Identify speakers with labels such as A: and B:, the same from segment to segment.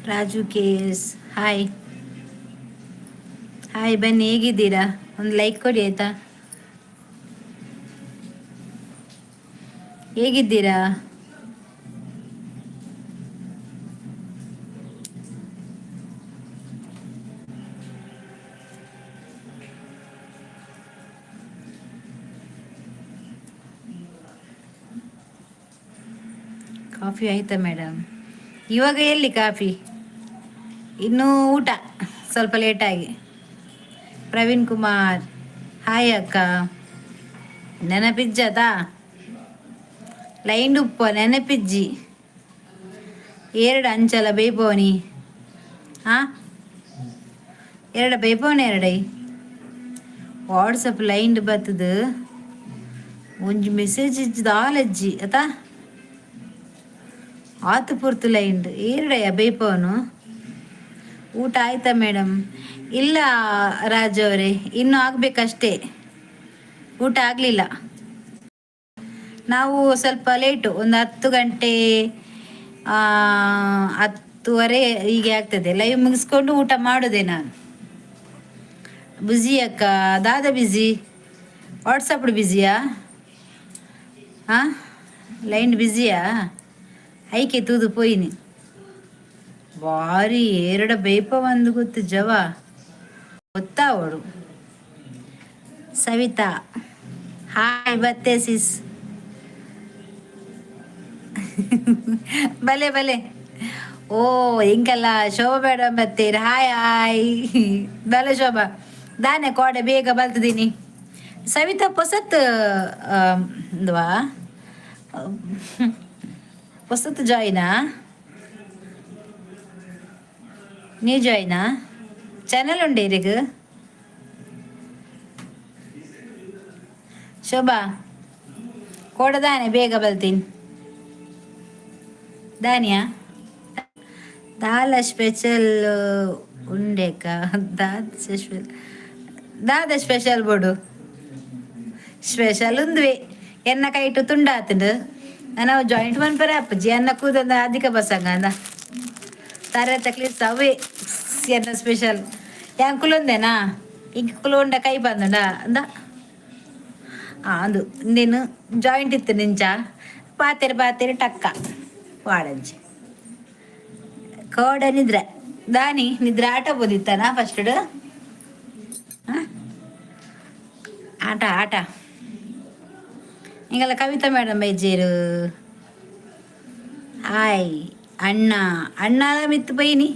A: Raju K S, hi hi. ಬನ್ನಿ, ಹೇಗಿದ್ದೀರಾ? ಒಂದು ಲೈಕ್ ಕೊಡಿ, ಆಯ್ತಾ? ಹೇಗಿದ್ದೀರಾ? ಕಾಫಿ ಆಯ್ತಾ ಮೇಡಮ್? ಇವಾಗ ಎಲ್ಲಿ ಕಾಫಿ? ಇನ್ನೂ ಊಟ ಸ್ವಲ್ಪ ಲೇಟಾಗಿ. ಪ್ರವೀಣ್ ಕುಮಾರ್, ಹಾಯ್ ಅಕ್ಕ. ನೆನಪಿಜ್ಜದಾ? ಲೈನ್ ಉಪ್ಪ ನೆನಪಿಜ್ಜಿ. ಎರಡು ಅಂಚಲ ಬೇಪೋನಿ. ಹಾಂ, ಎರಡು ಬೇಪೋನಿ. ಎರಡೈ ವಾಟ್ಸಪ್ ಲೈನ್ ಬತ್ತದ. ಒಂಜಿ ಮೆಸೇಜ್ ಇಜ್ಜಿ, ದಾಲಜ್ಜಿ ಅತಾ. ಆತು ಪೊರ್ತು ಲೈನ್ ಏರಡಯ್ಯ ಬೇಪವನು. ಊಟ ಆಯ್ತಾ ಮೇಡಮ್? ಇಲ್ಲ ರಾಜು ಅವರೇ, ಇನ್ನೂ ಆಗಬೇಕಷ್ಟೇ. ಊಟ ಆಗಲಿಲ್ಲ. ನಾವು ಸ್ವಲ್ಪ ಲೇಟು, ಒಂದು 10 ಗಂಟೆ, 10:30 ಹೀಗೆ ಆಗ್ತದೆ. ಲೈವ್ ಮುಗಿಸ್ಕೊಂಡು ಊಟ ಮಾಡೋದೆ ನಾನು. ಬ್ಯುಸಿ ಅಕ್ಕ? ದಾದ ಬ್ಯುಸಿ? ವಾಟ್ಸಪ್ ಬ್ಯುಸಿಯಾ? ಹಾಂ, ಲೈನ್ ಬ್ಯುಸಿಯಾ? ಐಕೆ ತೂದು ಪೋಯಿನಿ. ಬಾರಿ ಏರಡ ಬೇಪ ಒಂದು ಗೊತ್ತು ಜವ ಗೊತ್ತಾವಡು. ಸವಿತಾ ಹಾಯ್, ಬತ್ತೆ ಸಿಸ್. ಬಲೆ ಬಲೆ. ಓ, ಹಿಂಗಲ್ಲ. ಶೋಭಾ ಮೇಡಮ್ ಬತ್ತೀರಿ. ಹಾಯ್ ಹಾಯ್, ಬಲೆ ಶೋಭಾ. ದಾನೆ ಕೋಡೆ ಬೇಗ ಬಲ್ತದೀನಿ. ಸವಿತಾ ಪೊಸತ್ ವಾ, ಪೊಸತ್ ಜಾಯ್ನಾ? ನ್ಯೂ ಜಾಯ್ನಾ? ಚಾನಲ್ ಉಂಡೆ ಇರಿಗ್? ಶೋಭಾ, ಕೋಡದಾನೆ ಬೇಗ ಬಲ್ತೀನಿ ದಾನಿಯಾ? ದಾಲ ಸ್ಪೆಷಲ್ ಉಂಡೆಕ? ದಾದ ಸ್ಪೆಷಲ್? ದಾದ ಸ್ಪೆಷಲ್ ಬೋಡು? ಸ್ಪೆಷಲ್ ಉಂದ್ವೆ. ಎನ್ನ ಕೈಟು ತುಂಡಾತುಂಡು. ನಾವು ಜಾಯಿಂಟ್ ಮನ್ಪರೆ ಅಪ್ಪುಜಿ. ಅನ್ನ ಕೂದಂದ ಅಧಿಕ ಬಸಂಗ ಅಂದ ತಾರೆ ತಕ್ಲಿ ಅವೇ ಎನ್ನ ಸ್ಪೆಷಲ್. ಯಾನ್ ಕುಲೊಂದೇನಾ? ಇಂಕ್ ಕುಲೋಂಡ ಕೈ ಬಂದಂಡ ಅಂದ ಅಂದು ನೀನು ಜಾಯಿಂಟ್ ಇತ್ತು ನಿಂಚ. ಪಾತೆರೆ ಪಾತೆರೆ ಟಕ್ಕ ವಾಡಂಚಿ. ಕೋಡ ನಿದ್ರೆ ದಾನಿ? ನಿದ್ರೆ ಆಟ ಬೋದಿತ್ತಾನ ಫಸ್ಟ್? ಆಟ ಆಟ. ಹಿಂಗೆಲ್ಲ ಕವಿತಾ ಮೇಡಮ್ ಬೈಜೇರು. ಹಾಯ್ ಅಣ್ಣ. ಅಣ್ಣ ಮಿತ್ತು ಪೈನಿ.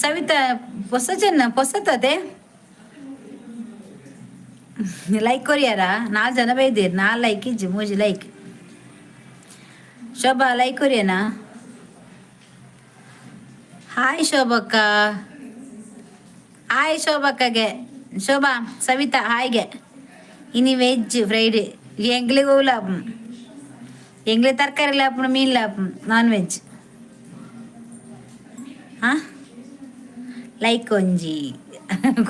A: ಸವಿತಾ ಹೊಸ ಜನ ಪೊಸತದೆ. ಲೈಕ್ ಕೊರಿಯಾರ? ನಾಲ್ಕು ಜನ ಬೈದಿರಿ, ನಾಲ್ ಲೈಕ್ ಇಜ್ಜಿ, ಮೂಜಿ ಲೈಕ್. ಶೋಭಾ, ಲೈಕ್ ಕೊರಿಯನಾ? ಹಾಯ್ ಶೋಭಕ್ಕ. ಹಾಯ್ ಶೋಭಕ್ಕಗೆ. ಶೋಭಾ, ಸವಿತಾ ಹಾಯ್ಗೆ. ಇನಿ ವೆಜ್ ಫ್ರೈಡೆ. ಎಂಗ್ಲಿಗೆ ಹೋಗ್ಲಾಪ್? ಎಂಗ್ಲಿ ತರಕಾರಿ ಲಾಪುಣ, ಮೀನ್ ಲಾಪು, ನಾನ್ ವೆಜ್. ಹಾಂ, ಲೈಕ್ ಒಂಜಿ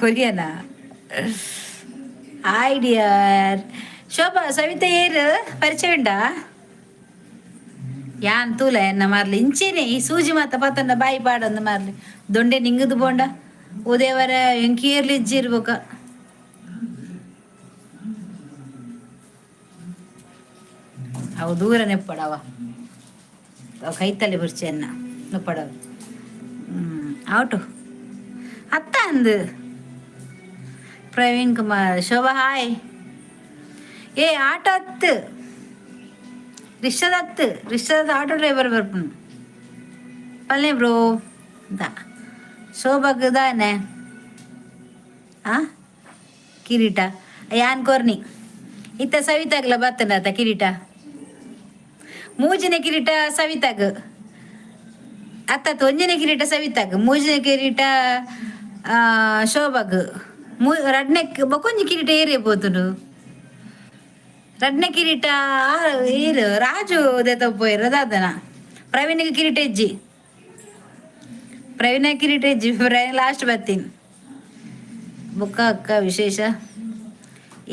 A: ಕೊರಿಯನಾ? Hi dear Shobha. Savita ಏರು ಪರಿಚಯ ಉಂಡಾ? ಯಾನ್ ತೂಲ ಎನ್ನ ಮಾರ್ಲಿ. ಇಂಚೇನೆ ಈ ಸೂಜಿ ಮಾತ ಪತ್ತಂಡ ಬಾಯಿ ಪಾಡಂದು ಮಾರ್ಲಿ. ದೊಂಡೆ ನಿಂಗದು ಬೋಂಡ ಉದೇವರ ಎಂಕೇರ್ಲಿ ಇಜ್ಜಿರ್ಬೇಕ. ಅವು ದೂರ ನೆಪ್ಪಡವ, ಕೈತಲೆ ಬುರ್ಚೆನ್ನ ನೆಪ್ಪಡವ. ಔಟು ಅತ್ತ ಅಂದು. ಪ್ರವೀಣ್ ಕುಮಾರ್, ಶೋಭಾ ಹಾಯ್. ಏ ಆಟೋ ಹತ್ತು, ರಿಕ್ಷಾದ ಹತ್ತು, ರಿಕ್ಷಾದ ಆಟೋ ಡ್ರೈವರ್ ಬರ್ಪುನು ಪಲ್ಲೆ ಬ್ರೋ. ದಾ ಶೋಭಾಗ್ ದಾನೆ? ಆ ಕಿರೀಟ ಯಾನ್ ಕೊರ್ನಿ ಇತ್ತ. ಸವಿತಾಗ್ಲ ಬತ್ತಂಡಾತ ಕಿರೀಟ. ಮೂಜಿನ ಕಿರೀಟ ಸವಿತಾಗ್ ಅತ್ತತ್ತು. ಒಂಜಿನ ಕಿರೀಟ ಸವಿತಾಗ್, ಮೂಜಿನ ಕಿರೀಟ ಶೋಭಾಗ್. ಮೂ ರಡ್ನೆ ಬೊಕೊಂಜಿ ಕಿರೀಟ ಏರೇ ಪೋತುಂಡು. ರಡ್ನೆ ಕಿರೀಟ ಏರು? ರಾಜು ದೆತಪೋಯೆರ್ ದಾದನ. ಪ್ರವೀಣಿಗೆ ಕಿರೀಟ ಇಜ್ಜಿ. ಪ್ರವೀಣ ಕಿರೀಟ ಇಜ್ಜಿ. ಪ್ರವೀಣ್ ಲಾಸ್ಟ್ ಬತ್ತೀನಿ. ಬೊಕ್ಕ ಅಕ್ಕ ವಿಶೇಷ?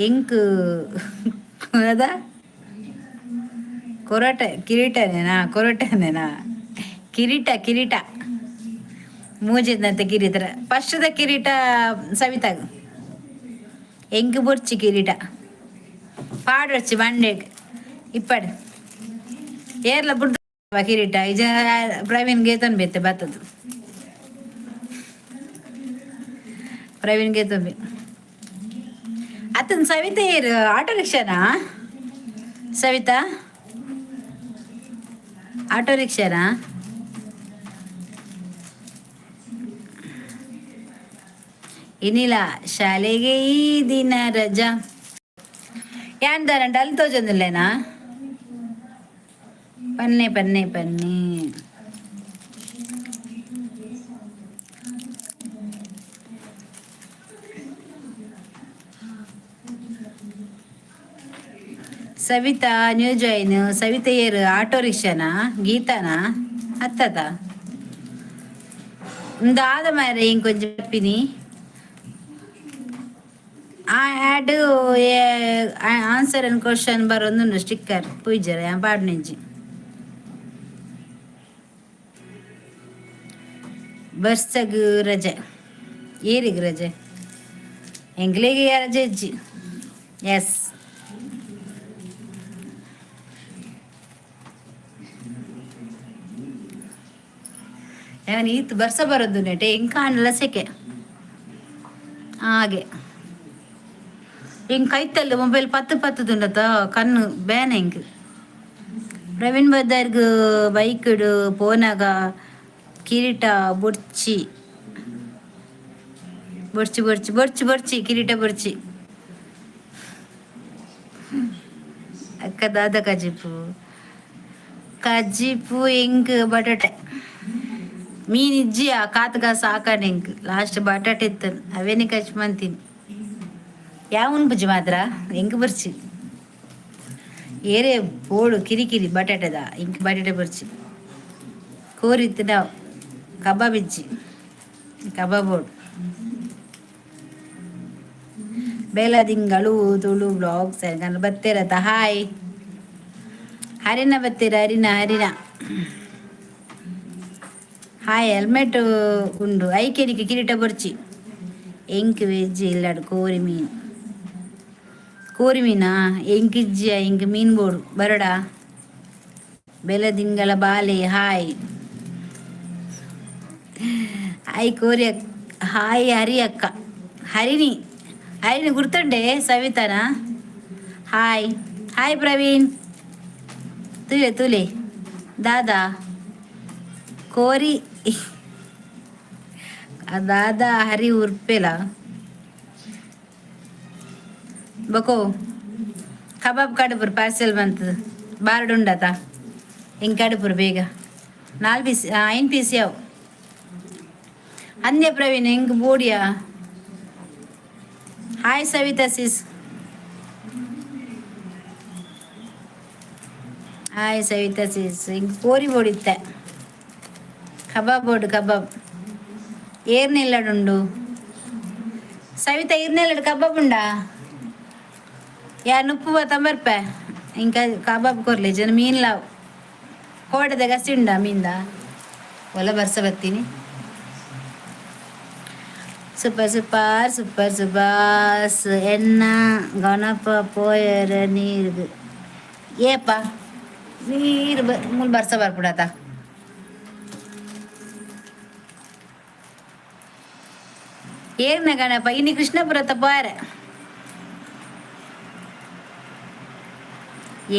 A: ಎಂಕ್ ಅದ ಕೊರಟೆ ಕಿರೀಟನೇನಾ? ಕೊರಟನೇನಾ? ಕಿರೀಟ ಕಿರೀಟ ಮೂಜಿದಂತೆ ಕಿರೀಟ. ಫಸ್ಟ್ದ ಕಿರೀಟ ಸವಿತಾಗ. ಎಂಕ್ ಬೊರ್ಚಿ ಕಿರೀಟ ಪಾಡೊರ್ಚಿ ಮಂಡೆಗ್ ಇಪ್ಪಡ್ ಏರ್ಲ ಬುಡ್ದು ಕಿರೀಟ ಇಜ ಪ್ರವೀಣ್ ಗೇತೊನ್ ಬೇತೆ ಬತ್ತದು ಪ್ರವೀಣ್ ಗೇತೊಂಬಿ ಅತನ್. ಸವಿತಾ ಏರು? ಆಟೋ ರಿಕ್ಷಾನಾ ಸವಿತಾ? ಆಟೋ ರಿಕ್ಷಾನಾ? ಇನಿಲ ಶಾಲೆಗೆ ಈ ದಿನ ರಜಾ. ಯಾನ್ ದಾರಂಡ ಅಲ್ಲಿ ತೋಜೊಂದಿಲ್ಲೇನಾ? ಪನ್ನೆ ಪನ್ನೆ ಪನ್ನೆ. Savitha new join. ಸವಿತಾ ಏರು? ಆಟೋ ರಿಕ್ಷಾನಾ? ಗೀತಾನಾ? ಅತ್ತದ ದಾದ ಮಾರೆ ಇಂಕೊಂಜಿ ಪಪ್ಪಿನಿ. ಆ ಆ್ಯಡ್ ಆನ್ಸರ್ ಅಂಡ್ ಕ್ವಶನ್ ಬರೊಂದುಂಡು. ಸ್ಟಿಕ್ಕರ್ ಪೂಜಾರ ಪಾಡ್ನೆಂಜಿ. ಬರ್ಸಗ್ ರಜೆ. ಏರಿಗ್ ರಜೆ? ಎಂಕ್ಲೆಗ್ ರಜೆ ಇಜ್ಜಿ. ಎಸ್, ಯಾನ್ ಈತ್ ಬರ್ಸ ಬರೋದು ನೆಟೆ ಎಂಕ ಆಂಡಲ ಸೆಕೆ ಹಾಗೆ. ಎಂಕ್ ಕೈತಲ್ ಮೊಬೈಲ್ ಪತ್ತು ಪತ್ತುದುಂಡತ ಕಣ್ಣು ಬೇನೆ ಎಂಕ್. ಪ್ರವೀಣ್ ಬದ್ದಾರ್ಗ್ ಬೈಕ್ಡ್ ಪೋನಾಗ ಕಿರೀಟ ಬೊರ್ಚಿ ಬೊರ್ಚಿ ಬೊರ್ಚಿ ಬೊರ್ಚಿ ಬೊರ್ಚಿ ಕಿರೀಟ ಬೊರ್ಚಿ. ಅಕ್ಕ, ದಾದ ಕಜಿಪು? ಕಜಿಪು ಎಂಕ್ ಬಟಾಟೆ. ಮೀನ್ ಇಜ್ಜಿಯಾ? ಕಾತ್ಗ ಸಾಕಾಂಡ್ ಎಂಕ್. ಲಾಸ್ಟ್ ಬಟಾಟೆ ಇತ್ತು, ಅವೇನೆ ಕಚ್ ಮಂತೀನಿ. ಯಾವನ್ ಪುಜಿ ಮಾತ್ರ ಎಂಕ್ ಬೊರ್ಚಿ. ಏರೇ ಬೋಡು ಕಿರಿ ಕಿರಿ ಬಟಾಟೆದ. ಇಂಕ್ ಬಟಾಟೆ ಬೊರ್ಚಿ. ಕೋರಿ ಇತ್ತಿನ ಕಬಾಬ್ ಇಜ್ಜಿ, ಕಬಾಬ್ ಬೋಡು. ಬೇಲದಿಂಗಳು ತುಳು ಬ್ಲಾಗ್ಸ್ ಬತ್ತೀರತ್ತ. ಹಾಯ್ ಹರಿನ ಬತ್ತೀರ? ಹರಿನ ಹರಿನ ಹಾಯ್. ಹೆಲ್ಮೆಟ್ ಉಂಡು ಐಕೆನಿಗೆ. ಕಿರೀಟ ಬೊರ್ಚಿ ಎಂಕ್. ವೆಜ್ ಇಲ್ಲಡ್ ಕೋರಿ ಮೀನ್. ಕೋರಿ ಮೀನಾ? ಎಂಕ್ ಇಜ್ಜಿಯ, ಎಂಕ್ ಮೀನ್ ಬೋಡು. ಬರಡಾ. ಬೆಲದಿಂಗಳ ಬಾಲೆ ಹಾಯ್ ಹಾಯ್. ಕೋರಿ ಹಾಯ್. ಹರಿ ಅಕ್ಕ, ಹರಿಣಿ ಹರಿಣಿ ಗುರ್ತುಂಡೆ ಸವಿತಾನ? Hi hi Praveen. ತೂಲೆ ತೂಲೆ. ದಾದಾ ಕೋರಿ? ದಾದಾ ಹರಿ ಉರ್ಪೆಲ ಬಕೋ ಕಬಾಬ್ ಕಡುಪುರು ಪಾರ್ಸೆಲ್ ಬಂತದ. ಬಾರ್ಡ್ ಉಂಡತ? ಹಿಂಗೆ ಕಡುಪುರು ಬೇಗ. ನಾಲ್ ಪೀಸ್, ಐನ್ ಪೀಸ್ ಯಾವ ಅಂದೆ ಪ್ರವೀಣ್. ಹೆಂಗ್ ಬೋಡಿಯಾ? Hi Savita sis. Hi Savita sis. ಹಿಂಗೆ ಕೋರಿ ಬೋಡಿತ್ತೆ. ಕಬಾಬ್ ಬೋಡು ಕಬಾಬ್. ಏರ್ನೆಲ್ಲಡುಂಡು ಸವಿತಾ? ಇರ್ನೆಲ್ಲಡು ಕಬಾಬ್ ಉಂಡಾ? ಯಾ ನುಪ್ಪು ತಂಬರ್ಪೆ. ఇంకా ಕಬಾಬ್ ಕೊರ್ಲೆ ಜನ. ಮೀನ್ ಲಾವ್ ಕೋಟದ ಗಸಿ ಉಂಡಾ ಮೀನ್ದ? ಒಲ ಬರ್ಸ ಬತ್ತೀನಿ. ಸೂಪರ್ ಸೂಪರ್ ಸೂಪರ್ ಸುಬಾಸ್. ಎನ್ನ ಗಣಪ ಪೋಯರ ನೀರ್ಗ್ ಏಪ ನೀರು ಮೂಲ ಬರ್ಸ ಬರ್ಪುಡತ. ಏರ್ನ ಗಣಪ? ಇನಿ ಕೃಷ್ಣಪುರತ ಪೋಯರೆ.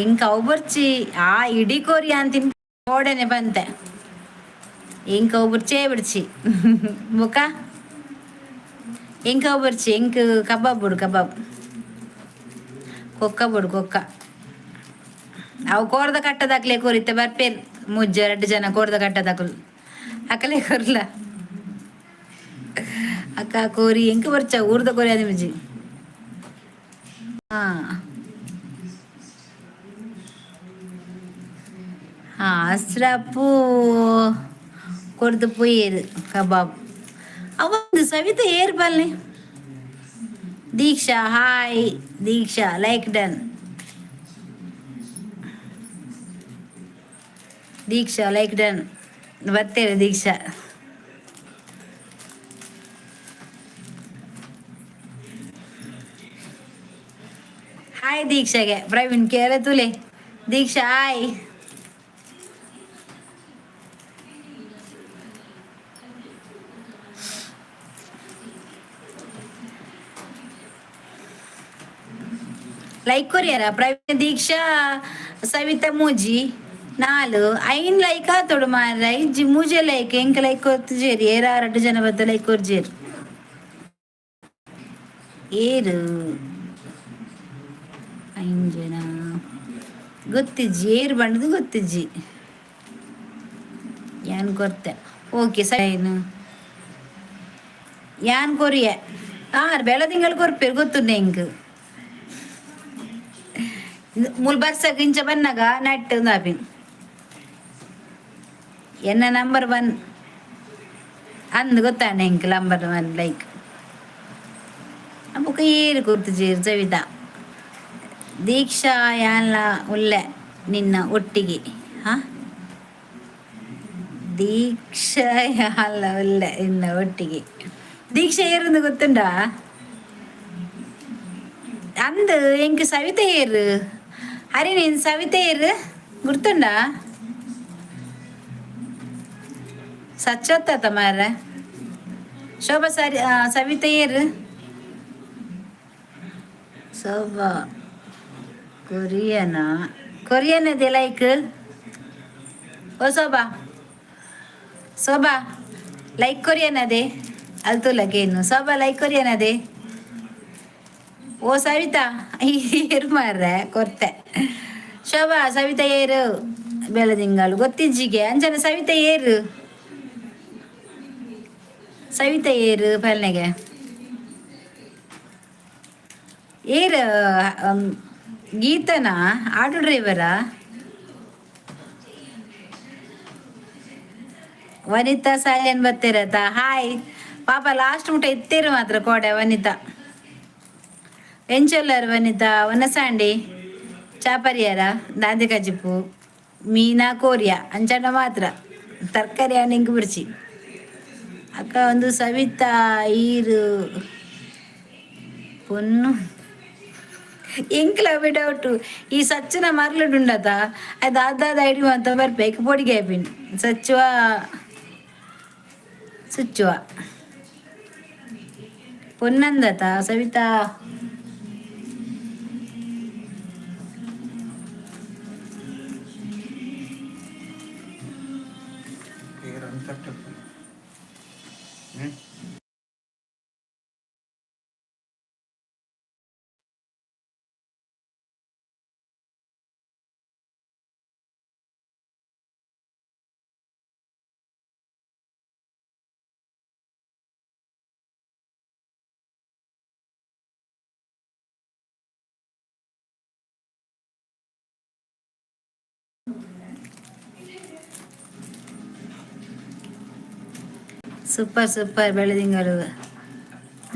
A: ಎಂಕ್ ಅವು ಬೊರ್ಚಿ. ಆ ಇಡೀ ಕೋರಿ ಅಂತಿನ್ ಕೋಡೆನೆ ಬಂತೆ. ಎಂಕ್ ಅವು ಬೊರ್ಚೇ ಬಿಡ್ಚಿ. ಬೊಕ ಎಂಕ್ ಅವು ಬೊರ್ಚಿ. ಎಂಕ್ ಕಬಾಬ್ ಬೋಡು ಕಬಾಬ್. ಕೊಕ್ಕ ಬೋಡು ಕೊಕ್ಕ. ಅವು ಕೋರ್ದ ಕಟ್ಟದಾಕ್ಲೆ ಕೋರಿತ್ತೆ ಬರ್ಪೇರ್. ಮುಜ್ಜ ರಡ್ಡು ಜನ ಕೋರ್ದ ಕಟ್ಟದಾಕುಲು ಅಕಲೆ ಕೊರ್ಲ. ಅಕ್ಕ ಕೋರಿ ಎಂಕ್ ಬೊರ್ಚ. ಊರ್ದ ಕೋರಿ ಅದಿ ಮುಜ್ಜಿ. ಹಾ ಹಾ ಅಸ್ರಪ್ಪು ಕೊರ್ದು ಪೊಯ್ಯೆರ್ ಕಬಾಬ್. ಅವೊಂದು ಸವಿತಾ ಏರ್ ಬಲ್ಲೆ? Deeksha hi. Deeksha like done. Deeksha like done. ಬತ್ತೇವೆ ದೀಕ್ಷಾ. ಹಾಯ್ ದೀಕ್ಷಾಗೆ, ಪ್ರವೀಣ್ ಕೇರ ತುಲೆ. ದೀಕ್ಷಾ ಹಾಯ್. ಲೈಕ್ ಕೊರಿಯರ ಪ್ರವೀಣ್, ದೀಕ್ಷಾ, ಸವಿತಾ ಮೂಜಿ ನಾಲು ಐನ್ ಲೈಕ್ ಆತೋಡು ಮಾರ. ಇಜ್ಜಿ, ಮೂಜೆ ಲೈಕ್. ಎಂಕ್ ಲೈಕ್ ಕೊರ್ತುಜೇರಿ. ಏರ ರಡ್ಡು ಜನ ಬತ್ತ ಲೈಕ್ ಕೊರ್ಜೇರು. ಏರು ಐನ್ ಜನ ಗೊತ್ತಿಜ್ಜಿ. ಏರು ಬಂಡದು ಗೊತ್ತಿಜ್ಜಿ. ಯಾನ್ ಕೊರ್ತೆ. ಓಕೆ, ಸೈನು ಯಾನ್ ಕೊರಿಯೆ. ಆರ್ ಬೆಳ ತಿಂಗಳು ಕೊರ್ಪೇರು ಗೊತ್ತುಂಡೆ ಎಂಕ್. ಮೂಲು ಬರ್ಸಕ್ ಇಂಚ ಬನ್ನಗ ನೆಟ್ ಆಪಿನ್. ಎನ್ನ ನಂಬರ್ ಒನ್ ಅಂದ್ ಗೊತ್ತಾಂಡ ಎಂಕ್. Number one like. ಬೊಕ ಏರು ಕೊರ್ತುಜೇರು? ಸವಿತಾ, ದೀಕ್ಷಾ, ಯಾನ್ಲ ಉಲ್ಲೆ ನಿನ್ನ ಒಟ್ಟಿಗೆ. ಹಾ, ದೀಕ್ಷಾ, ಯಾನ್ಲ ಉಲ್ಲೆ ನಿನ್ನ ಒಟ್ಟಿಗೆ. ದೀಕ್ಷಾ ಏರುಂದು ಗೊತ್ತುಂಡಾ? ಅಂದ್ ಎಂಕ್ ಸವಿತಾ ಏರು? ಹರಿ, ನೀನು ಸವಿತಾ ಏರು ಗುರ್ತುಂಡಾ? ಸಚ್ಚೊತ್ತ ಮಾರ್ರೆ. ಶೋಭಾ ಸರಿ. ಸವಿತಾ ಏರು? ಶೋಭಾ ಕೊರಿಯನಾ? ಕೊರಿಯನ್ ಅದೇ ಲೈಕ್. ಓ ಶೋಭಾ, ಶೋಭಾ, ಲೈಕ್ ಕೊರಿಯನ್ ಅದೇ ಅಲ್ತುಲಗೇನು. ಶೋಭಾ, ಲೈಕ್ ಕೊರಿಯನ್ ಅದೇ. ಓ ಸವಿತಾ, ಏರು ಮಾರ್ರೆ? ಕೊರ್ತೆ. ಶೋಭಾ, ಸವಿತಾ ಏರು? ಬೆಳದಿಂಗಳು ಗೊತ್ತಿಜ್ಜಿಗೆ. ಅಂಜನ, ಸವಿತಾ ಏರು? ಸವಿತಾ ಏರು? ಪಲ್ನೆಗೆ ಏರು? ಗೀತನಾ? ಆಟೋ ಡ್ರೈವರಾ? ವನಿತಾ ಸಾಲಿಯನ್ ಬರ್ತಿರತ್ತ. ಹಾಯ್. ಪಾಪ, ಲಾಸ್ಟ್ ಮುಟ ಇತ್ತೀರು ಮಾತ್ರ ಕೋಡೆ. ವನಿತಾ, ಎಂಚೊಲ್ಲರ್ ವನಿತಾ? ವನಸಾಂಡಿ ಚಾಪರಿಯರ ದಾಂದಿ ಕಜಿಪು ಮೀನಾ ಕೋರಿಯಾ ಅಂಚನ ಮಾತ್ರ ತರಕಾರಿ ಇಂಕ್ ಬಿಡ್ಚಿ. ಅಕ್ಕ, ಒಂದು ಸವಿತಾ ಈರು ಪೊನ್ನು? ಎಂಕ್ಲ ಡೌಟು. ಈ ಸಚ್ಚಿನ ಮರ್ಲುಡುಂಡತ, ಅದು ಅದಾದ ಐಡಿ ಅಂತ ಬರ್ಪೇಕ್. ಪೊಡಿಗೆ ಆಪಿನ್. ಸಚ್ಚುವ ಸುಚ್ಚುವ ಪೊನ್ನಂದತ ಸವಿತಾ. Super super Beladingalu.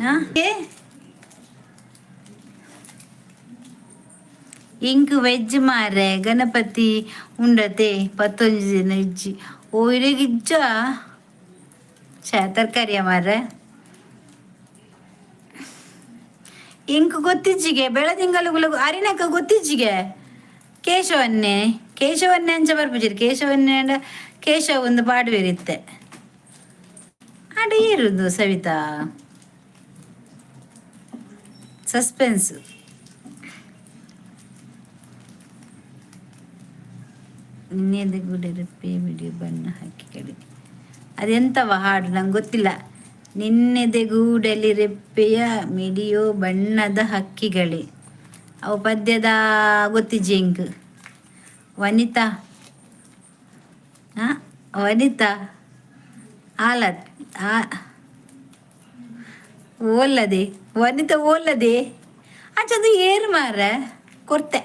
A: ಹಾಂ, ಇಂಕ್ ವೆಜ್ ಮಾರ್ರೆ. ಗಣಪತಿ ಉಂಡತೆ ಪತ್ತೊಂಜಿ ದಿನ ಇಜ್ಜಿ. ಓ, ಇರೆಗ್ ಇಜ್ಜ? ಛ, ತರಕಾರಿಯ ಮಾರ್ರೆ. ಇಂಕ್ ಗೊತ್ತಿಜ್ಜಿಗೆ. ಬೆಳದಿಂಗಳು ಅರಿನಕ್ಕ ಗೊತ್ತಿಜ್ಜಿಗೆ. ಕೇಶವನ್ನೇ, ಕೇಶವನ್ನೇ ಅಂಚ ಬರ್ಪುಜಿರಿ. ಕೇಶವನ್ನೇ ಅಂಡ ಕೇಶವ ಒಂದು ಪಾಡುವೆರಿತ್ತೆ. ಆಂಡ ಏರುದು ಸವಿತಾ? ಸಸ್ಪೆನ್ಸ್. ನಿನ್ನೆದ ಗುಡಿರಪ್ಪೆ ಬಿಡಿ ಬಣ್ಣ ಹಾಕಿ ಕಡೆ. ಅದೆಂತವ ಹಾಡು? ನಂಗೆ ಗೊತ್ತಿಲ್ಲ. ನಿನ್ನೆದೆಗೂಡಲಿ ರೆಪ್ಪೆಯ ಮಿಡಿಯೋ ಬಣ್ಣದ ಹಕ್ಕಿಗಳೇ. ಅವು ಪದ್ಯದ ಗೊತ್ತಿಜ್ಜಿ ಎಂಕ್. ವನಿತಾ, ಹಾಂ, ವನಿತಾ ಆಲತ್ ಆ ಓಲ್ಲದೆ. ವನಿತಾ ಓಲ್ಲದೆ ಅಂಚಂದು ಏರು ಮಾರ್ರೆ? ಕೊರ್ತೆ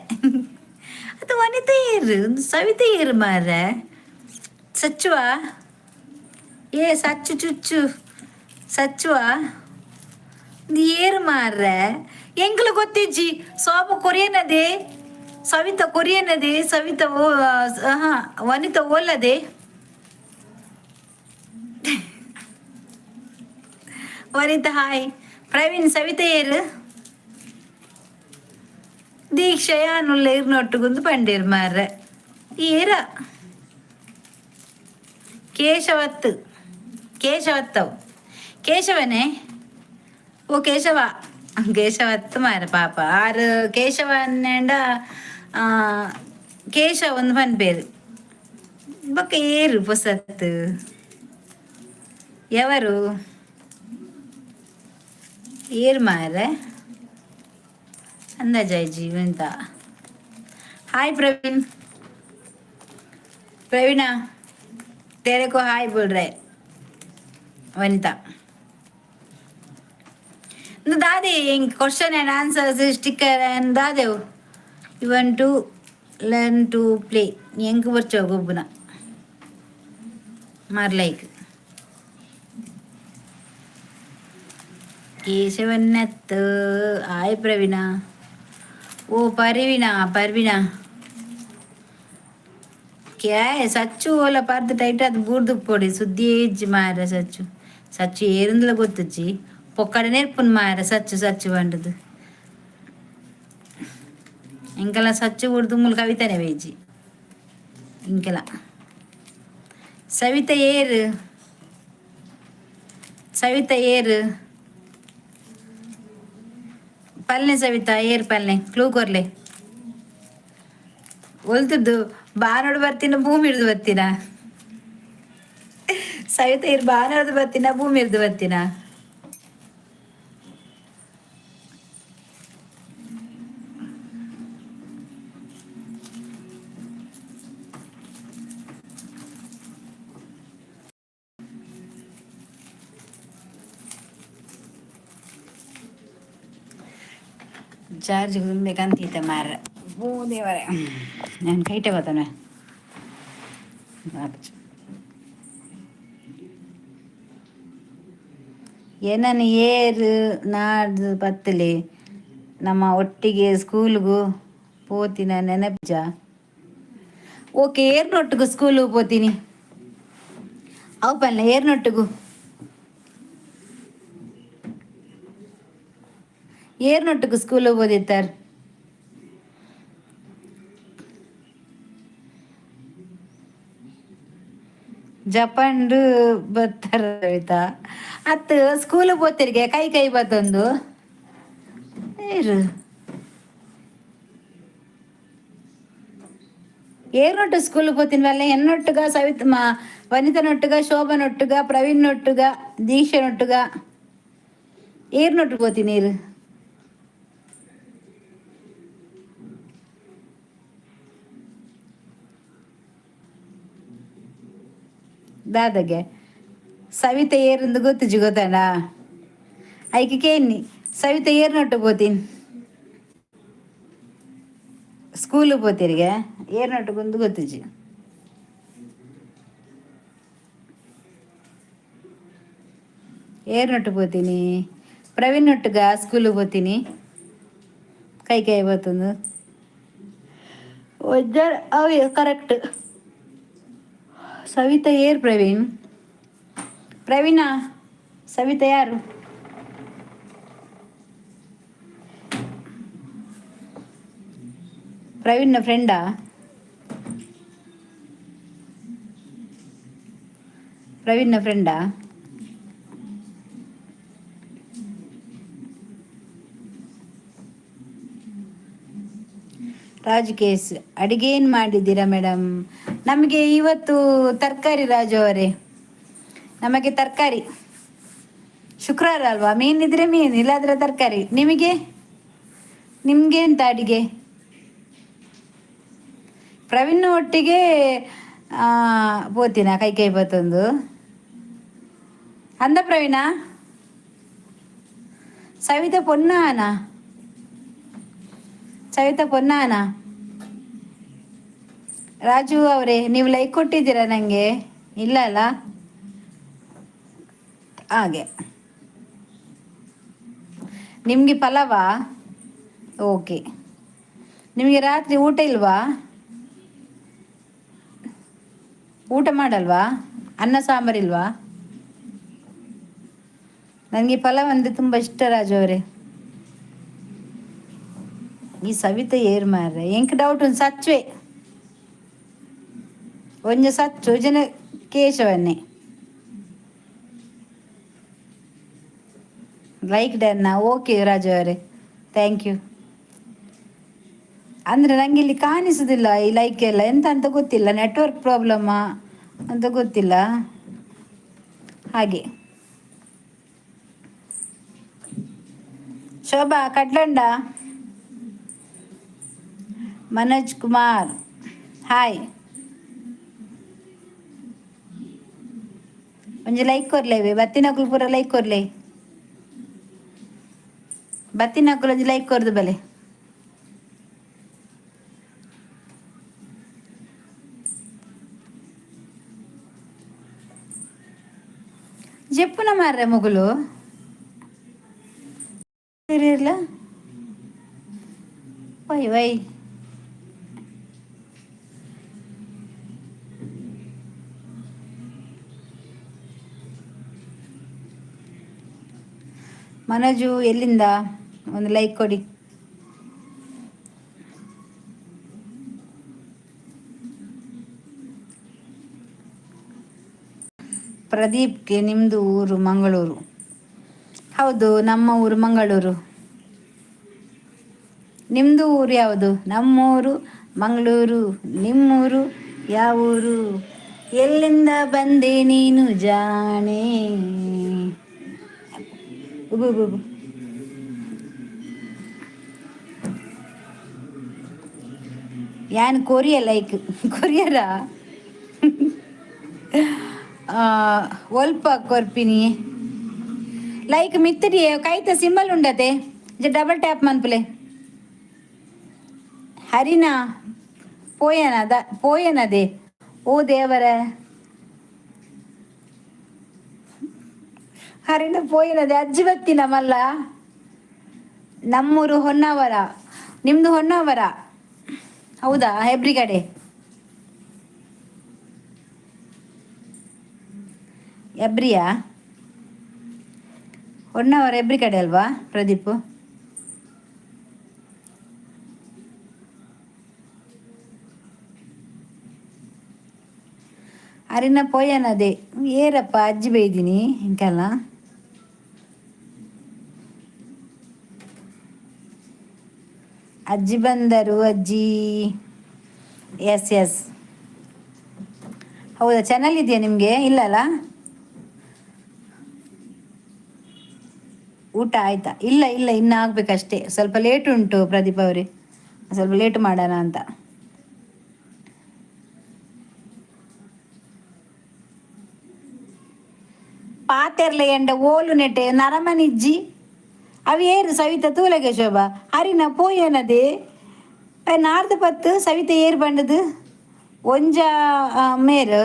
A: ಅದು. ವನಿತಾ ಏರು? ಒಂದು ಸವಿತಾ ಏರು ಮಾರ್ರೆ? ಸಚ್ಚುವ? ಏ ಸಚ್ಚು ಚುಚ್ಚು ಸಚ್ಚುವ? ಒಂದು ಏರು ಮಾರ್ರೆ? ಎಂಕ್ಲು ಗೊತ್ತಿಜ್ಜಿ. ಸೋಪ ಕೊರಿಯನದೆ. ಸವಿತಾ ಕೊರಿಯನದೆ. ಸವಿತಾ ಓ, ಹಾ, ವನಿತಾ ಓಲ್ಲದೆ. ವನಿತಾ ಹಾಯ್. ಪ್ರವೀಣ್, ಸವಿತಾ ಏರು? ದೀಕ್ಷಾ ಯಾನುಲ್ಲ ಇರ್ನೊಟ್ಟುಗುಂದು ಪಂಡೇರ್ ಮಾರ್ರೆ. ಏರ ಕೇಶವತ್ತು, ಕೇಶವತ್ತವು, ಕೇಶವನೇ. ಓ ಕೇಶವ, ಕೇಶವತ್ತು ಮಾರ ಪಾಪ. ಆರು ಕೇಶವನ್ನೇಂಡ ಕೇಶವ ಒಂದು ಪನ್ಪೇರು. ಬೊಕ್ಕ ಏರು ಪೊಸತ್ತು ಎವರು? ಏರು ಮಾರ್ರೆ? ಅಂದಾಜಾಯ್ ಜೀವಂತ. हाय प्रवीण. प्रवीणा, तेरे को हाय बोल रहे Vanita. ದಾದೆ question and answers, sticker and ದಾದೇವು. You want to learn to play? ಎಂಕ್ ಬರ್ಚೋ ಗೊಬ್ಬುನ ಮಾರ್ಲೈಕ್. ಕೇಶವನ್ನತ್ತು. ಹಾಯ್ ಪ್ರವೀಣ. ಓ ಪರ್ವಿನಾ, ಪರ್ವಿನಾ ಕ್ಯಾ ಸಚ್ಚು ಓಲ ಪರ್ದು ಟೈಟ್ ಅದು ಬೂರ್ದು ಪೊಡಿ ಸುದ್ದಿ ಇಜ್ಜಿ ಮಾರ. ಸಚ್ಚು ಸಚ್ಚು ಏರುಂದಲ ಗೊತ್ತುಜ್ಜಿ. ಪೊಕ್ಕಡೆ ನೆರ್ಪುನ್ ಮಾರ. ಸಚ್ಚು ಸಚ್ಚು ಬಂಡದು ಎಂಕೆಲ್ಲ ಸಚ್ಚು ಬುಡ್ದು ಮೂಲು ಕವಿತಾನೆ ವೇಜಿ ಇಂಕೆಲ್ಲ. ಸವಿತ ಏರು? ಸವಿತ ಏರು? ಪಲ್ನೆ ಸವಿತಾ, ಏರ್ ಪಲ್ನೆ? ಕ್ಲೂ ಕೊರ್ಲೆ. ಒಲ್ತದ್ದು ಬಾನೋಡು ಬರ್ತೀನ, ಭೂಮಿ ಹಿಡ್ದು ಬರ್ತೀನ? ಸವಿತಾ ಇರ್, ಬಾನೋಡ್ದು ಬರ್ತೀನ, ಭೂಮಿ ಹಿಡ್ದು ಬರ್ತೀನ? ಚಾರ್ಜ್ ಬೇಕಂತೀತ ಮಾರ. ಓ ದೇವರೇ, ನಾನು ಕೈಟೆ ಬರ್ತಾನೆ. ಏನನ್ನು ಏರು ನಾಡ್ದು ಪತ್ತಲೆ ನಮ್ಮ ಒಟ್ಟಿಗೆ ಸ್ಕೂಲ್ಗು ಪೋತಿನ ನೆನಪುಜ? ಓಕೆ, ಏರ್ನೊಟ್ಟಿಗೂ ಸ್ಕೂಲ್ಗೆ ಪೋತೀನಿ ಅವು ಪಲ್ಲ. ಏರ್ನೊಟ್ಟಿಗೂ ಏರ್ನೊಟ್ಟಿಗೂ ಸ್ಕೂಲಿಗೆ ಓದಿತ್ತಾರೆ? ಜಪಾನ್ಡು ಬರ್ತಾರ ಆಯ್ತಾ? ಅತ್ತು ಸ್ಕೂಲ್ ಪೋತಿರಿಗೆ ಕೈ ಕೈ ಬತ್ತೊಂದು ಏರು ಏರ್ನೊಟ್ಟು ಸ್ಕೂಲ್ ಪೋತಿನ ವಲ್ಲ? ಎನ್ನೊಟ್ಟುಗ ಸವಿತ್ ಮಾ ವನಿತನೊಟ್ಟುಗ, ಶೋಭನೊಟ್ಟುಗ, ಪ್ರವೀಣ್ ದೀಕ್ಷನೊಟ್ಟುಗ, ಏರ್ನೊಟ್ಟು ಪೋತೀನಿ ನೀರು? ದಾದಗೆ ಸವಿತ ಏರಿಂದು ಗೊತ್ತುಜಿ, ಗೊತ್ತಣ್ಣ? ಐಕೆ ಕೇನ್ನಿ, ಸವಿತ ಏರ್ನೊಟ್ಟು ಪೋತೀನಿ ಸ್ಕೂಲು ಪೋತಿರಿಗೆ? ಏರ್ನೊಟ್ಟು ಗುಂದು ಗೊತ್ತುಜಿ. ಏರ್ನೊಟ್ಟು ಪೋತೀನಿ? ಪ್ರವೀಣ್ ಒಟ್ಟುಗ ಸ್ಕೂಲಿಗೆ ಪೋತೀನಿ ಕೈ ಕೈ ಬತ್ತೊಂದು. ಅವು ಕರೆಕ್ಟ್. ಸವಿತಾ ಏರ್? ಪ್ರವೀಣ್, ಪ್ರವೀಣ, ಸವಿತಾ ಯಾರು? ಪ್ರವೀಣ್ನ ಫ್ರೆಂಡಾ? ಪ್ರವೀಣ್ನ ಫ್ರೆಂಡಾ? ರಾಜು ಕೇಸ್, ಅಡಿಗೆ ಏನು ಮಾಡಿದ್ದೀರಾ ಮೇಡಮ್? ನಮಗೆ ಇವತ್ತು ತರಕಾರಿ ರಾಜು ಅವರೇ, ನಮಗೆ ತರಕಾರಿ. ಶುಕ್ರವಾರ ಅಲ್ವಾ? ಮೀನಿದ್ರೆ ಮೀನು, ಇಲ್ಲಾದ್ರೆ ತರಕಾರಿ. ನಿಮಗೆ, ನಿಮಗೆ ಎಂತ ಅಡಿಗೆ? ಪ್ರವೀಣ್ ಒಟ್ಟಿಗೆ ಪೋತಿನ ಕೈ ಕೈ ಬತ್ತೊಂದು ಅಂದ ಪ್ರವೀಣ. ಸವಿತಾ ಪೊನ್ನಾನ? ಸವಿತಾ ಪೊನ್ನಾನ? ರಾಜು ಅವರೇ, ನೀವು ಲೈಕ್ ಕೊಟ್ಟಿದ್ದೀರಾ ನನಗೆ? ಇಲ್ಲ ಅಲ್ಲ? ಹಾಗೆ ನಿಮಗೆ ಪಲಾವಾ? ಓಕೆ. ನಿಮಗೆ ರಾತ್ರಿ ಊಟ ಇಲ್ವಾ? ಊಟ ಮಾಡಲ್ವಾ? ಅನ್ನ ಸಾಂಬಾರಿಲ್ವಾ? ನನಗೆ ಪಲಾವ್ ಅಂದರೆ ತುಂಬ ಇಷ್ಟ ರಾಜು ಅವರೇ. ಈ ಸವಿತ ಏರ್ ಮಾರ್ರೆ, ಎಂಕ್ ಡೌಟ್ ಒಂದು ಸಚ್ವೆ, ಒಂಜಿ ಸಚ್ಚು ಜನ ಕೇಶವನ್ನೇ. ಲೈಕ್ ಡನ್ನ. ಓಕೆ ರಾಜು ಅವರೇ, thank you. ಅಂದರೆ ನಂಗೆ ಇಲ್ಲಿ ಕಾಣಿಸುದಿಲ್ಲ ಈ ಲೈಕ್ ಎಲ್ಲ, ಎಂತ ಅಂತ ಗೊತ್ತಿಲ್ಲ. ನೆಟ್ವರ್ಕ್ ಪ್ರಾಬ್ಲಮ್ಮಾ ಅಂತ ಗೊತ್ತಿಲ್ಲ. ಹಾಗೆ ಶೋಭಾ ಕಡ್ಲಂಡ, ಮನೋಜ್ ಕುಮಾರ್ ಹಾಯ್. ಒಂಜಿ ಲೈಕ್ ಕೊರ್ಲೇವೆ ಬತ್ತಿನಕುಲು ಪೂರ, ಲೈಕ್ ಕೊರ್ಲೆ. ಬತ್ತಿನಕುಲು ಒಂಜಿ ಲೈಕ್ ಕೊರ್ದು ಬಲೆ. ಜೆಪ್ಪುನ ಮಾರ್ರೆ ಮುಗುಲು ಇರ್ಲ. ವೈ ವೈ, ಮನೋಜು ಎಲ್ಲಿಂದ? ಒಂದು ಲೈಕ್ ಕೊಡಿ. ಪ್ರದೀಪ್ಗೆ ನಿಮ್ಮದು ಊರು ಮಂಗಳೂರು? ಹೌದು, ನಮ್ಮ ಊರು ಮಂಗಳೂರು. ನಿಮ್ಮದು ಊರು ಯಾವುದು? ನಮ್ಮೂರು ಮಂಗಳೂರು, ನಿಮ್ಮೂರು ಯಾವ ಊರು? ಎಲ್ಲಿಂದ ಬಂದೆ ನೀನು ಜಾಣೆ? ಉಬು ಉಬು. ಯಾನ್ ಕೊರಿಯ ಲೈಕ್ ಕೊರಿಯರ ಒಲ್ಪ ಕೊರ್ಪಿನಿ. ಲೈಕ್ ಮಿತ್ತಡಿ ಕೈತ ಸಿಂಬಲ್ ಉಂಡತೆ, ಡಬಲ್ ಟ್ಯಾಪ್ ಮನ್ಪುಲೆ. ಹರಿನಾ ಪೋಯನ ಪೋಯನದೆ. ಓ ದೇವರ, ಹರಿನ ಪೋಯನದೆ. ಅಜ್ಜಿ ಬತ್ತಿನ ಮಲ್ಲ. ನಮ್ಮೂರು ಹೊನ್ನಾವರ. ನಿಮ್ದು ಹೊನ್ನಾವರ, ಹೌದಾ? ಹೆಬ್ರಿಗಡೆ ಹೆಬ್ರಿಯಾ? ಹೊನ್ನಾವರ ಹೆಬ್ರಿ ಕಡೆ ಅಲ್ವಾ ಪ್ರದೀಪ್? ಅರಿನ ಪೋಯನದೆ. ಏರಪ್ಪ, ಅಜ್ಜಿ ಬೈದಿನಿ ಇಂಕಲ್ಲ. ಅಜ್ಜಿ ಬಂದರು ಅಜ್ಜಿ. ಎಸ್ ಎಸ್, ಹೌದಾ? ಚಾನಲ್ ಇದೆಯಾ ನಿಮಗೆ? ಇಲ್ಲಲ್ಲ? ಊಟ ಆಯ್ತಾ? ಇಲ್ಲ ಇಲ್ಲ, ಇನ್ನು ಆಗ್ಬೇಕಷ್ಟೇ. ಸ್ವಲ್ಪ ಲೇಟ್ ಉಂಟು ಪ್ರದೀಪ್ ಅವರೇ, ಸ್ವಲ್ಪ ಲೇಟ್ ಮಾಡೋಣ ಅಂತ. ಪಾತೆರ್ಲೆ ಎಂಡ ಓಲು ನೆಟ್ಟೆ ನರಮನಿಜ್ಜಿ. ಅವು ಏರು ಸವಿತ ತೂಲಗೆ ಶೋಭಾ, ಹರಿನ ಪೋಯನದೆ ನಾರ್ದು ಪತ್ತು. ಸವಿತ ಏರು ಬಂಡದು? ಒಂಜ ಮೇರು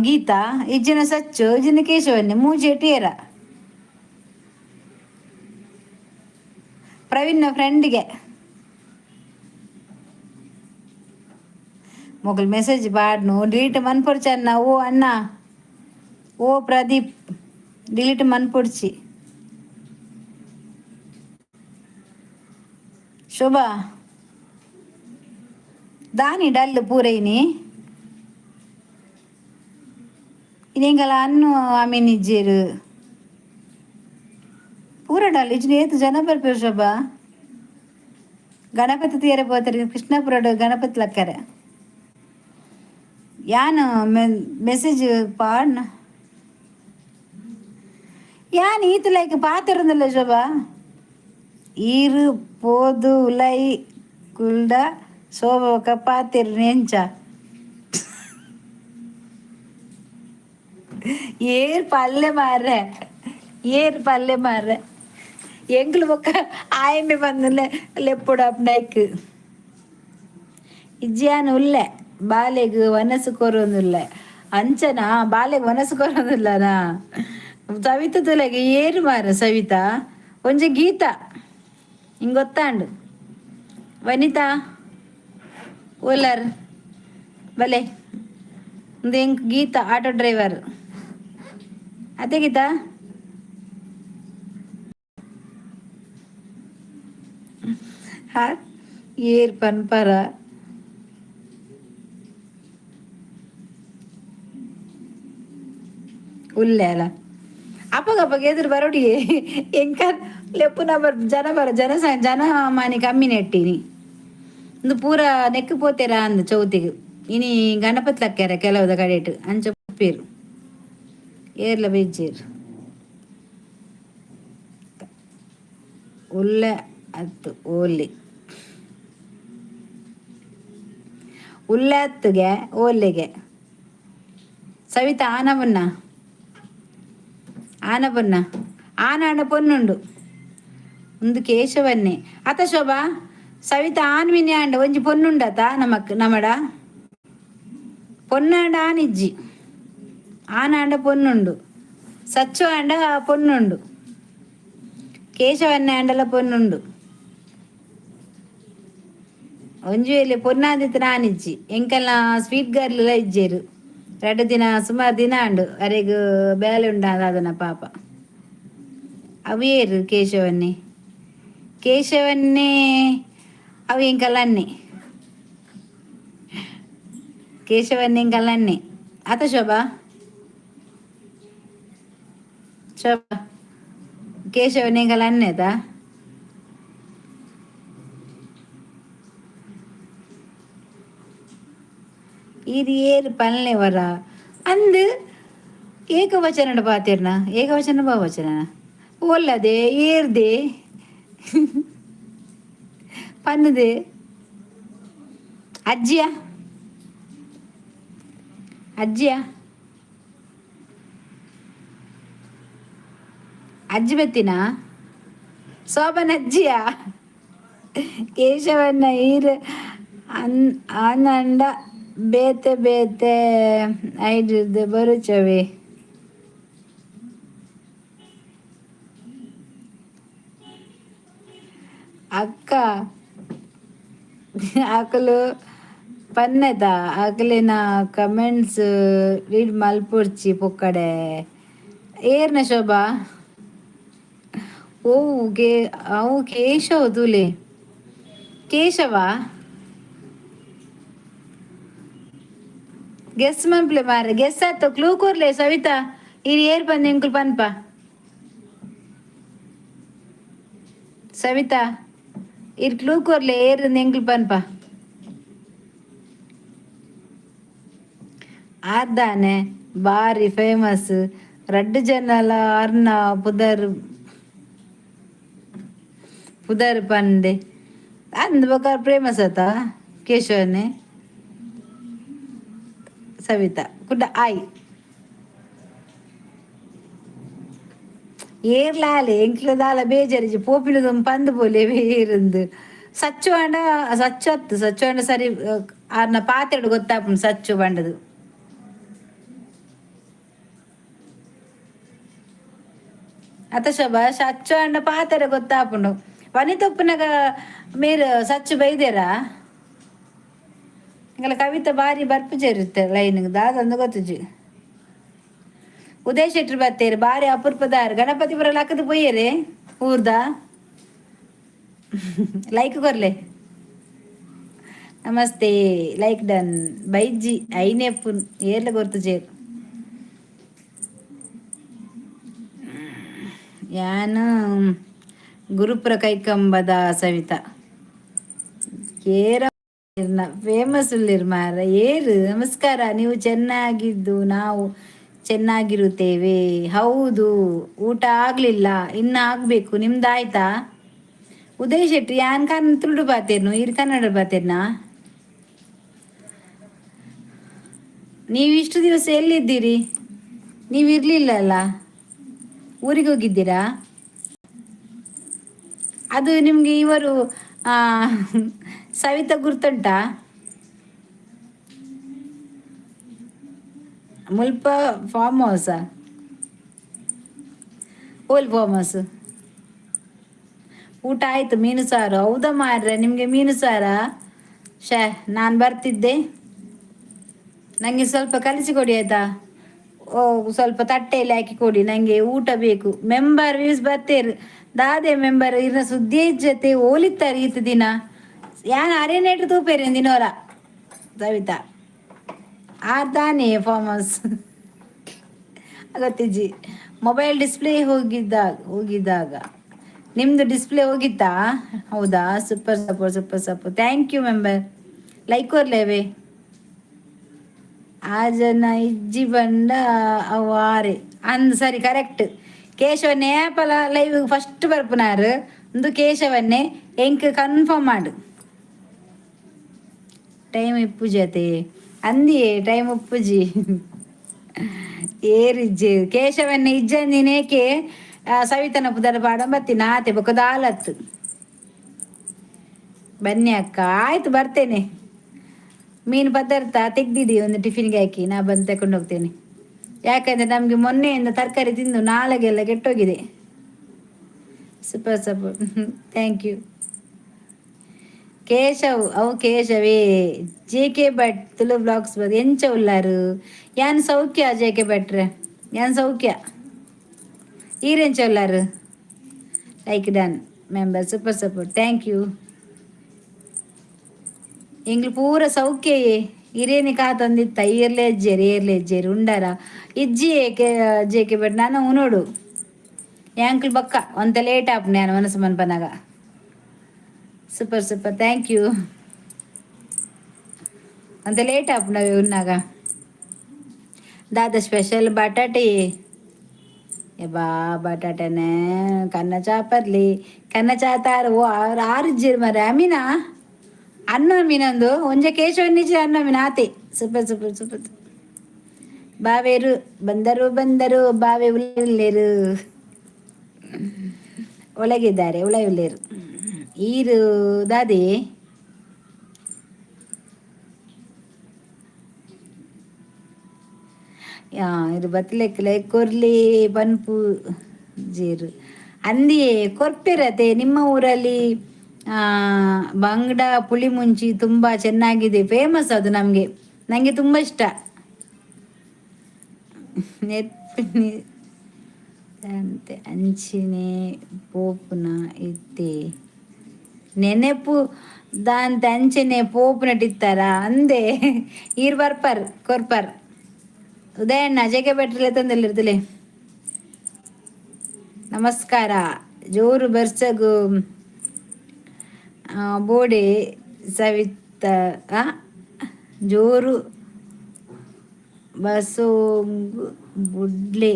A: ಗೀತಾ, ಇಜ್ಜಿನ ಸಚ್ಚು, ಇಜ್ಜಿನ ಕೇಶವನ್ನೇ, ಮೂಜೆಟ್ ಏರ ಪ್ರವೀಣ್ನ ಫ್ರೆಂಡ್ಗೆ. ಮೊಗಲ್ ಮೆಸೇಜ್ ಬಾಡ್ನು ಡಿಲೀಟ್ ಮನ್ಪೊಡ್ಚನ್ನ. ಓ ಅಣ್ಣ, ಓ ಪ್ರದೀಪ್, ಡಿಲೀಟ್ ಮನ್ಪೊಡ್ಚಿ. ಶೋಭಾ ದಾನಿ ಡಲ್ ಪೂರೈನಿ ಇದಿಂಗಲ ಅನ್ನು ಆಮೀನಿಜ್ಜೇರು ಪೂರ ಡಲ್. ಇಜ್ಜಿನ ಏತ್ ಜನ ಬರ್ಪೇರು ಶೋಭಾ? ಗಣಪತಿ ತೀರ ಪೋತಾರೆ, ಕೃಷ್ಣಪುರ ಗಣಪತಿ ಲಕ್ಕರೆ. ಯಾನ್ ಮೆಸೇಜ್ ಪಾಡ್ನ ಯಾನ್ ಈತ್ ಲೈಕ್ ಪಾತಿರಂದಲ್ಲ ಶೋಭಾ. ಈರು ಪೋದು ಉಲೈ ಕುಲ್ಡ ಶೋಭಕ ಪಾತಿರ್ ಎಂಚ? ಏರ್ ಪಲ್ಲೆ ಮಾರ್ರೆ, ಏರ್ ಪಲ್ಲೆ ಮಾರ್ರೆ. ಎಂಕ್ಲು ಬೊಕ್ಕ ಆಯಮ್ಮೆ ಬಂದು ಲೆಪ್ಪುಡು ಅಪ್ನೈಕ್. ಇಜ್ಜಿಯಾನ್ ಉಲ್ಲೆ, ಬಾಲೆಗ್ ವನಸು ಕೊರೊಂದುಲ್ಲೆ. ಅಂಚನಾ, ಬಾಲೆಗ್ ವನಸು ಕೊರೊಂದುಲ್ಲನಾ? ಸವಿತ ತುಲೆಗೆ ಏರು ಮಾರ ಸವಿತಾ? ಒಂಜಿ ಗೀತಾ ಹಿಂಗ್ ಗೊತ್ತಾಂಡು. ವನಿತಾ ಓಲರ್ ಬಲೆ. ಒಂದು ಎಂಕ್ ಗೀತಾ ಆಟೋ ಡ್ರೈವರ್ ಅದೇ. ಗೀತಾ ಹಾ ಏರ್ ಪನ್ಪರ ಉಲ್ಲೆಲ ಅಪಗ ಅಪಗ ಎದುರು ಬರೋಡಿಯೇ ಎಂಕ ಲೆಪ್ಪುನ ಬರ್ ಜನ ಬರ ಜನ ಜನ ಮಾನಿ ಕಮ್ಮಿ ನೆಟ್ಟಿನಿ. ಇಂದು ಪೂರ ನೆಕ್ಕು ಪೋತೇರ ಅಂದ್ ಚೌತಿಗೆ. ಇನಿ ಗಣಪತಿ ಲಕ್ಕ್ಯಾರ ಕೆಲವುದ ಕಡೆಟ್ ಅಂಚ ಪೇರು ಏರ್ಲ ಬೇಜೇರು. ಉಲ್ಲೆ ಅತ್ತು ಓಲಿ ಉಲ್ಲೆ ಅತ್ತುಗೆ ಓಲೆಗೆ. ಸವಿತಾ ಆನಬನ್ನ ಆನಬನ್ನ ಆನ ಆಂಡ ಪೊನ್ನುಂಡು ಒಂದು ಕೇಶವನ್ನೇ ಅತ ಶೋಭಾ. ಸವಿತಾ ಆನ್ ಮಿನಿ ಆಂಡ ಒಂಜಿ ಪೊನ್ನುಂಡತ ನಮಕ್ ನಮಡ ಪೊನ್ನಾಂಡ ಆನಿಜ್ಜಿ. ಆನಾಂಡ ಪೊನ್ನುಂಡು, ಸಚ್ಚು ಆಂಡ ಪೊನ್ನುಂಡು, ಕೇಶವನ್ನೇ ಆಂಡಲ ಪೊನ್ನುಂಡು. ಒಂಜಿ ವೇಳೆ ಪೊನ್ನಾದಿತ್ತು ಆನಿಜ್ಜಿ. ಎಂಕಲ್ನ ಸ್ವೀಟ್ ಗರ್ಲ್ ಇಜ್ಜೇರು ರಡ್ಡು ದಿನ ಸುಮಾರು ದಿನ ಅಂಡು ಅರೆಗ್ ಬೇಲೆ ಉಂಡಾದನ ಪಾಪ. ಅವೇರು ಕೇಶವನ್ನೇ ಕೇಶವನ್ನೇ ಅವು ಎಂಕಲ್ಲನ್ನೇ ಕೇಶವನ್ನೇ ಎಂಕಲ್ಲನ್ನೇ ಆತ ಶೋಭಾ. ಶೋಭಾ ಕೇಶವನ್ನೇ ಎಂಕಲ್ಲನ್ನೇ ಆತಾ. ಇದು ಏರು ಪನ್ಲೆ ವರ ಅಂದ್ ಏಕವಚನ ಪಾತಿರ್ನ ಏಕವಚನ ಬಹುವಚನ ಒಲ್ಲದೆ ಏರ್ದೆ ಪನ್ನುದೆ ಅಜ್ಜಿಯ ಅಜ್ಜಿಯ ಅಜ್ಜಿ ಬತ್ತಿನ ಶೋಭನ ಅಜ್ಜಿಯ ಕೇಶವನ್ನ ಈರ್ ಅನ್ ಆನಂಡ ಬೇತೆ ಬೇತೆ ಐಡಿರ್ದು ಬರುಚವೆ. ಅಕ್ಕ ಅಕುಲು ಪನ್ನೆದ ಅಕ್ಲೆನ ಕಮೆಂಟ್ಸ್ ರೀಡ್ ಮಲ್ಪೊಡ್ಚಿ ಪೊಕ್ಕಡೆ. ಏರ್ನ ಶೋಭಾ? ಓ ಕೆ ಅವು ಕೇಶವ ತೂಲೆ ಕೇಶವ ಗೆಸ್ ಮನ್ಪ್ಲೆ ಮಾರೆ. ಗೆಸ್ ಆತ ಕ್ಲೂ ಕೊರ್ಲೆ ಸವಿತಾ. ಇರ್ ಏರ್ ಪಂದ್ ಎಂಕುಲು ಪನ್ಪ ಸವಿತಾ. ಇರ್ ಕ್ಲೂ ಕೊರ್ಲೆ ಏರ್ ಎಂಕುಲು ಪನ್ಪ. ಆರ್ದಾನೆ ಬಾರಿ ಫೇಮಸ್ ರಡ್ಡು ಜನಲ ಅರ್ನ ಪುದರ್ ಪುದರ್ ಪಂಡೆ ಅಂದ್ ಬೊಕ ಫೇಮಸ್ ಆತ ಕೇಶವನೇ. ಸವಿತಾ ಕುಡ್ಡ ಆಯ್ ಏರ್ಲಾಲೆ ಎಂಕ್ಲ ದಾಲ ಬೇಜಾರಿಜಿ ಪೋಪಿನ ಪಂದ್ ಪೋಲೆ ಏರಂದು. ಸಚ್ಚು ಅಂಡ ಸಚ್ಚು ಅತ್ತು ಸಚ್ಚು ಅಂಡ ಸರಿ ಆರ್ನ ಪಾತೆರಡು ಗೊತ್ತಾಪುಂಡು ಸಚ್ಚು ಬಂಡದು. ಅತ ಶೋಭಾ ಸಚ್ಚು ಅಂಡ ಪಾತೆರ ಗೊತ್ತಾಪುಂಡು. ವನಿತೊಪ್ಪುನಗ ಮೇರ್ ಸಚ್ಚು ಬೈದೇರಾ? ಎಂಕಲ ಕವಿತಾ ಬಾರಿ ಬರ್ಪುಜೆರ್ ಲೈನ್ ದಾದ ಗೊತ್ತುಜಿ. ಉದಯ್ ಶೆಟ್ರು ಬತ್ತೇರು ಬಾರಿ ಅಪರೂಪದಾರ್. ಗಣಪತಿ ಪುರ ಲಕ್ಕದ ಪೋಯೆರೆ ಊರ್ದ. ಲೈಕ್ ಕೊರ್ಲೆ. ನಮಸ್ತೆ ಲೈಕ್ ಡನ್. ಬೈಜಿ ಐನೆಪ್ಪು ಏರ್ಲ ಗೊತ್ತುಜೇರ್. ಯಾನ್ ಗುರುಪುರ ಕೈಕಂಬದ ಸವಿತಾ. ಏರ ಫೇಮಸ್ ಉಲ್ಲೆರ್ ಮಾರ್ರೆ ಏರು. ನಮಸ್ಕಾರ ನೀವು ಚೆನ್ನಾಗಿದ್ದು ನಾವು ಚೆನ್ನಾಗಿರುತ್ತೇವೆ. ಹೌದು ಊಟ ಆಗ್ಲಿಲ್ಲ ಇನ್ನು ಆಗ್ಬೇಕು. ನಿಮ್ದಾಯ್ತಾ? ಉದಯ್ ಶೆಟ್ಟಿ ಯಾನ್ ಕನ್ ತುಳು ಪಾತೆರ್ನು ಈರ್ ಕನ್ನಡ ಪಾತೆರ್ನಾ? ನೀವು ಇಷ್ಟು ದಿವಸ ಎಲ್ಲಿದ್ದೀರಿ? ನೀವು ಇರ್ಲಿಲ್ಲ ಅಲ್ಲ, ಊರಿಗೆ ಹೋಗಿದ್ದೀರಾ? ಅದು ನಿಮ್ಗೆ ಇವರು ಸವಿತಾ ಗುರ್ತುಂಟಾ? ಮುಲ್ಪ ಫಾರ್ಮ್ ಹೌಸಾ? ಓಲ್ ಫಾರ್ಮ್ ಹೌಸ್? ಊಟ ಆಯ್ತು ಮೀನು ಸಾರು. ಹೌದಾ ಮಾರ್ರೆ, ನಿಮಗೆ ಮೀನು ಸಾರಾ? ಶೇ ನಾನು ಬರ್ತಿದ್ದೆ, ನನಗೆ ಸ್ವಲ್ಪ ಕಲಿಸಿಕೊಡಿ ಆಯ್ತಾ? ಓ ಸ್ವಲ್ಪ ತಟ್ಟೆಯಲ್ಲಿ ಹಾಕಿ ಕೊಡಿ, ನನಗೆ ಊಟ ಬೇಕು. ಮೆಂಬರ್ ವ್ಯೂಸ್ ಬರ್ತೇರು ದಾದೆ ಮೆಂಬರ್ ಇರ್ನ ಸುದ್ದಿ ಜೊತೆ ಓಲಿತ್ತಾರೆ ಈತ ದಿನ. ಯಾನ್ ಅರೇನೇಟ್ ತೂಪೇರಿ ದಿನೋರ ಸವಿತಾ ಆರ್ದಾನೆ ಫಾರ್ಮ್ ಹೌಸ್ ಗೊತ್ತಿಜ್ಜಿ. ಮೊಬೈಲ್ ಡಿಸ್ಪ್ಲೇ ಹೋಗಿದ್ದಾಗ ಹೋಗಿದ್ದಾಗ ನಿಮ್ಮದು ಡಿಸ್ಪ್ಲೇ ಹೋಗಿತ್ತಾ? ಹೌದಾ? Super support, super support. Thank you member. Like ಕೊರ್ಲೇವೆ. ಆ ಜನ ಇಜ್ಜಿ ಬಂಡ ಅವು ಆರೆ ಅಂದ್ ಸರಿ, ಕರೆಕ್ಟ್. ಕೇಶವನ್ನೇ ಏಪಲ ಲೈವ್ ಫಸ್ಟ್ ಬರ್ಪುನಾರು. ಒಂದು ಕೇಶವನ್ನೇ ಎಂಕ್ ಕನ್ಫರ್ಮ್ ಮಾಡು. Time ಇಪ್ಪುಜತೆ ಅಂದಿಯೇ, time ಉಪ್ಪುಜಿ. ಏರಿಜ್ಜೆ ಕೇಶವನ್ನೇ ಇಜ್ಜಂದಿನೇಕೆ ಸವಿತನ ಪುದರ್ ಪಾಡ ಬತ್ತಿ ನಾತೆ ಬೊಕ ದಾಲತ್. ಬನ್ನಿ ಅಕ್ಕ. ಆಯ್ತು, ಬರ್ತೇನೆ. ಮೀನು ಪದಾರ್ಥ ತೆಗ್ದಿಡಿ ಒಂದು ಟಿಫಿನ್ಗೆ ಹಾಕಿ, ನಾ ಬಂದು ತಕೊಂಡು ಹೋಗ್ತೇನೆ. ಯಾಕಂದ್ರೆ ನಮಗೆ ಮೊನ್ನೆಯಿಂದ ತರಕಾರಿ ತಿಂದು ನಾಲಿಗೆಲ್ಲ ಕೆಟ್ಟೋಗಿದೆ. Super support, thank you Keshav. ಅವು ಕೇಶವೇ. J K Bhat Tulu blogs ಬದ್. ಎಂಚ ಉಲ್ಲಾರು? ಯಾನ್ ಸೌಖ್ಯ ಜೆ ಕೆ ಭಟ್ರೆ, ಯಾನ್ ಸೌಖ್ಯ. ಈರೆಂಚ ಉಲ್ಲಾರು? Like done member, super support, thank you. ಎಂಗ್ಲು ಪೂರ ಸೌಖ್ಯಯೇ. ಇರೇನಿ ಕಾತೊಂದಿತ್ತ ಈರ್ಲೆ ಅಜ್ಜೇರು, ಏರ್ಲೆ ಅಜ್ಜೇರು ಉಂಡಾರ ಇಜ್ಜಿಯೇ K J K Bhat. ನಾನು ಉನೋಡು ಯಾಂಕ್ಲ್ ಬಕ್ಕ ಒಂತ ಲೇಟ್ ಆಪುಂಡು ಯಾನ್ ಮನಸ್ಸು ಮನ್ಪನಾಗ. Super super, thank you. ಅಂತ ಲೇಟ್ ಆಪುಂಡು ಅವೆ ಉನ್ನಾಗ. ದಾದ ಸ್ಪೆಷಲ್? ಬಟಾಟೆ ಬಾ ಬಟಾಟನೆ ಕನ್ನ ಚಾಪರ್ಲಿ ಕನ್ನ ಚಾತಾರು. ಓ ಆರು ಇಜ್ಜೇರು ಮರೆ. ಅಮೀನಾ ಅನ್ನ ಮೀನೊಂದು ಒಂಜೆ ಕೇಶವನ್ನಿಜ ಅನ್ನ ಮೀನ ಆತೆ. Super super super. ಬಾವೇರು ಬಂದರು ಬಂದರು, ಬಾವೆ ಉಲ್ಲೇರು. ಒಳಗಿದ್ದಾರೆ, ಉಳ ಉಲ್ಲೇರು ಈರು ದಾದಿ. ಇದು ಬತ್ತಲೆಕ್ಲೆ ಕೊರ್ಲಿ ಪನ್ಪು ಜೀರು ಅಂದಿಯೇ ಕೊರ್ಪಿರತೆ. ನಿಮ್ಮ ಊರಲ್ಲಿ ಬಂಗಡ ಪುಳಿ ಮುಂಚಿ ತುಂಬ ಚೆನ್ನಾಗಿದೆ, ಫೇಮಸ್ ಅದು ನಮಗೆ. ನನಗೆ ತುಂಬ ಇಷ್ಟ. ನೆತ್ಪಿನಿ ಅಂತೆ ಅಂಚಿನೆ ಪೋಪುನ ಇತ್ತೆ ನೆನೆಪು ದಾಂತೆ ಅಂಚನೆ ಪೋಪುನಟಿತ್ತಾರ ಅಂದೆ. ಈರ್ ಬರ್ಪರ್ ಕೊರ್ಪರ್. ಉದಯಣ್ಣ ಜೆಕೆ ಬೆಟ್ರಲೆ ತಂದಲ್ಲಿರ್ತಲೆ. ನಮಸ್ಕಾರ. ಜೋರು ಬರ್ಸಗು ಬೋಡೆ ಸವಿತ. ಜೋರು ಬಸೋಂಗು ಬುಡ್ಲೆ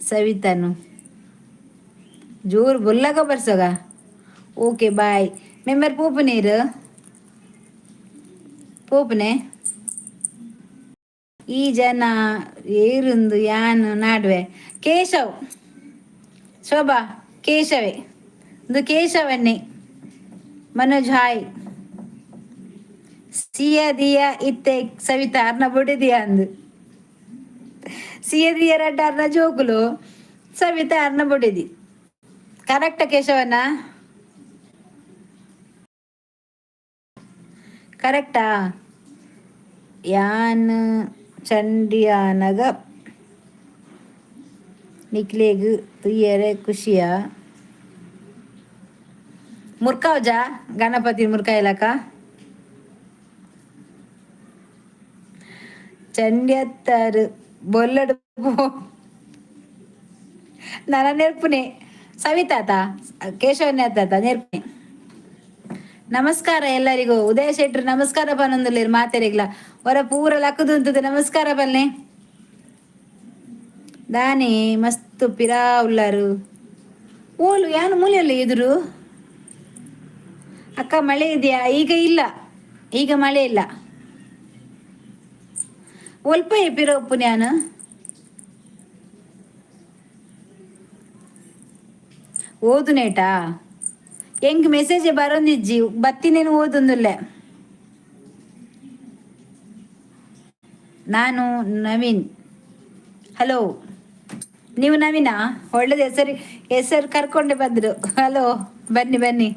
A: ಸವಿತನು. ಜೋರು ಬೊಲ್ಲಗ ಬರ್ಸಗ. Okay, bye member. ಪೋಪು ನೀರು ಪೋಪುನೆ. ಈ ಜನ ಏರುಂದು ಯಾನು ನಾಡುವೆ. ಕೇಶವ್, ಶೋಭಾ, ಕೇಶವೇ ಒಂದು ಕೇಶವನ್ನೇ. ಮನೋಜ್ ಹಾಯ್. ಸಿಯ ದಿಯ ಇತ್ತೆ ಸವಿತಾ ಅರ್ನ ಬುಡಿದಿಯ ಅಂದು. ಸಿಯ ದಿಯ ರಡ್ಡ ಅರ್ನ ಜೋಕುಲು, ಸವಿತಾ ಅರ್ನ ಬುಡಿದಿ. ಕರೆಕ್ಟ್ ಕೇಶವನ? ಕರೆಕ್ಟಾ? ಯಾನ್ ಚಂಡಿಯಾನಗ ನಿಕ್ಲೆಗ್ ತುಯ್ಯರೆ ಖುಷಿಯ. ಮುರ್ಕಾವ್ಜಾ ಗಣಪತಿ ಮುರ್ಕಾಯಿಲಕ್ಕ ಚಂಡ್ಯತ್ತಾರು ಬೊಲ್ಲಡು ನನ್ನ ನೆರ್ಪುನೆ ಸವಿತಾತ ಕೇಶವನೇ ತಾತ ನೆರ್ಪುನೆ. ನಮಸ್ಕಾರ ಎಲ್ಲರಿಗೂ. ಉದಯ ಶೆಟ್ರು ನಮಸ್ಕಾರ ಪನೊಂದುಲ್ಲೆರ್ ಮಾತೆರೆಗ್ಲ. ಹೊರ ಪೂರ ಲಕ್ಕುದುಂತುದು ನಮಸ್ಕಾರ ಪಲ್ನೆ. ದಾನೆ ಮಸ್ತ್ ಪಿರಾ ಉಲ್ಲಾರು. ಓಲು ಯಾನು ಮೂಲೆಯಲ್ಲ ಎದುರು. ಅಕ್ಕ, ಮಳೆ ಇದೆಯಾ? ಈಗ ಇಲ್ಲ, ಈಗ ಮಳೆ ಇಲ್ಲ. ಒಲ್ಪ ಪಿರ ಉಪ್ಪು ನಾನು ಓದುನೇಟಾ. ಎಂಕ್ ಮೆಸೇಜ್ ಬರೊಂದಿಜ್ಜಿ, ಬತ್ತಿನೇನು ಓದೊಂದುಲ್ಲೆ. ನಾನು ನವೀನ್. ಹಲೋ, ನೀವು ನವೀನಾ? ಒಳ್ಳೇದು, ಹೆಸರು ಹೆಸರು ಕರ್ಕೊಂಡೆ ಬಂದರು. ಹಲೋ, ಬನ್ನಿ ಬನ್ನಿ.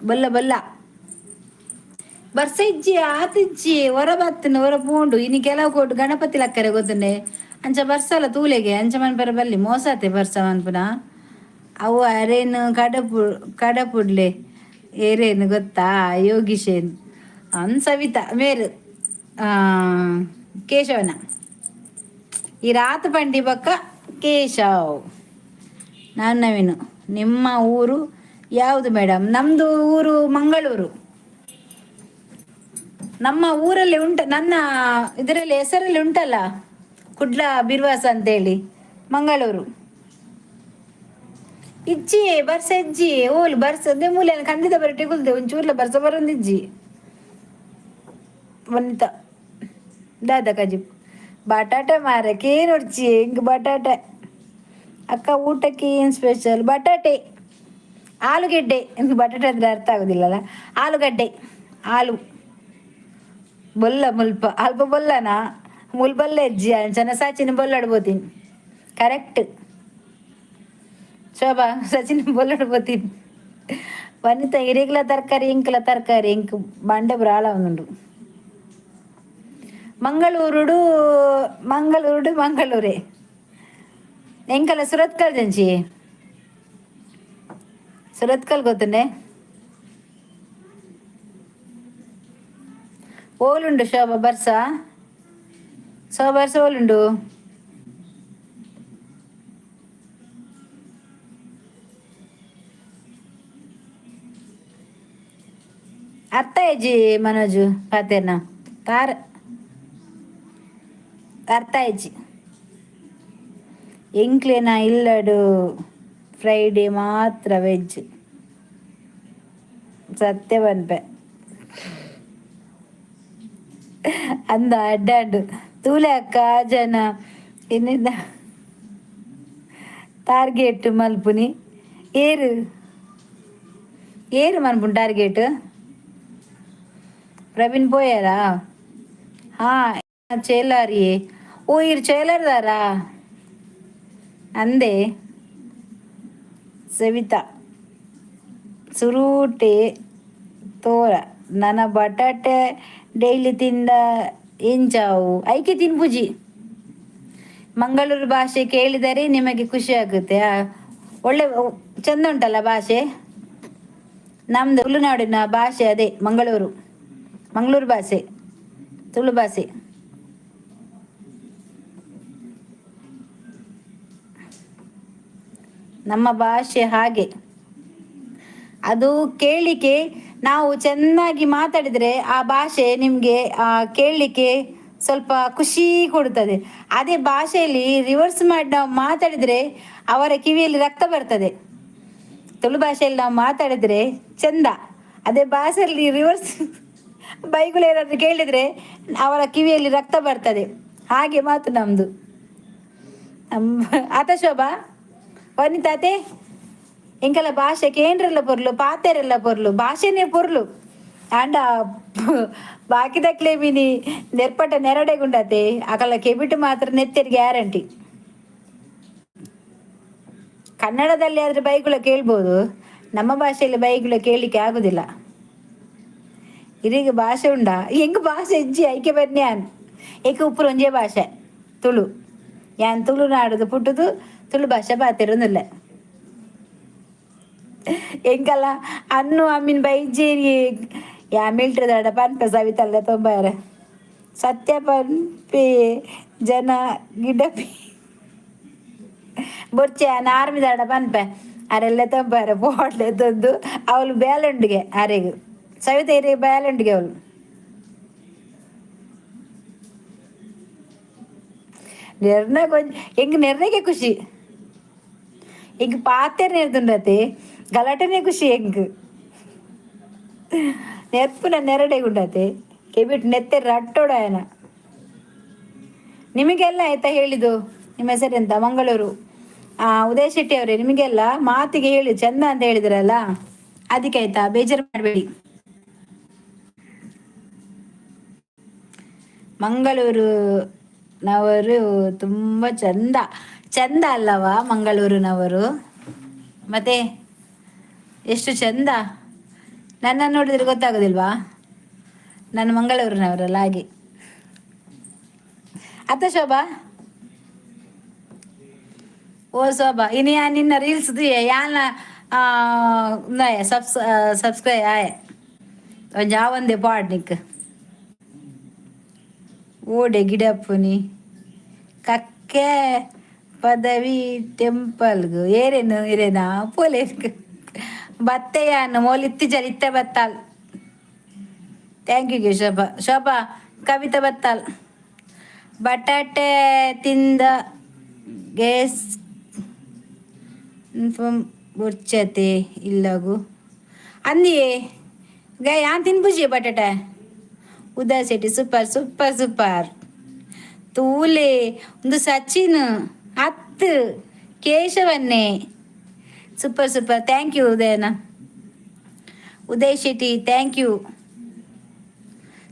A: ಬೊಲ್ಲ ಬೊಲ್ಲ ಬರ್ಸ ಇಜ್ಜಿ, ಆತಿಜ್ಜಿ. ಹೊರ ಬತ್ತಿನ ಹೊರ ಪೋಂಡು. ಇನಿ ಕೆಲವು ಕೋಟು ಗಣಪತಿ ಲಕ್ಕರೆ ಗೊತ್ತುಂಡೆ. ಅಂಚ ಬರ್ಸಲ ತೂಲೆಗೆ ಅಂಚ ಮನ್ಪರ ಬಲ್ಲಿ ಮೋಸಾತೆ ಬರ್ಸ ಮನ್ಪುನ. ಅವು ಅರೇನು ಕಡಪು ಕಡಪುಡ್ಲೆ. ಏರೇನು ಗೊತ್ತಾ? ಯೋಗೀಶೇನ್ ಅನ್ ಸವಿತಾ ಮೇರು ಕೇಶವನ ಈ ರಾತ್ ಬಂಡಿ ಬಕ್ಕ ಕೇಶವ್. ನಾನು ನವೀನು. ನಿಮ್ಮ ಊರು ಯಾವುದು ಮೇಡಮ್? ನಮ್ಮದು ಊರು ಮಂಗಳೂರು. ನಮ್ಮ ಊರಲ್ಲಿ ಉಂಟು, ನನ್ನ ಇದರಲ್ಲಿ ಹೆಸರಲ್ಲಿ ಉಂಟಲ್ಲ, ಕುಡ್ಲ ಬಿರ್ವಾಸ ಅಂತೇಳಿ, ಮಂಗಳೂರು. ಇಜ್ಜಿ ಬರ್ಸ ಇಜ್ಜಿ ಓಲ್ ಬರ್ಸ ಮೂಲೆ ಖಂಡಿತ ಬರಟೆ ಕುಲ್ದೆ ಒಂಚೂರ್ಲ ಬರ್ಸ ಬರೊಂದಿಜ್ಜಿ. ವನಿತಾ ದಾದ ಕಜಿಪ್ ಬಟಾಟೆ ಮಾರಕ್ಕೆ ಏನು ಹಿಂಗ್ ಬಟಾಟೆ. ಅಕ್ಕ, ಊಟಕ್ಕೆ ಏನು ಸ್ಪೆಷಲ್? ಬಟಾಟೆ, ಆಲೂಗೆಡ್ಡೆ. ನಿಮ್ಗೆ ಬಟಾಟೆ ಅಂದರೆ ಅರ್ಥ ಆಗೋದಿಲ್ಲಲ್ಲ. ಆಲೂಗಡ್ಡೆ, ಆಲೂ ಬೊಲ್ಲ ಮುಲ್ಪ ಅಲ್ಪ ಬೊಲ್ಲನಾ ಮುಲ್ಬಲ್ಲ ಅಜ್ಜಿ ಅಂಚನ ಸಚಿನ್ ಬೊಲ್ಲಾಡ್ಬೋತೀನಿ. ಕರೆಕ್ಟ್ ಶೋಭಾ, ಸಚಿನ್ ಬೊಲ್ಲಾಡ್ಬೋತೀನಿ. ವನಿತಾ, ಇರಿಗ್ಲ ತರಕಾರಿ, ಇಂಕ್ಲ ತರಕಾರಿ, ಇಂಕ್ ಬಂಡೆ ಬ್ರಾಳ ಉಂಡು. ಮಂಗಳೂರುಡು, ಮಂಗಳೂರುಡು, ಮಂಗಳೂರೇ. ಎಂಕಲ ಸುರತ್ಕಲ್ ಜಂಚಿ. ಸುರತ್ಕಲ್ ಗೊತ್ತುಂಡೆ? ಓಲುಂಡು ಶೋಭಾ ಬರ್ಸ? ಶೋಭಾ, ಬರ್ಸ ಓಲುಂಡು? ಅರ್ಥ ಆಯ್ಜಿ ಮನೋಜ್ ಪಾತೇರ್ನ ತಾರ್ ಅರ್ಥ ಆಯ್ಜಿ. ಎಂಕ್ಲೆನ ಇಲ್ಲಡು ಫ್ರೈಡೆ ಮಾತ್ರ ವೆಜ್. ಸತ್ಯ ಪನ್ಪೆ ಅಂದ ಅಡ್ಡಾಡು ತೂಲೆ ಅಕ್ಕ ಜನ ಇನ್ನಿಂದ ಟಾರ್ಗೆಟ್ ಮಲ್ಪುನಿ. ಏರು ಏರು ಮನ್ಪುನ್ ಟಾರ್ಗೆಟ್? ಪ್ರವೀಣ್ ಪೋಯಾರಾ? ಹಾ, ಚೇಲಾರಿಯೇ. ಓ, ಇರು ಚೇಲಾರ್ದಾರಾ ಅಂದೆ. ಸವಿತಾ, ಸುರೂಟೆ ತೋರ ನನ್ನ ಬಟಾಟೆ ಡೈಲಿ ತಿಂದ ಎಂಚಾವು ಐಕೆ ತಿನ್ಪುಜಿ. ಮಂಗಳೂರು ಭಾಷೆ ಕೇಳಿದರೆ ನಿಮಗೆ ಖುಷಿ ಆಗುತ್ತೆ. ಒಳ್ಳೆ ಚಂದ ಉಂಟಲ್ಲ ಭಾಷೆ ನಮ್ದು? ತುಳುನಾಡಿನ ಭಾಷೆ ಅದೇ ಮಂಗಳೂರು, ಮಂಗಳೂರು ಭಾಷೆ, ತುಳು ಭಾಷೆ. ನಮ್ಮ ಭಾಷೆ ಹಾಗೆ. ಅದು ಕೇಳಲಿಕ್ಕೆ ನಾವು ಚೆನ್ನಾಗಿ ಮಾತಾಡಿದರೆ ಆ ಭಾಷೆ ನಿಮಗೆ ಕೇಳಲಿಕ್ಕೆ ಸ್ವಲ್ಪ ಖುಷಿ ಕೊಡುತ್ತದೆ. ಅದೇ ಭಾಷೆಯಲ್ಲಿ ರಿವರ್ಸ್ ಮಾಡಿ ನಾವು ಮಾತಾಡಿದರೆ ಅವರ ಕಿವಿಯಲ್ಲಿ ರಕ್ತ ಬರ್ತದೆ. ತುಳು ಭಾಷೆಯಲ್ಲಿ ನಾವು ಮಾತಾಡಿದರೆ ಚಂದ. ಅದೇ ಭಾಷೆಯಲ್ಲಿ ರಿವರ್ಸ್ ಬೈಗುಳ ಏನಾದರೂ ಕೇಳಿದರೆ ಅವರ ಕಿವಿಯಲ್ಲಿ ರಕ್ತ ಬರ್ತದೆ. ಹಾಗೆ ಮಾತು ನಮ್ಮದು. ಆತ ಶೋಭಾ, ವನಿತಾತೆ, ಎಂಕಲ ಭಾಷೆ ಕೇಂದ್ರಲ್ಲ ಪೊರ್ಲು, ಪಾತೆರೆಲ್ಲ ಪೊರ್ಲು, ಭಾಷೆನೇ ಪೊರ್ಲು. ಆಂಡ ಬಾಕಿದಕ್ಲೆ ಮಿನಿ ನೆರ್ಪಟ ನೆರಡೆ ಗುಂಡತೆ. ಅಕಲ ಕೆಬಿಟು ಮಾತ್ರ ನೆತ್ತೆರ್ ಗ್ಯಾರಂಟಿ. ಕನ್ನಡದಲ್ಲಿ ಆದ್ರೆ ಬೈಗುಳ ಕೇಳ್ಬೋದು, ನಮ್ಮ ಭಾಷೆಯಲ್ಲಿ ಬೈಗುಳ ಕೇಳಲಿಕ್ಕೆ ಆಗುದಿಲ್ಲ. ಇದೀಗ ಭಾಷೆ ಉಂಡಾ? ಹೆಂಗ್ ಭಾಷೆ ಇಜ್ಜಿ. ಐಕೆ ಬನ್ನಿ ಏಕ ಉಪ್ಪು ಒಂಜೇ ಭಾಷೆ ತುಳು. ಯಾನ್ ತುಳುನಾಡುದು ಪುಟ್ಟುದು ತುಳು ಭಾಷೆ ಪಾತೆರೊಂದುಲ್ಲೆ. ಎಂಕಲ್ಲ ಅನ್ನು ಅಮ್ಮಿನ ಬೈಜೇರಿ ಯಾ ಮಿಲ್ಟ್ರಿದಾಡ ಪನ್ಪೆ. ಸವಿತಲ್ಲ ತೊಂಬಾರೆ ಸತ್ಯ ಪನ್ಪೆ ಜನ ಗಿಡಪಿ ಬೊರ್ಚೆ ಆರ್ಮಿದಾಡ ಪನ್ಪೆ ಅರೆಲ್ಲ ತೊಂಬಾರೆ ಪೋಡ್ಲೆ ತಂದು ಅವಳು ಬೇಲುಂಡಿಗೆ ಅರೆಗು ಸವಿತ ಇರಿಗೆ ಬೇಲುಂಡಿಗೆ ಅವಳು. ನಿರ್ಣಯ ಕೊಂಚ ಎಂಕ್ ನಿರ್ಣಯಕ್ಕೆ ಖುಷಿ. ಎಂಕ್ ಪಾತೆರ್ ನೇರ್ದುಂಡತೆ ಗಲಾಟೆನೇ ಖುಷಿ. ಎಂಕ್ ನೆರ್ಪುನ ನೆರಡೆ ಗುಂಡತೆ ಕೆಬಿಟ್ ನೆತ್ತೆರ್ ರಟ್ಟೋಡ ಆಯನ. ನಿಮಗೆಲ್ಲ ಆಯ್ತಾ ಹೇಳಿದ್ದು? ನಿಮ್ಮ ಹೆಸರೆಂತ? ಮಂಗಳೂರು. ಉದಯ ಶೆಟ್ಟಿ ಅವರೇ, ನಿಮಗೆಲ್ಲ ಮಾತಿಗೆ ಹೇಳಿ ಚಂದ ಅಂತ ಹೇಳಿದ್ರಲ್ಲ, ಅದಕ್ಕೆ ಆಯ್ತಾ, ಬೇಜಾರು ಮಾಡಬೇಡಿ. ಮಂಗಳೂರು ನವರು ತುಂಬ ಚಂದ ಚಂದ ಅಲ್ಲವಾ? ಮಂಗಳೂರಿನವರು ಮತ್ತೆ ಎಷ್ಟು ಚಂದ. ನನ್ನ ನೋಡಿದ್ರೆ ಗೊತ್ತಾಗೋದಿಲ್ವಾ? ನಾನು ಮಂಗಳೂರಿನವರಲ್ಲ, ಹಾಗೆ. ಅತ್ತ ಶೋಭಾ, ಓ ಶೋಭಾ, ಇನ್ನು ಯಾ ನಿನ್ನ ರೀಲ್ಸ್ ಯಾನ ಸಬ್ಸ್ಕ್ರೈಬ್ ಆಯೆ. ಒಂಜಿ ಆವಂದೆ ಪಾಡ್ ನಿಕ್. ಓಡೆ ಗಿಡಪ್ಪುನಿ? ಕಕ್ಕೆ ಪದವಿ ಟೆಂಪಲ್ಗು ಏರೇನು ಇರೇನಾ ಪೋಲೆ. ಬತ್ತೆಯಾನು ಮೋಲಿತ್ತಿ ಇತ್ತೆ ಬತ್ತಾಲ್. Thank you Shobha. Shobha, Kavita ಬತ್ತಾಲ್. ಬಟಾಟೆ ತಿಂದ ಗ್ಯಾಸ್ ಬೊರ್ಚತೆ ಇಲ್ಲಗು ಅಂದಿಯೇ ಗ ಯಾನ್ ತಿನ್ಪುಜಿ ಬಟಾಟೆ. Uday Shetty, super super super. ತೂಲೆ, ಒಂದು ಸಚಿನ್ ಅತ್ತು ಕೇಶವನ್ನೇ. ಸೂಪರ್ ಸೂಪರ್, thank you ಉದಯನ. Uday Shetty, thank you.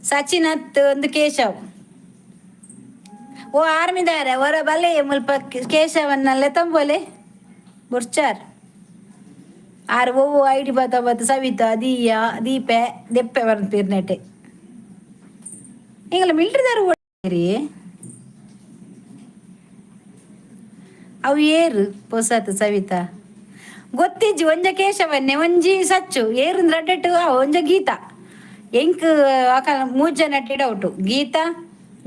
A: Sachin ಅತ್ತು, ಒಂದು ಕೇಶವ್. ಓ ಆರ್ಮಿದಾರೆ ಹೊರ ಬಲ್ಲೆ ಮುಲ್ಪ ಕೇಶವನ್ನಲ್ಲೇ ತಂಬೋಲೆ ಬುರ್ಚಾರ್ ಆರು. ಓ ಐಡಿ ಬತ್ತ ಬತ್ತ. ಸವಿತಾ, ದೀಯ, ದೀಪೆ ದೆಪ್ಪೆ ಬರ್ಪೀರ್ನೆಟೆ. ಎಂಗಲ ಮಿಲ್ಟ್ರಿದಾರು ಓಡಿ. ಅವು ಏರು ಪೊಸತ್ ಸವಿತಾ ಗೊತ್ತಿಜ್ಜಿ. ಒಂಜ ಕೇಶವನ್ನೆ, ಒಂಜಿ ಸಚ್ಚು, ಏರು ರಡ್ಡೆಟ್ಟು ಒಂಜ ಗೀತಾ. ಎಂಕ್ ಅಕಲ್ ಮೂಜ ನಟ್ಟಿ doubt. Geetha,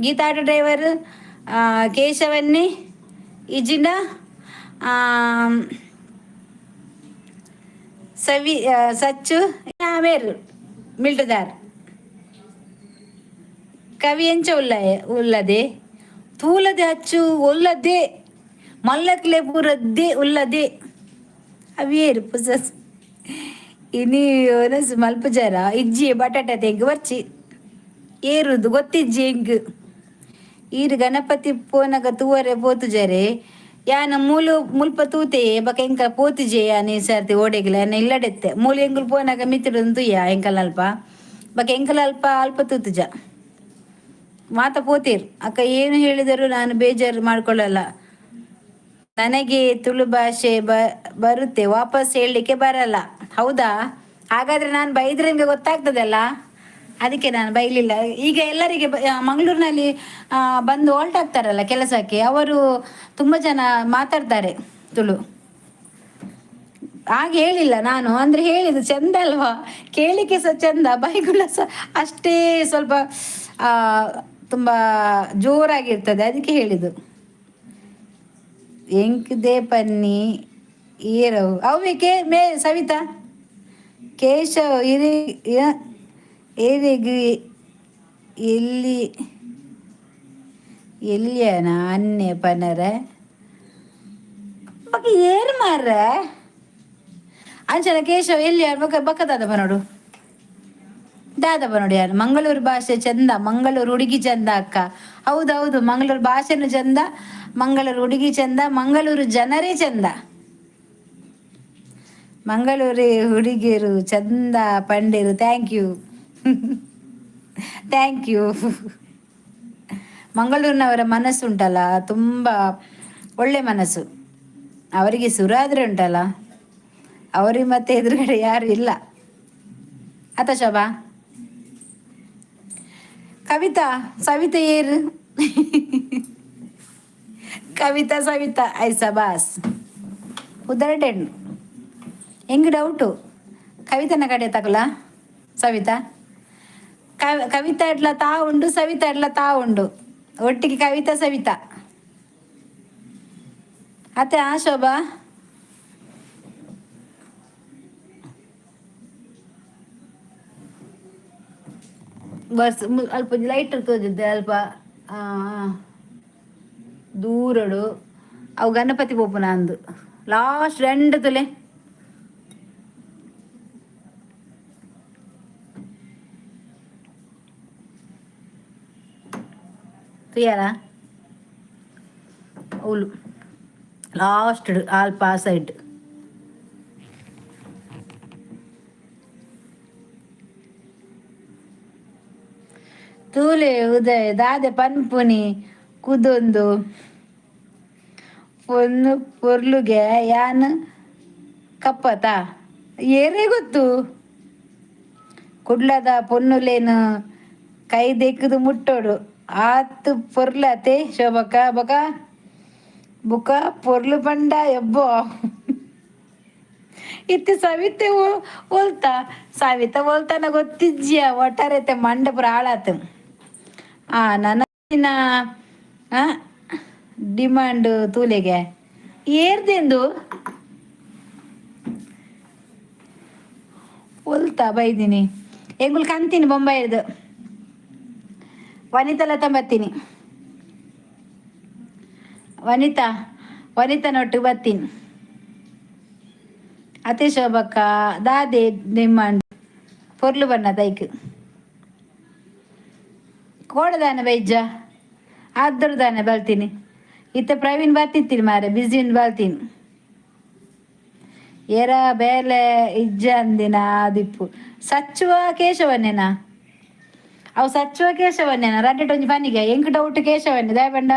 A: Geetha auto driver, ಕೇಶವನ್ನೇ, ಇಜಿನ ಸವಿ ಸಚ್ಚು ಮೇರು ಮಿಲ್ಟದಾರ್. ಕವಿ ಎಂಚ ಉಲ್ಲ ಉಲ್ಲದೆ ತೂಲದೆ ಅಚ್ಚು ಒಲ್ಲದೆ ಮಲ್ಲಕ್ಲೆ ಪೂರದ್ದೇ ಉಲ್ಲದೆ. ಅವೇರು ಪುಸಸ್ ಇನಿ ಒನಸ್ ಮಲ್ಪುಜಾರ? ಇಜ್ಜಿ, ಬಟಾಟೆ ತೆಂಗ್ ಬರ್ಚಿ. ಏರುದು ಗೊತ್ತಿಜ್ಜಿ ಎಂಕ್. ಈರ್ ಗಣಪತಿ ಪೋನಗ ತೂವರೆ ಪೋತುಜಾರೆ. ಯಾನ ಮೂಲು ಮುಲ್ಪ ತೂತೆ ಬಕ ಎಂಕ ಪೋತುಜೆ. ಯಾನ್ ಈ ಸರ್ತಿ ಓಡೆಗ್ಲ ಯಾನ್ ಇಲ್ಲಡೆತ್ತೆ. ಮೂಲು ಎಂಕುಲು ಪೋನಗ ಮಿತ್ರುಡು ತೂಯ ಎಂಕಲ್ ಅಲ್ಪ. ಬಕ ಎಂಕಲ್ ಅಲ್ಪ ಅಲ್ಪ ತೂತುಜ. ಮಾತ ಪೋತೀರ್. ಅಕ್ಕ, ಏನು ಹೇಳಿದರು ನಾನು ಬೇಜಾರು ಮಾಡ್ಕೊಳ್ಳಲ್ಲ. ನನಗೆ ತುಳು ಭಾಷೆ ಬರುತ್ತೆ, ವಾಪಸ್ ಹೇಳಲಿಕ್ಕೆ ಬರಲ್ಲ. ಹೌದಾ? ಹಾಗಾದ್ರೆ ನಾನು ಬೈದ್ರೆ ನಿಮಗೆ ಗೊತ್ತಾಗ್ತದಲ್ಲ, ಅದಕ್ಕೆ ನಾನು ಬೈಲಿಲ್ಲ. ಈಗ ಎಲ್ಲರಿಗೆ ಮಂಗಳೂರಿನಲ್ಲಿ ಬಂದು ಆಲ್ಟ್ ಆಗ್ತಾರಲ್ಲ ಕೆಲಸಕ್ಕೆ, ಅವರು ತುಂಬ ಜನ ಮಾತಾಡ್ತಾರೆ ತುಳು. ಹಾಗೆ ಹೇಳಿಲ್ಲ ನಾನು. ಅಂದ್ರೆ ಹೇಳಿದ್ದು ಚಂದ ಅಲ್ವಾ? ಕೇಳಿಕ್ಕೆ ಸಹ ಚಂದ, ಬೈಗುಳ ಸಹ ಅಷ್ಟೇ ಸ್ವಲ್ಪ ತುಂಬ ಜೋರಾಗಿರ್ತದೆ, ಅದಕ್ಕೆ ಹೇಳಿದ್ದು. ಎಂಕ್ದೇ ಪನ್ನಿ ಏರವು ಅವೆ ಕೇ ಮೇ ಸವಿತಾ. ಕೇಶವ್ ಇರಿ ಏರಿಗ್ ಎಲ್ಲಿ ಎಲ್ಲಿಯನ ಅನ್ನೆ ಪನರೆ ಬಕ ಏರು ಮಾರ್ರೆ ಅಂಚನ. ಕೇಶವ್ ಎಲ್ಲಿ ಬಕ ಬಕ್ಕದಾದ ನೋಡು, ದಾದಪ್ಪ ನೋಡಿ. ಯಾರು ಮಂಗಳೂರು ಭಾಷೆ ಚಂದ, ಮಂಗಳೂರು ಹುಡುಗಿ ಚಂದ ಅಕ್ಕ. ಹೌದೌದು, ಮಂಗಳೂರು ಭಾಷೆನೂ ಚಂದ, ಮಂಗಳೂರು ಹುಡುಗಿ ಚಂದ, ಮಂಗಳೂರು ಜನರೇ ಚಂದ. ಮಂಗಳೂರು ಹುಡುಗಿಯರು ಚಂದ ಪಂಡಿರು. Thank you, thank you. ಮಂಗಳೂರಿನವರ ಮನಸ್ಸು ಉಂಟಲ್ಲ, ತುಂಬ ಒಳ್ಳೆ ಮನಸ್ಸು ಅವರಿಗೆ. ಸುರಾದ್ರೆ ಉಂಟಲ್ಲ, ಅವರಿಗೆ ಮತ್ತೆ ಎದುರುಗಡೆ ಯಾರು ಇಲ್ಲ. ಆತ ಶೋಭಾ, ಕವಿತಾ, ಸವಿತಾ ಏರು? ಕವಿತಾ, ಸವಿತಾ ಐಸಾ ಬಾಸ್ ಉದರಟೆಣ್ಣು. ಹೆಂಗ್ ಡೌಟು? ಕವಿತನ ಕಡೆ ತಗುಲ ಸವಿತಾ. ಕವಿತಾ ಎಡ್ಲ ತಾ ಉಂಡು, ಸವಿತಾ ಎಡ್ಲ ತಾ ಉಂಡು. ಒಟ್ಟಿಗೆ ಕವಿತಾ ಸವಿತಾ ಅತ್ತೆ. ಆ ಶೋಭಾ, ಬಸ್ ಅಲ್ಪ ಲೈಟ್ ತೋಜಿದ್ದೆ ಅಲ್ಪ ದೂರಡು. ಅವು ಗಣಪತಿ ಪೋಪುನ ಅಂದು ಲಾಸ್ಟ್ రెండు ತುಲೆ. ತುಯ್ಯಾರ ಅವ್ಲು ಲಾಸ್ಟ್ ಆಲ್ಪ ಆ ಸೈಡ್. ತೂಲೆ ಉದಯ್, ದಾದೆ ಪನ್ಪುನಿ ಕುದೊಂದು ಪೊನ್ನು ಪೊರ್ಲುಗೆ ಯಾನ್ ಕಪ್ಪತ ಏರೇ ಗೊತ್ತು. ಕುಡ್ಲದ ಪೊನ್ನುಲೇನು ಕೈ ದೆಕ್ಕದು ಮುಟ್ಟೋಡು, ಆತ್ ಪೊರ್ಲತೆ ಶೋಭಕ್ಕ. ಬಕ ಬುಕ ಪೊರ್ಲು ಪಂಡ ಎಬ್ಬೋ. ಇತ್ತೆ ಸವಿತೆ ಒಲ್ತ ಸವಿತ ಒಲ್ತನ ಗೊತ್ತಿಜ್ಜಿಯ ಒಟ್ಟಾರೆ ಮಂಡೆ ಪೂರ ಹಾಳಾತು. ಆ ನನ್ನ ಡಿಮಾಂಡ್ ತೂಲೆಗೆ ಏರ್ದೆಂದು ಒಲ್ತ ಬೈದಿನಿ. ಎಂಗುಲ್ ಕಂತೀನಿ ಬೊಂಬಾಯಿರ್ದು ವನಿತಲ ತಂಬತ್ತೀನಿ. ವನಿತಾ ವನಿತನೊಟ್ಟಿಗೆ ಬತ್ತೀನಿ. ಅತಿ ಶೋಭಕ್ಕ ದಾದೆ ಡಿಮಾಂಡ್ ಪೊರ್ಲು ಬಣ್ಣ ತೈಕ್ ಕೋಡದಾನೆ ಬೈಜ ಆದ್ರದಾನೆ ಬಲ್ತೀನಿ. ಇತ್ತ ಪ್ರವೀಣ್ ಬರ್ತಿತ್ತೀನಿ ಮಾರೆ, ಬ್ಯುಸಿ ಬಲ್ತೀನಿ. ಏರ ಬೇಲೆ ಇಜ್ಜ ಅಂದಿನ ದಿಪ್ಪು ಸಚ್ಚುವ ಕೇಶವನ್ನೇನಾ? ಅವು ಸಚ್ಚುವ ಕೇಶವನ್ನೇನ? ರಡ್ಡೆಟ್ ಒಂಜಿ ಪನ್ನಿಗೆ ಎಂಕ್ ಡೌಟ್ ಕೇಶವನ್ನೇ. ದಾಯೆಪಂಡ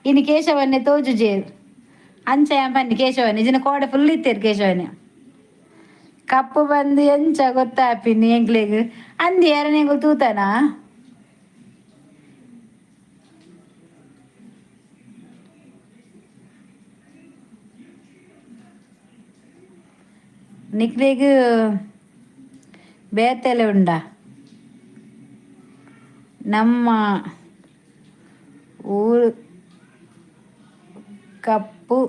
A: ಇನಿ ಕೇಶವನ್ನೇ ತೋಜುಜೇರ್. ಅಂಚ ಯಾನ್ ಪನ್ನಿ ಕೇಶವನ್ನೇ. ಇಜಿನ ಕೋಡೆ ಫುಲ್ ಇತ್ತೇರು ಕೇಶವನ್ನೇ. ಕಪ್ಪು ಬಂದು ಎಂಚ ಗೊತ್ತಾಪಿನಿ ಎಂಕ್ಲೆಗ್ ಅಂದಿ ಯಾರನ ಎಂಕುಲು ತೂತನಾ? ನಿಕ್ಲೆಗ್ ಬೇತೆಲೆ ಉಂಡ? ನಮ್ಮ ಊರು ಕಪ್ಪು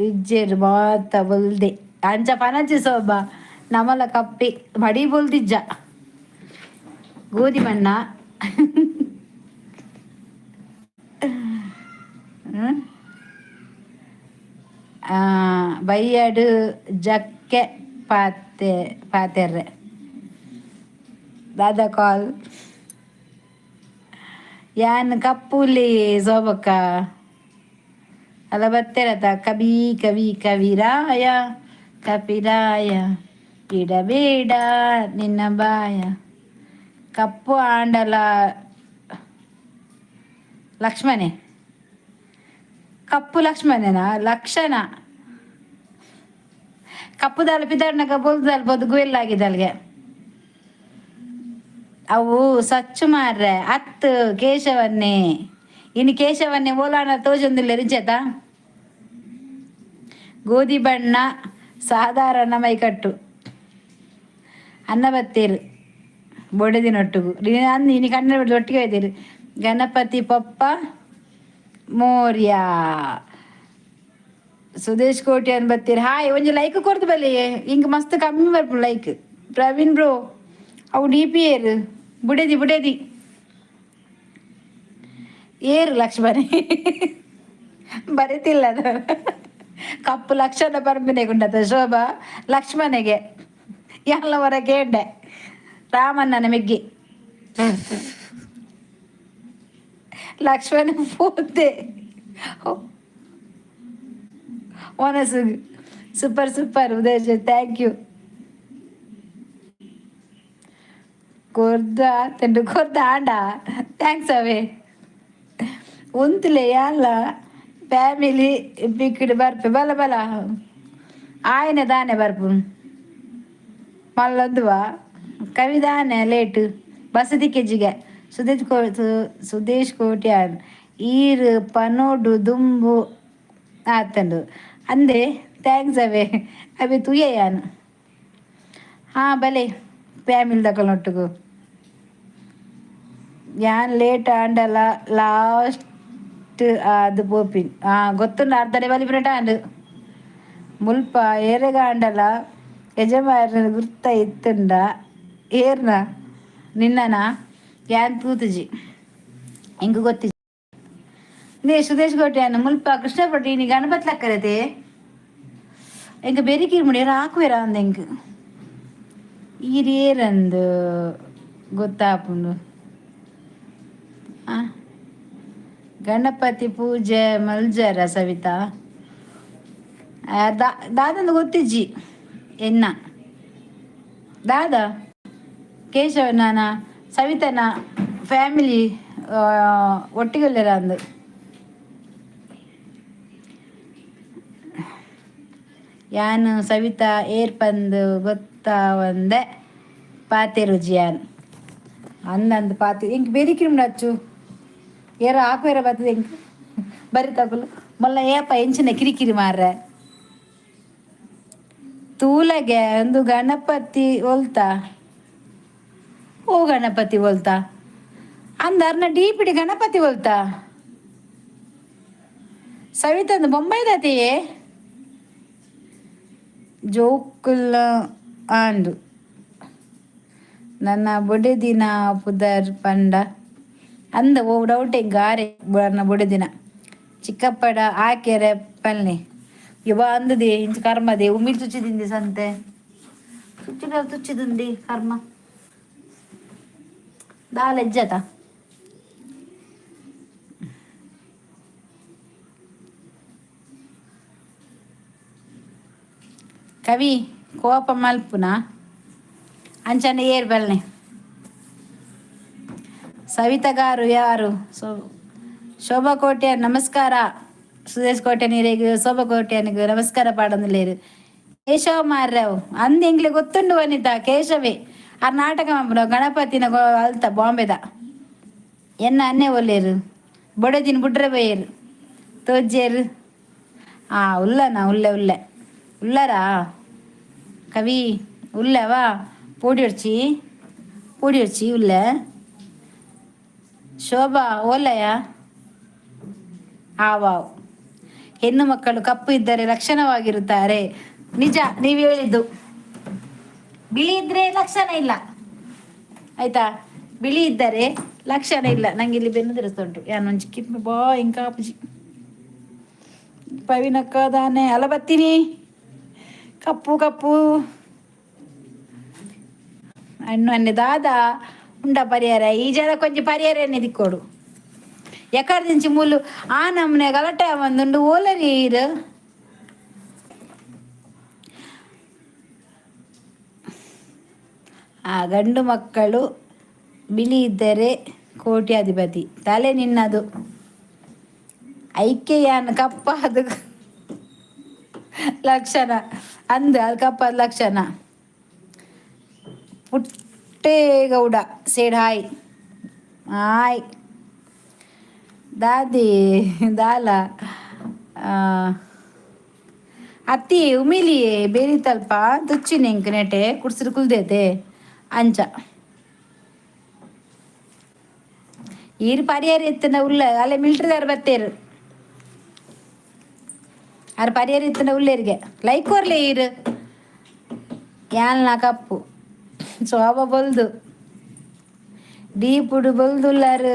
A: ಇಜ್ಜೆರ್ ಮಾತ ಬೊಲ್ದೆ. ಅಂಚ ಪನಚಿ ಸೋಬ, ನಮಲ ಕಪ್ಪಿ ಮಡಿ ಬೊಲ್ದಿಜ್ಜ, ಗೋಧಿ ಬಣ್ಣ. ಬೈಯಡ್ ಜಕ್ಕೆ ಪಾತೆ ಪಾತೆರ್ರೆ ದಾದಾ ಕಾಲ್. ಯಾನ್ ಕಪ್ಪುಲಿ ಸೋಬಕ್ಕ ಅಲ್ಲ ಬತ್ತೆರತ. ಕವಿ ಕವಿ ಕವಿರಾಯ ಕಪಿರಾಯ ಇಡಬೇಡ ನಿನ್ನ ಬಾಯ. ಕಪ್ಪು ಆಂಡಲ ಲಕ್ಷ್ಮಣೆ, ಕಪ್ಪು ಲಕ್ಷ್ಮಣನ ಲಕ್ಷಣ. ಕಪ್ಪು ದಾಲ ಪಿದಾರ್ನಗ ಬೊಲ್ದಾಲ್ ಬೊದು ಗುವೆಲ್ಲಾಗಿದ್ದಲ್ಗೆ ಅವು ಸಚ್ಚು ಮಾರ್ರೆ. ಅತ್ತು ಕೇಶವನ್ನೇ. ಇನ್ನು ಕೇಶವನ್ನೇ ಓಲಾಣ ತೋಜೊಂದಿಲ್ಲ ರಿಂಚೇತ. ಗೋಧಿ ಬಣ್ಣ ಸಾಧಾರಣ ಮೈಕಟ್ಟು. ಅನ್ನ ಬತ್ತೇರು ಬೊಡೆದಿನೊಟ್ಟುಗು ಅಂದು ಇನಿ ಕನ್ನಡ ಬಿಡ್ದು ಒಟ್ಟಿಗೆ ಹೋಯ್ತೀರಿ. ಗಣಪತಿ ಪಪ್ಪ ಮೋರ್ಯ. ಸುದೇಶ್ ಕೋಟಿ ಅನ್ ಬತ್ತೀರಿ. ಹಾಯ್, ಒಂಜಿ ಲೈಕ್ ಕೊರ್ದು ಬಲ್ಲಿ. ಇಂಕ್ ಮಸ್ತ್ ಕಮ್ಮಿ ಬರ್ಪುಂಡು ಲೈಕ್. ಪ್ರವೀಣ್ ಬ್ರೋ, ಅವು ಡಿ ಪಿ ಏರು? ಬುಡೆದಿ ಬುಡೆದಿ ಏರು ಲಕ್ಷ್ಮಣಿ ಬರೀತಿಲ್ಲ ಅದು. ಕಪ್ಪು ಲಕ್ಷಣ ಪರಂಪನೆ ಗುಂಡತ ಶೋಭಾ ಲಕ್ಷ್ಮಣಗೆ ಎಲ್ಲವರ ಕೇಂಡೆ ರಾಮಣ್ಣನ ಮೆಗ್ಗಿ Lakshmana ಪೋತೆ ಒನಸು. Super super Uday, thank you. ಕೊರ್ದು ಆತಂಡು ಕೊರ್ದು ಆಂಡ thanks ಅವೇ. ಉಂತುಲೆ ಯಾಲ್ಲ ಫ್ಯಾಮಿಲಿ ಬಿಕ್ಕಿಡ್ ಬರ್ಪೆ. ಬಲ ಬಲ ಆಯನೆ ದಾನೆ ಬರ್ಪು ಮಲ್ಲೊಂದುವ ಕವಿ ದಾನೆ ಲೇಟ್ ಬಸದಿ ಕೆಜಿಗೆ. ಸುದೇಶ್ ಕೋ ಸುದೇಶ್ ಕೋಟ್ಯಾನ್ ಈರ್ ಪನೋಡು ದುಂಬು ಆತಂಡು ಅಂದೆ. Thanks ಅವೇ. ಅವೆ ತುಯ್ಯ ಯಾನ್. ಹಾಂ ಬಲೆ ಫ್ಯಾಮಿಲಿ ದಕಲ್ನೊಟ್ಟುಗು. ಯಾನ್ ಲೇಟ್ ಆಂಡಲ ಲಾಸ್ಟ್ ಅದು ಪೋಪಿನ್. ಹಾಂ ಗೊತ್ತುಂಡು, ಅರ್ಧಡೆ ಬಲಿಪುನಟ ಆಂಡ್. ಮುಲ್ಪ ಏರೆಗಾಂಡಲ ಯಜಮಾನನ ಗುರ್ತ ಇತ್ತುಂಡ? ಏರ್ನ ನಿನ್ನನ ಯಾನ್ ತೂತುಜಿ, ಎಂಕ್ ಗೊತ್ತಿಜಿ. ನೇ ಸುದೇಶ್ ಕೋಟ್ಯಾನ್ ಮುಲ್ಪ ಕೃಷ್ಣ ಭಟ್ ಇನಿ ಗಣಪತಿ ಲಕ್ಕರತೆ. ಎಂಕ್ ಬೆರಿಕೀರ್ ಮುಡಿ ಆಕುವೆರ ಅಂದ್ ಎಂಕ್. ಈರ್ ಏರಂದು ಗೊತ್ತಾಪುಂಡು. ಆ ಗಣಪತಿ ಪೂಜೆ ಮಲ್ಜರ ಸವಿತಾ? ದಾದಂದು ಗೊತ್ತಿಜ್ಜಿ ಎನ್ನ. ದಾದ ಕೇಶವನ ಸವಿತನ ಫ್ಯಾಮಿಲಿ ಒಟ್ಟಿಗೆ ಅಂದು. ಯಾನ್ ಸವಿತಾ ಏರ್ ಪಂದು ಗೊತ್ತಾವಂದೆ ಪಾತೆರುಜಿ ಯಾನ್. ಅಂದಂದು ಪಾತೆ ಎಂಕ್ ಬೆರಿಕಿರುಂಡು ಅಚ್ಚು ಏರ ಆಕುವೆರ ಬರ್ತದೆ ಎಂಕ್ ಬರಿ ತಗುಲು. ಮೊಲ್ಲ ಏಪ ಎಂಚಿನ ಕಿರಿಕಿರಿ ಮಾರ್ರೆ. ತೂಲಗೆ ಒಂದು ಗಣಪತಿ ಒಲ್ತಾ? ಓ ಗಣಪತಿ ಒಲ್ತಾ ಅಂದ? ಡೀಪಿಡಿ ಗಣಪತಿ ಒಲ್ತಾ? ಸವಿತಂದು ಬೊಂಬೈದತೆಯೇ ಜೋಕುಲ್ ಆಂಡು. ನನ್ನ ಬೊಡೆದಿನ ಪುದರ್ ಪಂಡ ಅಂದ. ಓ ಡೌಟ್ ಎಂಕ್ ಆರೆ ನನ್ನ ಬೊಡೆದಿನ ಚಿಕ್ಕಪ್ಪಡ ಆಕೆರೆ ಪಲ್ನಿ ಇವ ಅಂದದೆ. ಇಂಚ ಕರ್ಮದೆ ಉಮಿಲ್ ತುಚ್ಚಿದಿಂದಿ ಸಂತೆ ತುಚ್ಚಿದ ತುಚ್ಚಿದುಂದಿ ಕರ್ಮ ದಾಲ ಎಜ್ಜತ. ಕವಿ ಕೋಪ ಮಲ್ಪುನ ಅಂಚನೆ ಏರ್ ಬಲ್ನೆ. ಸವಿತಗಾರು ಯಾರು? ಸೊ ಶೋಭಾ ಕೋಟ್ಯಾನ್ ನಮಸ್ಕಾರ. ಸುದೇಶ್ ಕೋಟ್ಯಾನ್ ಶೋಭಾ ಕೋಟ್ಯಾನಿಗೆ ನಮಸ್ಕಾರ ಪಾಡೊಂದುಲ್ಲೆರ್. ಕೇಶವ ಮಾರ್ರವ್ ಅಂದ್ ಎಂಕ್ಲೆ ಗೊತ್ತುಂಡು ವನಿತಾ. ಕೇಶವೆ ಆರ್ ನಾಟಕ ಮಲ್ಪುನ ಗಣಪತಿನ ಅಲ್ತ ಬಾಂಬೆದ. ಎನ್ನ ಅನ್ನೆ ಒಲ್ಲೆರ್? ಬೊಡೆದಿನ ಬುಡ್ರೆ ಬೈಯೆರ್ ತೋಜ್ಜೇರು. ಆ ಉಲ್ಲನಾ? ಉಲ್ಲೆ ಉಲ್ಲೆ ಉಲ್ಲರಾ? ಕವಿ ಉಲ್ಲೆವಾ? ಪೋಡಿಯೊಡ್ಚಿ ಪೋಡಿಯೊಡ್ಚಿ ಉಲ್ಲೆ. ಶೋಭಾ ಓಲಯ ಆವಾವ್. ಹೆಣ್ಣು ಮಕ್ಕಳು ಕಪ್ಪು ಇದ್ದರೆ ಲಕ್ಷಣವಾಗಿರುತ್ತಾರೆ. ನಿಜ ನೀವು ಹೇಳಿದ್ದು. ಬಿಳಿ ಇದ್ರೆ ಲಕ್ಷಣ ಇಲ್ಲ, ಆಯ್ತಾ? ಬಿಳಿ ಇದ್ದರೆ ಲಕ್ಷಣ ಇಲ್ಲ. ನಂಗೆ ಇಲ್ಲಿ ಬೆನ್ನು ತಿರುಸ್ತುಂಟು. ಯಾನ್ ಒಂಜಿ ಕಿಮ್ಮೆ ಬಾ ಇಂಕಾಪುಜಿ. ಪವಿನಕ್ಕ ದಾನೆ ಅಲ ಬತ್ತೀನಿ. ಕಪ್ಪು ಕಪ್ಪು ಹಣ್ಣು ಅನ್ನೆ ದಾದ ಉಂಡ ಪರಿಹಾರ ಈ ಜನ ಕೊಂಚ ಪರಿಹಾರ ಎಣ್ಣೆ ದಿಕ್ಕೋಡು. ಎಕ್ಕಡ ಮುಲ್ಲು ಆ ನಮ್ಮನೆ ಗಲಾಟೆ ಒಂದುಂಡು ಓಲರಿ ನೀರು. ಆ ಗಂಡು ಮಕ್ಕಳು ಬಿಳಿ ಇದ್ದರೆ ಕೋಟ್ಯಾಧಿಪತಿ. ತಲೆ ನಿನ್ನದು ಐಕ್ಯಯಾನ ಕಪ್ಪ ಅದು ಲಕ್ಷಣ ಅಂದ. ಅದು ಕಪ್ಪಾದ ಲಕ್ಷಣ. ಪುಟ್ಟೇಗೌಡ ಸೇಡ್ ಹಾಯ್ ಹಾಯ್. ದಾದಿ ದಾಲ ಅತ್ತಿ ಉಮಿಲಿ ಬೇರಿತಲ್ಪ ತುಚ್ಚಿನ ಎಂಕ್ ನೆಟೆ ಕುಡ್ಸಿರು ಕುಲ್ದೇತೆ ಅಂಚ. ಈರ್ ಪರಿಯಾರ ಎತ್ತನ ಉಲ್ಲ ಅಲ್ಲೇ ಮಿಲ್ಟ್ರಿದಾರ್ ಬತ್ತೇರು. ಆರ್ ಪರಿಯಾರ ಎತ್ತನ ಉಲ್ಲೇರಿಗೆ ಲೈಕ್ ಕೊರ್ಲೆ ಈರ್. ಯಾಲ್ನ ಕಪ್ಪು ಶೋಭ ಬೊಲ್ದು ಡೀಪುಡು ಬೊಲ್ದುಲ್ಲಾರು.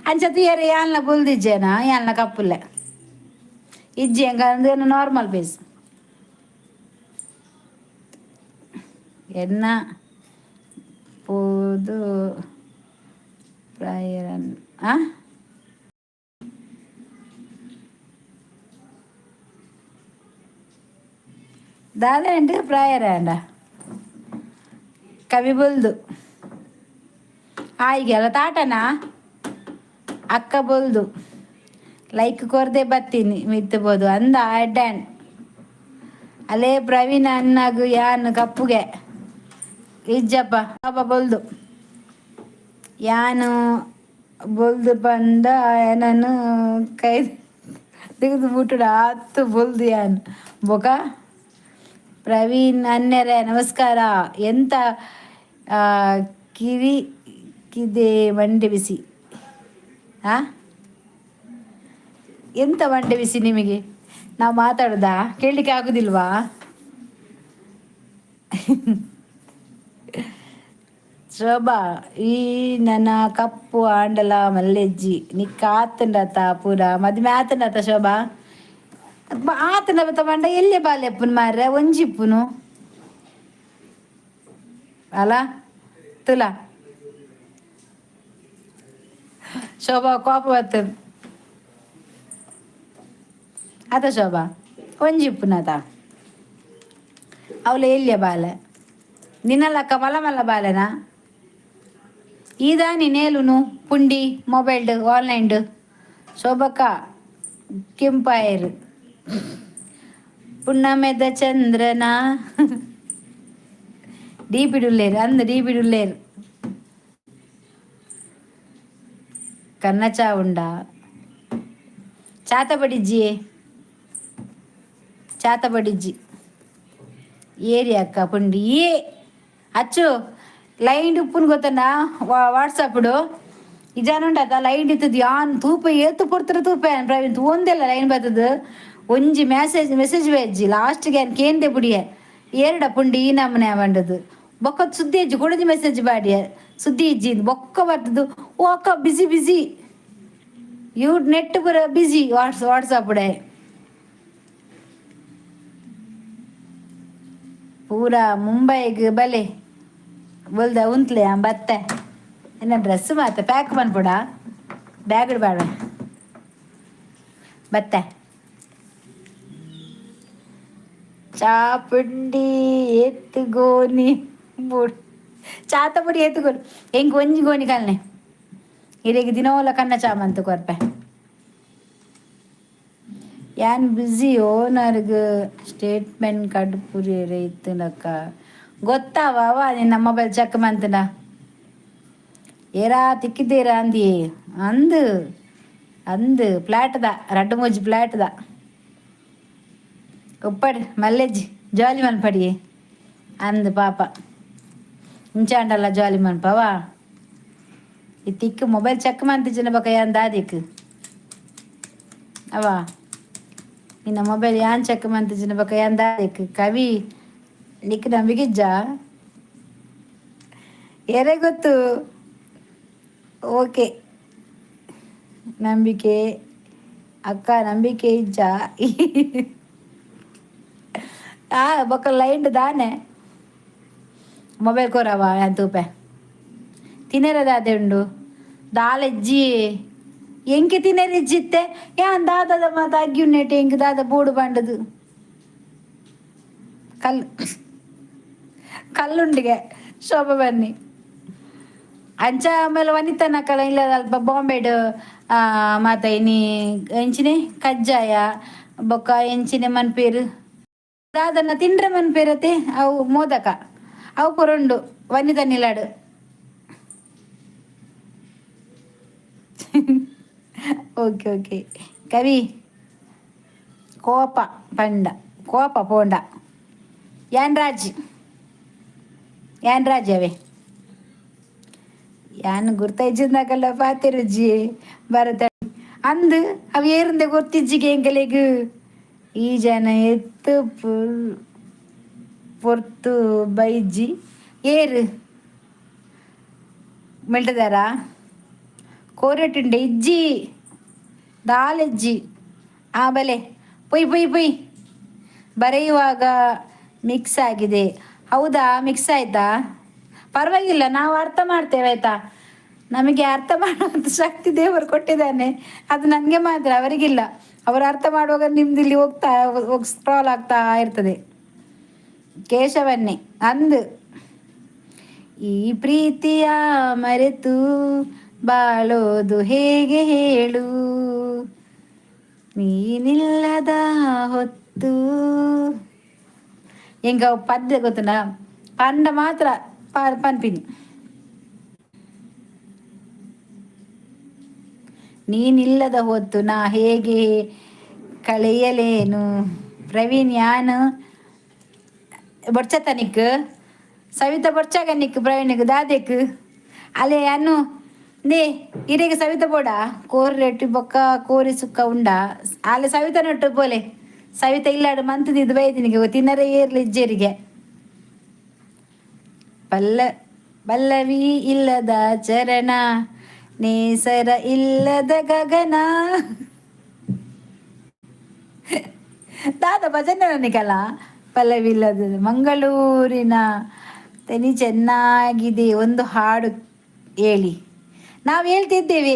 A: ಅಂಚ ತೂಯರೆ ಯಾಲ್ನ ಬೊಲ್ದಿಜ್ಜೇನಾ? ಯಾಲ್ನ ಕಪ್ಪುಲ್ಲೆ ಇಜ್ಜಿ. ಎಂಕ ನಾರ್ಮಲ್ ಪೀಸ್. ಎನ್ನ ಪೋದು ಪ್ರಾಯರನ್ ಆ ದಾದ ಅಂಡ್ ಪ್ರಾಯರ ಅಂಡ ಕವಿ ಬೊಲ್ದು ಆಯ್ಗೆ ಅಲ್ಲ ತಾಟನಾ ಅಕ್ಕ ಬೊಲ್ದು. ಲೈಕ್ ಕೊರ್ದೆ ಬತ್ತೀನಿ ಮಿತ್ತಬೋದು ಅಂದ ಅಡ್ಡಾನ್. ಅಲೇ ಪ್ರವೀಣ ಅಣ್ಣಗು ಯಾನ್ ಕಪ್ಪುಗೆ ಇಜ್ಜಪ್ಪ ಪಾಪ ಬೊಲ್ದು. ಯಾನು ಬೊಲ್ದು ಪಂಡ ನಾನು ಕೈ ತೆಗೆದು ಬಿಟ್ಟುಡು ಆತು ಬೊಲ್ದು ಯಾನ್. ಬೊಕ ಪ್ರವೀಣ್ ಅಣ್ಣರೇ ನಮಸ್ಕಾರ. ಎಂತ ಕಿರಿ ಕಿದೆ ಮಂಡೆ ಬಿಸಿ? ಆ ಎಂತ ಮಂಡೆ ಬಿಸಿ ನಿಮಗೆ? ನಾವು ಮಾತಾಡೋದಾ ಕೇಳಲಿಕ್ಕೆ ಆಗುದಿಲ್ವಾ? ಶೋಭಾ ಈ ನನ್ನ ಕಪ್ಪು ಆಂಡಲ ಮಲ್ಲೆಜ್ಜಿ ನಿಕ್ಕ ಆತಂಡತ ಪೂರ ಮದ್ಮೆ ಆತಂಡತ ಶೋಭಾ ಆತಂಡ ಬತ್ತ ಪಂಡ ಎಲ್ಲೆ ಬಾಲೆಪ್ಪುನು ಮಾರ್ರೆ ಒಂಜಿಪ್ಪುನು ಅಲ್ಲ ತುಲಾ. ಶೋಭಾ ಕೋಪ ಬರ್ತದೆ ಅತ. ಶೋಭಾ ಒಂಜಿಪ್ಪುನತ ಅವಳು ಎಲ್ಲಿಯ ಬಾಲೆ? ನಿನ್ನಲಕ್ಕ ಮಲ್ಲ ಮಲ್ಲ ಬಾಲೆನಾ? ಈದಾನಿ ನೇಲುನು ಪುಂಡಿ ಮೊಬೈಲ್ಡ್ ಆನ್ಲೈನ್ಡ್. ಶೋಭಕ್ಕ ಕೆಂಪಾಯರು ಪುಣ್ಣಮೆದ ಚಂದ್ರನ ಡೀಪಿಡುಲ್ಲೇರು ಅಂದ ಡೀಪಿಡುಲ್ಲೇರು. ಕನ್ನಚಾ ಉಂಡ ಚಾತಬಡಿಜ್ಜಿ ಚಾತಬಡಿಜ್ಜಿ. ಏರಿಯಾಕ್ಕ ಪುಂಡಿ ಏ ಅಚ್ಚು ಲೈನ್ ಉಪ್ಪುನ್ ಗೊತ್ತನ ವಾಟ್ಸಪ್ ಇಜಾನುಂಡತ ಲೈನ್ ಇತ್ತದ ಯಾನ್ ತೂಪ ಏತು ಪೊರ್ತರ ತೂಪ ಪ್ರವೀಣ್ ತೂಂದೆಲ್ಲ ಲೈನ್ ಬರ್ತದ ಒಂಜಿ ಮೆಸೇಜ್ ಮೆಸೇಜ್ ವೇಜ್ಜಿ ಲಾಸ್ಟ್ಗೆ ಯಾನ್ ಕೇಂದೆ ಬುಡಿಯೆ ಏರಡ ಪುಂಡಿ ಈ ನಮನೆ ಬಂಡದು ಬೊಕ್ಕ ಸುದ್ದಿ ಇಜ್ಜಿ ಕೊಡಂಜಿ ಮೆಸೇಜ್ ಬಾಡಿಯ ಸುದ್ದಿ ಇಜ್ಜಿ ಬೊಕ್ಕ ಬರ್ತದು. ಓ ಅಕ್ಕ, ಬಿಸಿ ಬಿಸಿ you net ಪೂರ ಬಿಸಿ ವಾಟ್ಸಪ್ ಪೂರ ಮುಂಬೈಗ್ ಬಲೆ ಬೊಲ್ದ ಉಂತ್ಲೆ ಬತ್ತೆ. ಎನ್ನ ಡ್ರೆಸ್ ಮಾತ ಪ್ಯಾಕ್ ಮನ್ಪುಡ ಬ್ಯಾಗ್ ಬೇಡ ಬತ್ತೆ. ಚಾಪುಂಡಿ ಎತ್ತುಗೋನಿ ಬುಡ್ ಚಾತ ಪುಡಿ ಎತ್ತುಗೋನಿ ಎಂಕ್ ಒಂಜಿ ಗೋಣಿ ಕಲ್ನೆ ಇರೆಗ್ ದಿನೋಲ ಕನ್ನ ಚಾ ಮಂತ್ ಕೊರ್ಪೆ. ಯಾನ್ ಬ್ಯುಸಿ ಓನರ್ಗ್ ಸ್ಟೇಟ್ಮೆಂಟ್ ಕಡ್ಪುರಿಯರೆ ಇತ್ತುಂಡಕ್ಕ ಗೊತ್ತಾವ ಅವ ನಿನ್ನ ಮೊಬೈಲ್ ಚೆಕ್ ಮಂತುಂಡ ಏರಾ ತಿಕ್ಕಿದ್ದೀರಾ ಅಂದಿ ಅಂದು ಅಂದು ಫ್ಲಾಟ್ದ ರಡ್ಡು ಮೂಜಿ ಫ್ಲಾಟ್ದ ಉಪ್ಪಡ್ ಮಲ್ಲೆಜ್ಜಿ ಜಾಲಿ ಮನ್ಪಡಿ ಅಂದು ಪಾಪ ಇಂಚಾಂಡಲ್ಲ ಜಾಲಿ ಮನ್ಪವ ಈ ತಿಕ್ಕು ಮೊಬೈಲ್ ಚೆಕ್ ಮಂತಿಜ್ಜಿನ ಬೊಕ ಯಾನ್ ದಾದಿಕ್ ಅವ ನಿನ್ನ ಮೊಬೈಲ್ ಯಾನ್ ಚೆಕ್ ಮಂತಿಜ್ಜಿನ ಬೊಕ ಯಾನ್ ದಾದಿಕ್ ಕವಿ ನಿಕ್ ನಂಬಿಗಿಜ್ಜ ಏರೆ ಗೊತ್ತು. ಓಕೆ ನಂಬಿಕೆ ಅಕ್ಕ ನಂಬಿಕೆ ಇಜ್ಜ ಆ ಬೊಕ ಲೈನ್ ದಾನೆ ಮೊಬೈಲ್ ಕೊರವ ಯಾನ್ ತೂಪೆ ತಿನೆರೆ ದಾದೆ ಉಂಡು ದಾಲೆಜ್ಜಿ ಎಂಕೆ ತಿನೆರೆ ಇಜ್ಜಿತ್ತೆ ಯಾನ್ ದಾದದ ಮಾತ ಅಗ್ಗಿಯುನ್ನೆಟ್ ಎಂಕ್ ದಾದ ಬೋಡು ಪಂಡದು ಕಲ್ಲು ಕಲ್ಲುಂಡಿಗೆ ಶೋಭ ಬನ್ನಿ ಅಂಚ ಆಮೇಲೆ ವನಿತನಕಲ ಇಲ್ಲ ಅಲ್ಪ ಬಾಂಬೆಡ್ ಮಾತ ಇನಿ ಎಂಚಿನೆ ಕಜ್ಜಾಯ ಬೊಕ್ಕ ಎಂಚಿನೆ ಮನ್ಪೇರು ದಾದನ್ನ ತಿಂಡ್ರೆ ಮನ್ಪೇರತೆ ಅವು ಮೋದಕ ಅವು ಪುರುಂಡು ವನಿತ ನಿಲಾಡು. ಓಕೆ ಓಕೆ ಕವಿ ಕೋಪ ಪಂಡ ಕೋಪ ಪೋಂಡ ಯಾನ್ ರಾಜ್ ಯಾನ್ ರಾಜ್ ಅವೇ ಯಾನ್ ಗುರ್ತೈಜಿಂದಾಕಲ್ಲ ಪಾತೆರುಜ್ಜಿ ಭರತ ಅಂದ್ ಅವು ಏರಿಂದೆ ಗೊತ್ತಿಜ್ಜಿಗೆ ಎಂಕಲೆಗ್ ಈ ಜನ ಎತ್ತು ಪೊರ್ತು ಬೈಜ್ಜಿ ಏರು ಮಿಲ್ಟದಾರ ಕೋರೆಟುಂಡೆ ಇಜ್ಜಿ ದಾಲೆಜ್ಜಿ ಆ ಬಲೆ ಪೊಯ್ ಪೊಯ್ ಪೊಯ್ ಬರೆಯುವಾಗ ಮಿಕ್ಸ್ ಆಗಿದೆ. ಹೌದಾ, ಮಿಕ್ಸ್ ಆಯ್ತಾ? ಪರವಾಗಿಲ್ಲ, ನಾವು ಅರ್ಥ ಮಾಡ್ತೇವೆ ಆಯ್ತಾ. ನಮಗೆ ಅರ್ಥ ಮಾಡುವಂಥ ಶಕ್ತಿ ದೇವರು ಕೊಟ್ಟಿದ್ದಾನೆ, ಅದು ನನಗೆ ಮಾತ್ರ, ಅವರಿಗಿಲ್ಲ. ಅವರು ಅರ್ಥ ಮಾಡುವಾಗ ನಿಮ್ದು ಇಲ್ಲಿ ಹೋಗ್ತಾ ಹೋಗಿ ಸ್ಕ್ರಾಲ್ ಆಗ್ತಾ ಇರ್ತದೆ. ಕೇಶವನ್ನೇ ಅಂದು ಈ ಪ್ರೀತಿಯ ಮರೆತು ಬಾಳೋದು ಹೇಗೆ ಹೇಳು ನೀನಿಲ್ಲದ ಹೊತ್ತು. ಎಂಕ ಪದ್ಯ ಗೊತ್ತುನಾ ಪಂಡ ಮಾತ್ರ ಪನ್ಪಿನಿ ನೀನಿಲ್ಲದ ಹೊತ್ತು ನಾ ಹೇಗೆ ಕಳೆಯಲೇನು. ಪ್ರವೀಣ್ ಯಾನ್ ಬೊಡ್ಚತ ನಿಕ್ ಸವಿತ ಬೊಡ್ಚಾಗ ನಿಕ್ ಪ್ರವೀಣಿಗ್ ದಾದೆಕ್ ಅಲೆ ಅನ್ನು ನೇ ಇರೆಗ್ ಸವಿತ ಬೋಡ ಕೋರಿ ರೆಟ್ಟಿ ಬೊಕ್ಕ ಕೋರಿ ಸುಕ್ಕ ಉಂಡ ಆಲೆ ಸವಿತ ನೊಟ್ಟು ಪೋಲೆ ಸವಿತ ಇಲ್ಲಾಡು ಮಂತದಿದ್ದು ಬೈದಿನಿಗೆ ತಿನ್ನರೆ ಏರ್ಲಿ ಇಜ್ಜೆರಿಗೆ ಪಲ್ಲ ಪಲ್ಲವಿ ಇಲ್ಲದ ಚರಣ ನೇಸರ ಇಲ್ಲದ ಗಗನ ದಾದ ಭಜನೆ ನನಗಲ್ಲ ಪಲ್ಲವಿ ಇಲ್ಲದ ಮಂಗಳೂರಿನ ತನಿ ಚೆನ್ನಾಗಿದೆ ಒಂದು ಹಾಡು ಹೇಳಿ ನಾವು ಹೇಳ್ತಿದ್ದೇವೆ.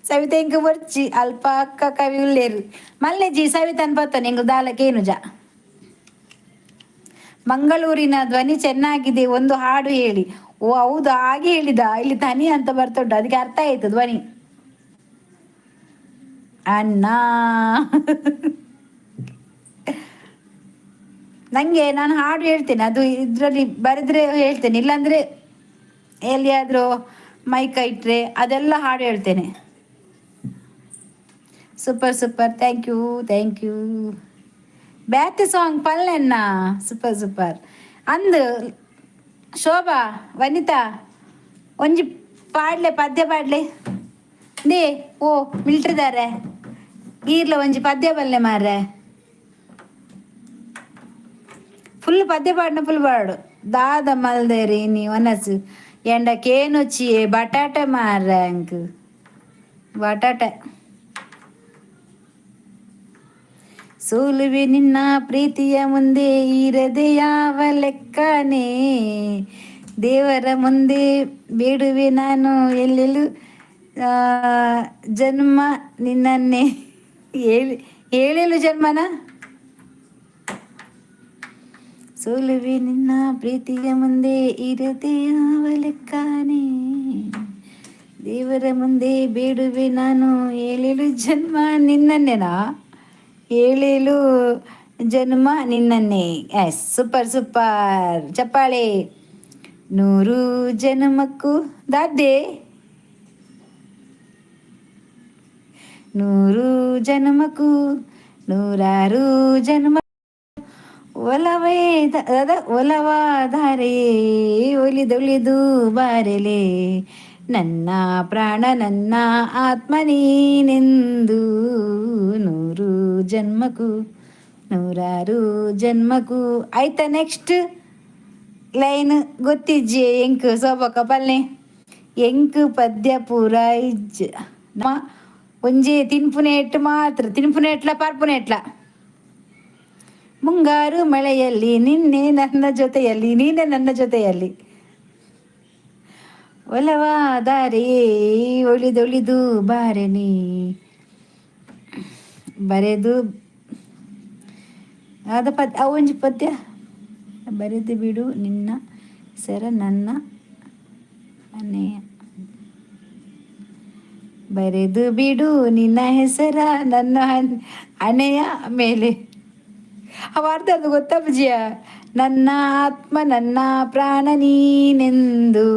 A: ಸವಿತಾ ಇಂಕ ಬೊರ್ಚಿ ಅಲ್ಪ ಅಕ್ಕ ಕವಿ ಉಲ್ಲೇರು ಮಲ್ಲೆಜಿ ಸವಿತಾ ಪತ್ತನೆ ಎಂಕ್ ದಾಲ ಕೇನುಜ. ಮಂಗಳೂರಿನ ಧ್ವನಿ ಚೆನ್ನಾಗಿದೆ ಒಂದು ಹಾಡು ಹೇಳಿ. ಓ ಹೌದು, ಹಾಗೆ ಹೇಳಿದ. ಇಲ್ಲಿ ತನಿ ಅಂತ ಬರ್ತುಂಟು, ಅದಕ್ಕೆ ಅರ್ಥ ಆಯ್ತು ಧ್ವನಿ. ಅಣ್ಣ ನಂಗೆ ನಾನು ಹಾಡು ಹೇಳ್ತೇನೆ, ಅದು ಇದರಲ್ಲಿ ಬರೆದ್ರೆ ಹೇಳ್ತೇನೆ, ಇಲ್ಲಾಂದ್ರೆ ಎಲ್ಲಿಯಾದರೂ ಮೈಕ್ ಇಟ್ಟರೆ ಅದೆಲ್ಲ ಹಾಡು ಹೇಳ್ತೇನೆ. Super super, thank you thank you. ಬ್ಯಾತಿ ಸಾಂಗ್ ಪಲ್ಲೆನ್ನ. Super super. ಅಂದು ಶೋಭಾ, ವನಿತಾ, ಒಂಜಿ ಪಾಡ್ಲೆ, ಪದ್ಯ ಪಾಡ್ಲೆ. They ಓ ಮಿಲ್ಟ್ರಿದಾರೆ, ಈರ್ಲ ಒಂಜಿ ಪದ್ಯ ಬಲ್ಲೆ ಮಾರ್ರೆ. ಫುಲ್ ಪದ್ಯ ಪಾಡ್ನ, ಫುಲ್ ಪಾಡು. ದಾದ ಮಲ್ದೇರಿ ನೀ ಒನಸು ಎಂಡ ಕೇನುಚಿ ಬಟಾಟೆ ಮಾರ್ರೆ ಅಂಕ್ ಬಟಾಟೆ. ಸೋಲುವೆ ನಿನ್ನ ಪ್ರೀತಿಯ ಮುಂದೆ ಇರದೆ ಯಾವ ಲೆಕ್ಕನೇ. ದೇವರ ಮುಂದೆ ಬೇಡುವೆ ನಾನು ಎಲ್ಲೆಲ್ಲೂ ಜನ್ಮ ನಿನ್ನನ್ನೇ. ಏಳು ಏಳೇಳು ಜನ್ಮನ. ಸೋಲುವೆ ನಿನ್ನ ಪ್ರೀತಿಯ ಮುಂದೆ ಇರದೆ ಯಾವ ಲೆಕ್ಕನೇ. ದೇವರ ಮುಂದೆ ಬೇಡುವೆ ನಾನು ಏಳೇಳು ಜನ್ಮ ನಿನ್ನನ್ನೇನಾ? ಏಳೇಳು ಜನ್ಮ ನಿನ್ನನ್ನೇ. ಎಸ್, ಸೂಪರ್ ಸೂಪರ್, ಚಪ್ಪಾಳೆ. 100 ಜನ್ಮಕ್ಕೂ ದಾದ್ದೆ, 100 ಜನ್ಮಕ್ಕೂ ನೂರಾರು ಜನ್ಮ ಒಲವೇ ದಾದ ಒಲವಾದರೆ ಒಲಿದೊಲಿದು ಬಾರಲೆ. ನನ್ನ ಪ್ರಾಣ ನನ್ನ ಆತ್ಮ ನೀನೆಂದು. 100 ಜನ್ಮಕ್ಕೂ ನೂರಾರು ಜನ್ಮಕ್ಕೂ. ಆಯ್ತಾ? ನೆಕ್ಸ್ಟ್ ಲೈನ್ ಗೊತ್ತಿಜ್ಜಿ ಎಂಕ್. ಸೋಬಕ ಪಲ್ಲೆ. ಎಂಕ್ ಪದ್ಯ ಪೂರ ಇಜ್ಜ. ಒಂಜಿ ತಿನ್ಪುನೇಟ್ ಮಾತ್ರ, ತಿನ್ಪುನೇಟ್ಲ ಪರ್ಪುನೇಟ್ಲ. ಮುಂಗಾರು ಮಳೆಯಲ್ಲಿ ನಿನ್ನೆ ನನ್ನ ಜೊತೆಯಲ್ಲಿ, ನೀನೆ ನನ್ನ ಜೊತೆಯಲ್ಲಿ. ಒಲವಾದರೆ ಒಲಿದೊಲಿದು ಬಾರೆ ನೀ. ಬರೆದು ಅದ ಪದ್ಯ, ಒಂಜಿ ಪದ್ಯ ಬರೆದು ಬಿಡು ನಿನ್ನ ಸರ ನನ್ನ ಮನೆಯ. ಬರೆದು ಬಿಡು ನಿನ್ನ ಹೆಸರ ನನ್ನ ಹಣೆಯ ಮೇಲೆ. ಅವ ಅರ್ಥ ಅದು ಗೊತ್ತಾ ಬುಜಿಯ? ನನ್ನ ಆತ್ಮ ನನ್ನ ಪ್ರಾಣ ನೀನೆಂದು.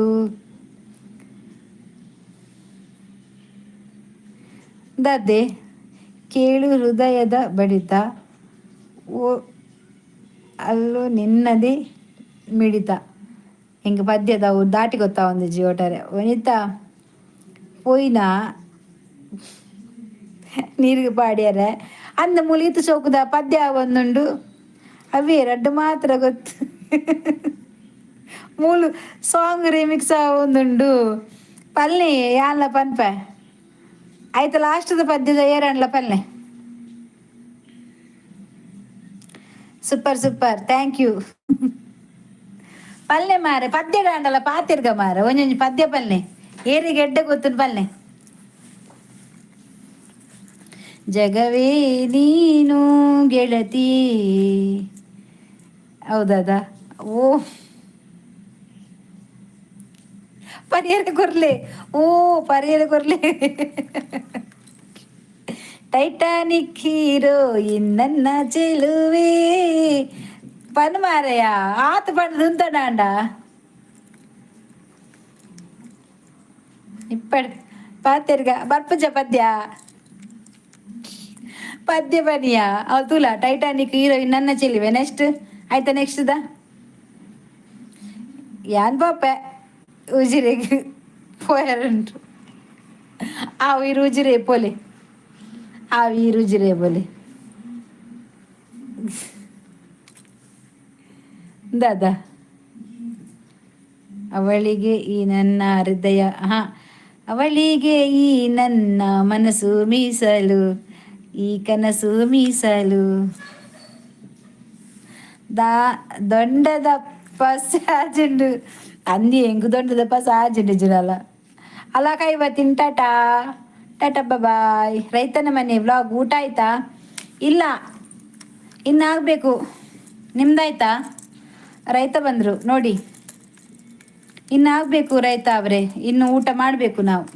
A: ದಾದೆ ಕೇಳು ಹೃದಯದ ಬಡಿತ, ಓ ಅಲ್ಲೂ ನಿನ್ನದೇ ಮಿಡಿತ. ಹಿಂಗೆ ಪದ್ಯದ ಅವು ದಾಟಿ ಗೊತ್ತಾ ಒಂದು ಒಟ್ಟಾರೆ. ವನಿತಾ ಪೋಯಿನ ನೀರಿಗೆ ಪಾಡ್ಯಾರೆ ಅಂದ ಮುಲೀತು ಚೌಕದ ಪದ್ಯ ಒಂದುಂಡು. ಅವೇ ರಡ್ಡು ಮಾತ್ರ ಗೊತ್ತು. ಮೂಲು ಸಾಂಗ್ ರಿಮಿಕ್ಸ್ ಒಂದುಂಡು. ಪಲ್ನೆ ಯಾನ್ಲ ಪನ್ಪೆ. ಆಯ್ತು, ಲಾಸ್ಟ್ದ ಪದ್ಯದ ಏರಣ್ಲ ಪಲ್ನೆ. Super super, thank you. ಪಲ್ನೆ ಮಾರೆ, ಪದ್ಯ ಕಾಂಡಲ ಪಾತಿರ್ಗ ಮಾರೆ. ಒಂಜೊಂಜಿ ಪದ್ಯ ಪಲ್ನೆ, ಏರಿಗೆ ಎಡ್ಡೆ ಗೊತ್ತುನ್ ಪಲ್ನೆ. ಜಗವೇ ನೀನು ಗೆಳತಿ. ಹೌದಾದ? ಓ ಪರಿಹಾರ ಕೊರ್ಲೆ, ಓ ಪರಿಹಾರ ಕೊರ್ಲೆ. ಟೈಟಾನಿಕ್ ಹೀರೋಯಿನ್ ನನ್ನ ಚೆಲುವೆ. ಪನ್ ಮಾರಯ್ಯ, ಆತ ಪಂಡ ದುಂತಡಾಂಡ ಇಪ್ಪಡ್ ಪಾತೆರ್ಗ ಬರ್ಪುಜ ಪದ್ಯ. ಪದ್ಯ ಬನಿಯ ಅವ್ ತೂಲ. ಟೈಟಾನಿಕ್ ಹೀರೋಯಿನ್ ನನ್ನ ಚೆಲುವೆ. ನೆಕ್ಸ್ಟ್ ಆಯ್ತಾ? ನೆಕ್ಸ್ಟ್ the ಯಾನ್ ಪಾಪೆ ಉಜಿರೆಗ್ ಪೋಯರುಂಟು. ಆವು ಇರು ಉಜಿರೆ ಪೋಲೆ, ಆವು ಈರು ಉಜಿರೆ ಪೋಲೆ. ದಾದಾ ಅವಳಿಗೆ ಈ ನನ್ನ ಹೃದಯ, ಹಾ, ಅವಳಿಗೆ ಈ ನನ್ನ ಮನಸ್ಸು ಮೀಸಲು, ಈ ಕನಸು ಮೀಸಲು. ದಾ ದೊಂಡದಪ್ಪ ಸಾಜುಂಡು ಅಂದಿ. ಎಂಗು ದೊಂಡದಪ್ಪ ಸಾಜುಂಡು ಜಿನಲ ಅಲ್ಲ. ಕೈ ಬರ್ತೀನಿ, ಟಾಟಾ ಟಾಟಾ ಬಾಯ್. ರೈತನ ಮನೆ ವ್ಲಾಗ್. ಊಟ ಆಯ್ತಾ? ಇಲ್ಲ, ಇನ್ನಾಗಬೇಕು. ನಿಮ್ದಾಯ್ತಾ? ರೈತ ಬಂದರು ನೋಡಿ. ಇನ್ನಾಗಬೇಕು ರೈತ ಅವರೇ, ಇನ್ನು ಊಟ ಮಾಡಬೇಕು ನಾವು,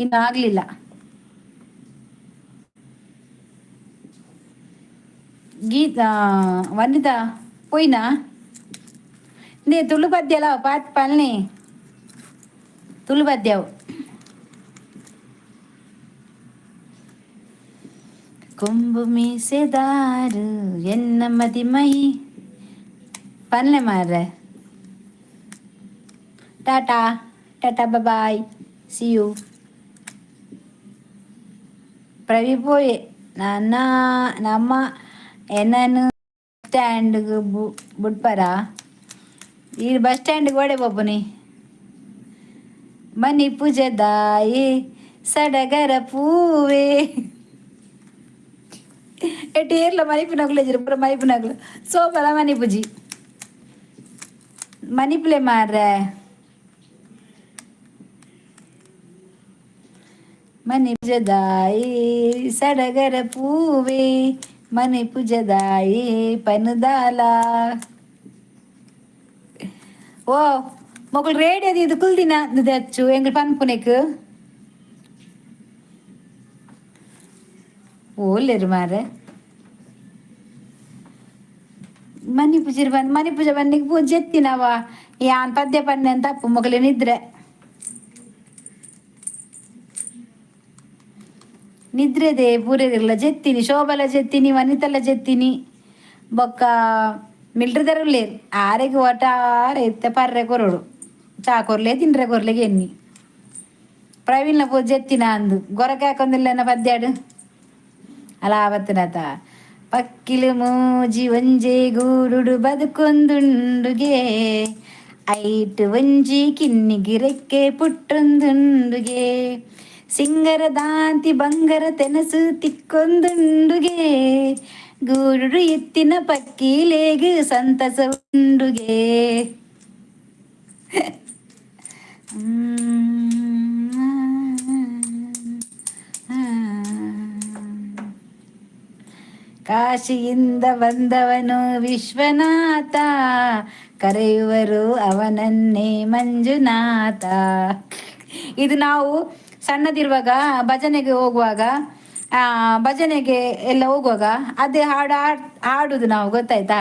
A: ಇನ್ನು ಆಗಲಿಲ್ಲ. ಗೀತಾ, ವನಿತಾ ಪೋಯ್ನಾ? ನೇ ತುಳು ಪದ್ಯಲ ಪಾತ್ ಪಲ್ನಿ, ತುಳು ಪದ್ಯವು. ಕೊಂಬು ಮೀಸೆದಾರು ಎನ್ನ ಮದಿಮೈ. ಪನ್ಲೆ ಮಾರ್ರೆ. Tata tata, bye, see you. Pravi ಪೋಯೆ. ನನ್ನ ನಮ್ಮ ಎನ್ನನು ಸ್ಟ್ಯಾಂಡ್ಗ್ ಬುಡ್ಪರ? ಈ ಬಸ್ ಸ್ಟ್ಯಾಂಡ್ಗೆ ಓಡೆ ಪೋಪುನಿ? ಮನಿ ಪೂಜೆದಾಯಿ ಸಡಗರ ಪೂವೆ. ಎಟ್ಟಿ ಏರ್ಲ ಮನಿಪುನಕುಲು ಇಜ್ಜೆರ್, ಪೂರ ಮನಿಪುನಕುಲು. ಸೋಪಲ ಮನಿಪುಜಿ, ಮನಿಪುಲೆ ಮಾರ್ರೆ. ಮನಿ ಪೂಜೆದಾಯಿ ಸಡಗರ ಪೂವೆ, ಮನಿ ಪೂಜೆದಾಯಿ ಪನುದಾಲ. ಓ ಮೊಕುಲು ರೇಡಿ ಅದು ಕುಲ್ದಿನ ಅಚ್ಚು ಎಂಗ್ಲು ಪನ್ಪುನೆಕ್ ಓಲ್ಲೆರ್ ಮಾರ್ರೆ. ಮನಿ ಪೂಜೆ ಬಂದ್, ಮನಿ ಪೂಜೆ ಬನ್ನಿಗೆ ಪೂಜೆ ಎತ್ತಿನವ. ಯಾನ್ ಪದ್ಯ ಪನ್ನೆ ಅಂತ ಅಪ್ಪು ಮೊಗಲೆ ನಿದ್ರೆ ನಿದ್ರೆದೆ ಪೂರೆದಿರ್ಲ. ಜೆತ್ತಿನಿ, ಶೋಭಲ ಜೆತ್ತಿನಿ, ವನಿತಲ ಜೆತ್ತಿನಿ. ಬೊಕ್ಕ ಮಿಲ್ಟ್ರಿದರುಲ್ಲೇರ್, ಆರೆಗ್ ಒಟಾರೆ ಇತ್ತೆ ಪರ್ರೆ ಕೊರೊಡು, ಚಾ ಕೊರ್ಲೆ, ತಿನ್ರೆ ಕೊರ್ಲೆ ಎನ್ನಿ. ಪ್ರವೀಣ್ನ ಪೂಜೆ ಜೆತ್ತಿನ ಅಂದು ಗೊರಕೆ ಹಾಕೊಂದಿಲ್ಲ ಪದ್ಯಾಡು ಅಲ ಆವತ್ತಿನತ. ಪಕ್ಕಿಲು ಮೂಜಿ ಒಂಜೆ ಗೂಡುಡು ಬದುಕೊಂದುಂಡುಗೆ, ಐಟ್ ಒಂಜಿ ಕಿನ್ನಿಗಿರೆಕ್ಕೆ ಪುಟ್ಟೊಂದುಂಡುಗೆ, ಸಿಂಗರ ದಾಂತಿ ಬಂಗರ ತೆನಸು ತಿಕ್ಕೊಂದುಂಡುಗೆ, ಗೂಡುಡು ಎತ್ತಿನ ಪಕ್ಕಿಲೇಗ್ ಸಂತಸ ಉಂಡುಗೆ. ಕಾಶಿಯಿಂದ ಬಂದವನು ವಿಶ್ವನಾಥ, ಕರೆಯುವರು ಅವನನ್ನೇ ಮಂಜುನಾಥ. ಇದು ನಾವು ಸಣ್ಣದಿರುವಾಗ ಭಜನೆಗೆ ಹೋಗುವಾಗ, ಭಜನೆಗೆ ಎಲ್ಲ ಹೋಗುವಾಗ ಅದೇ ಹಾಡು ಹಾಡುದು ನಾವು, ಗೊತ್ತಾಯ್ತಾ?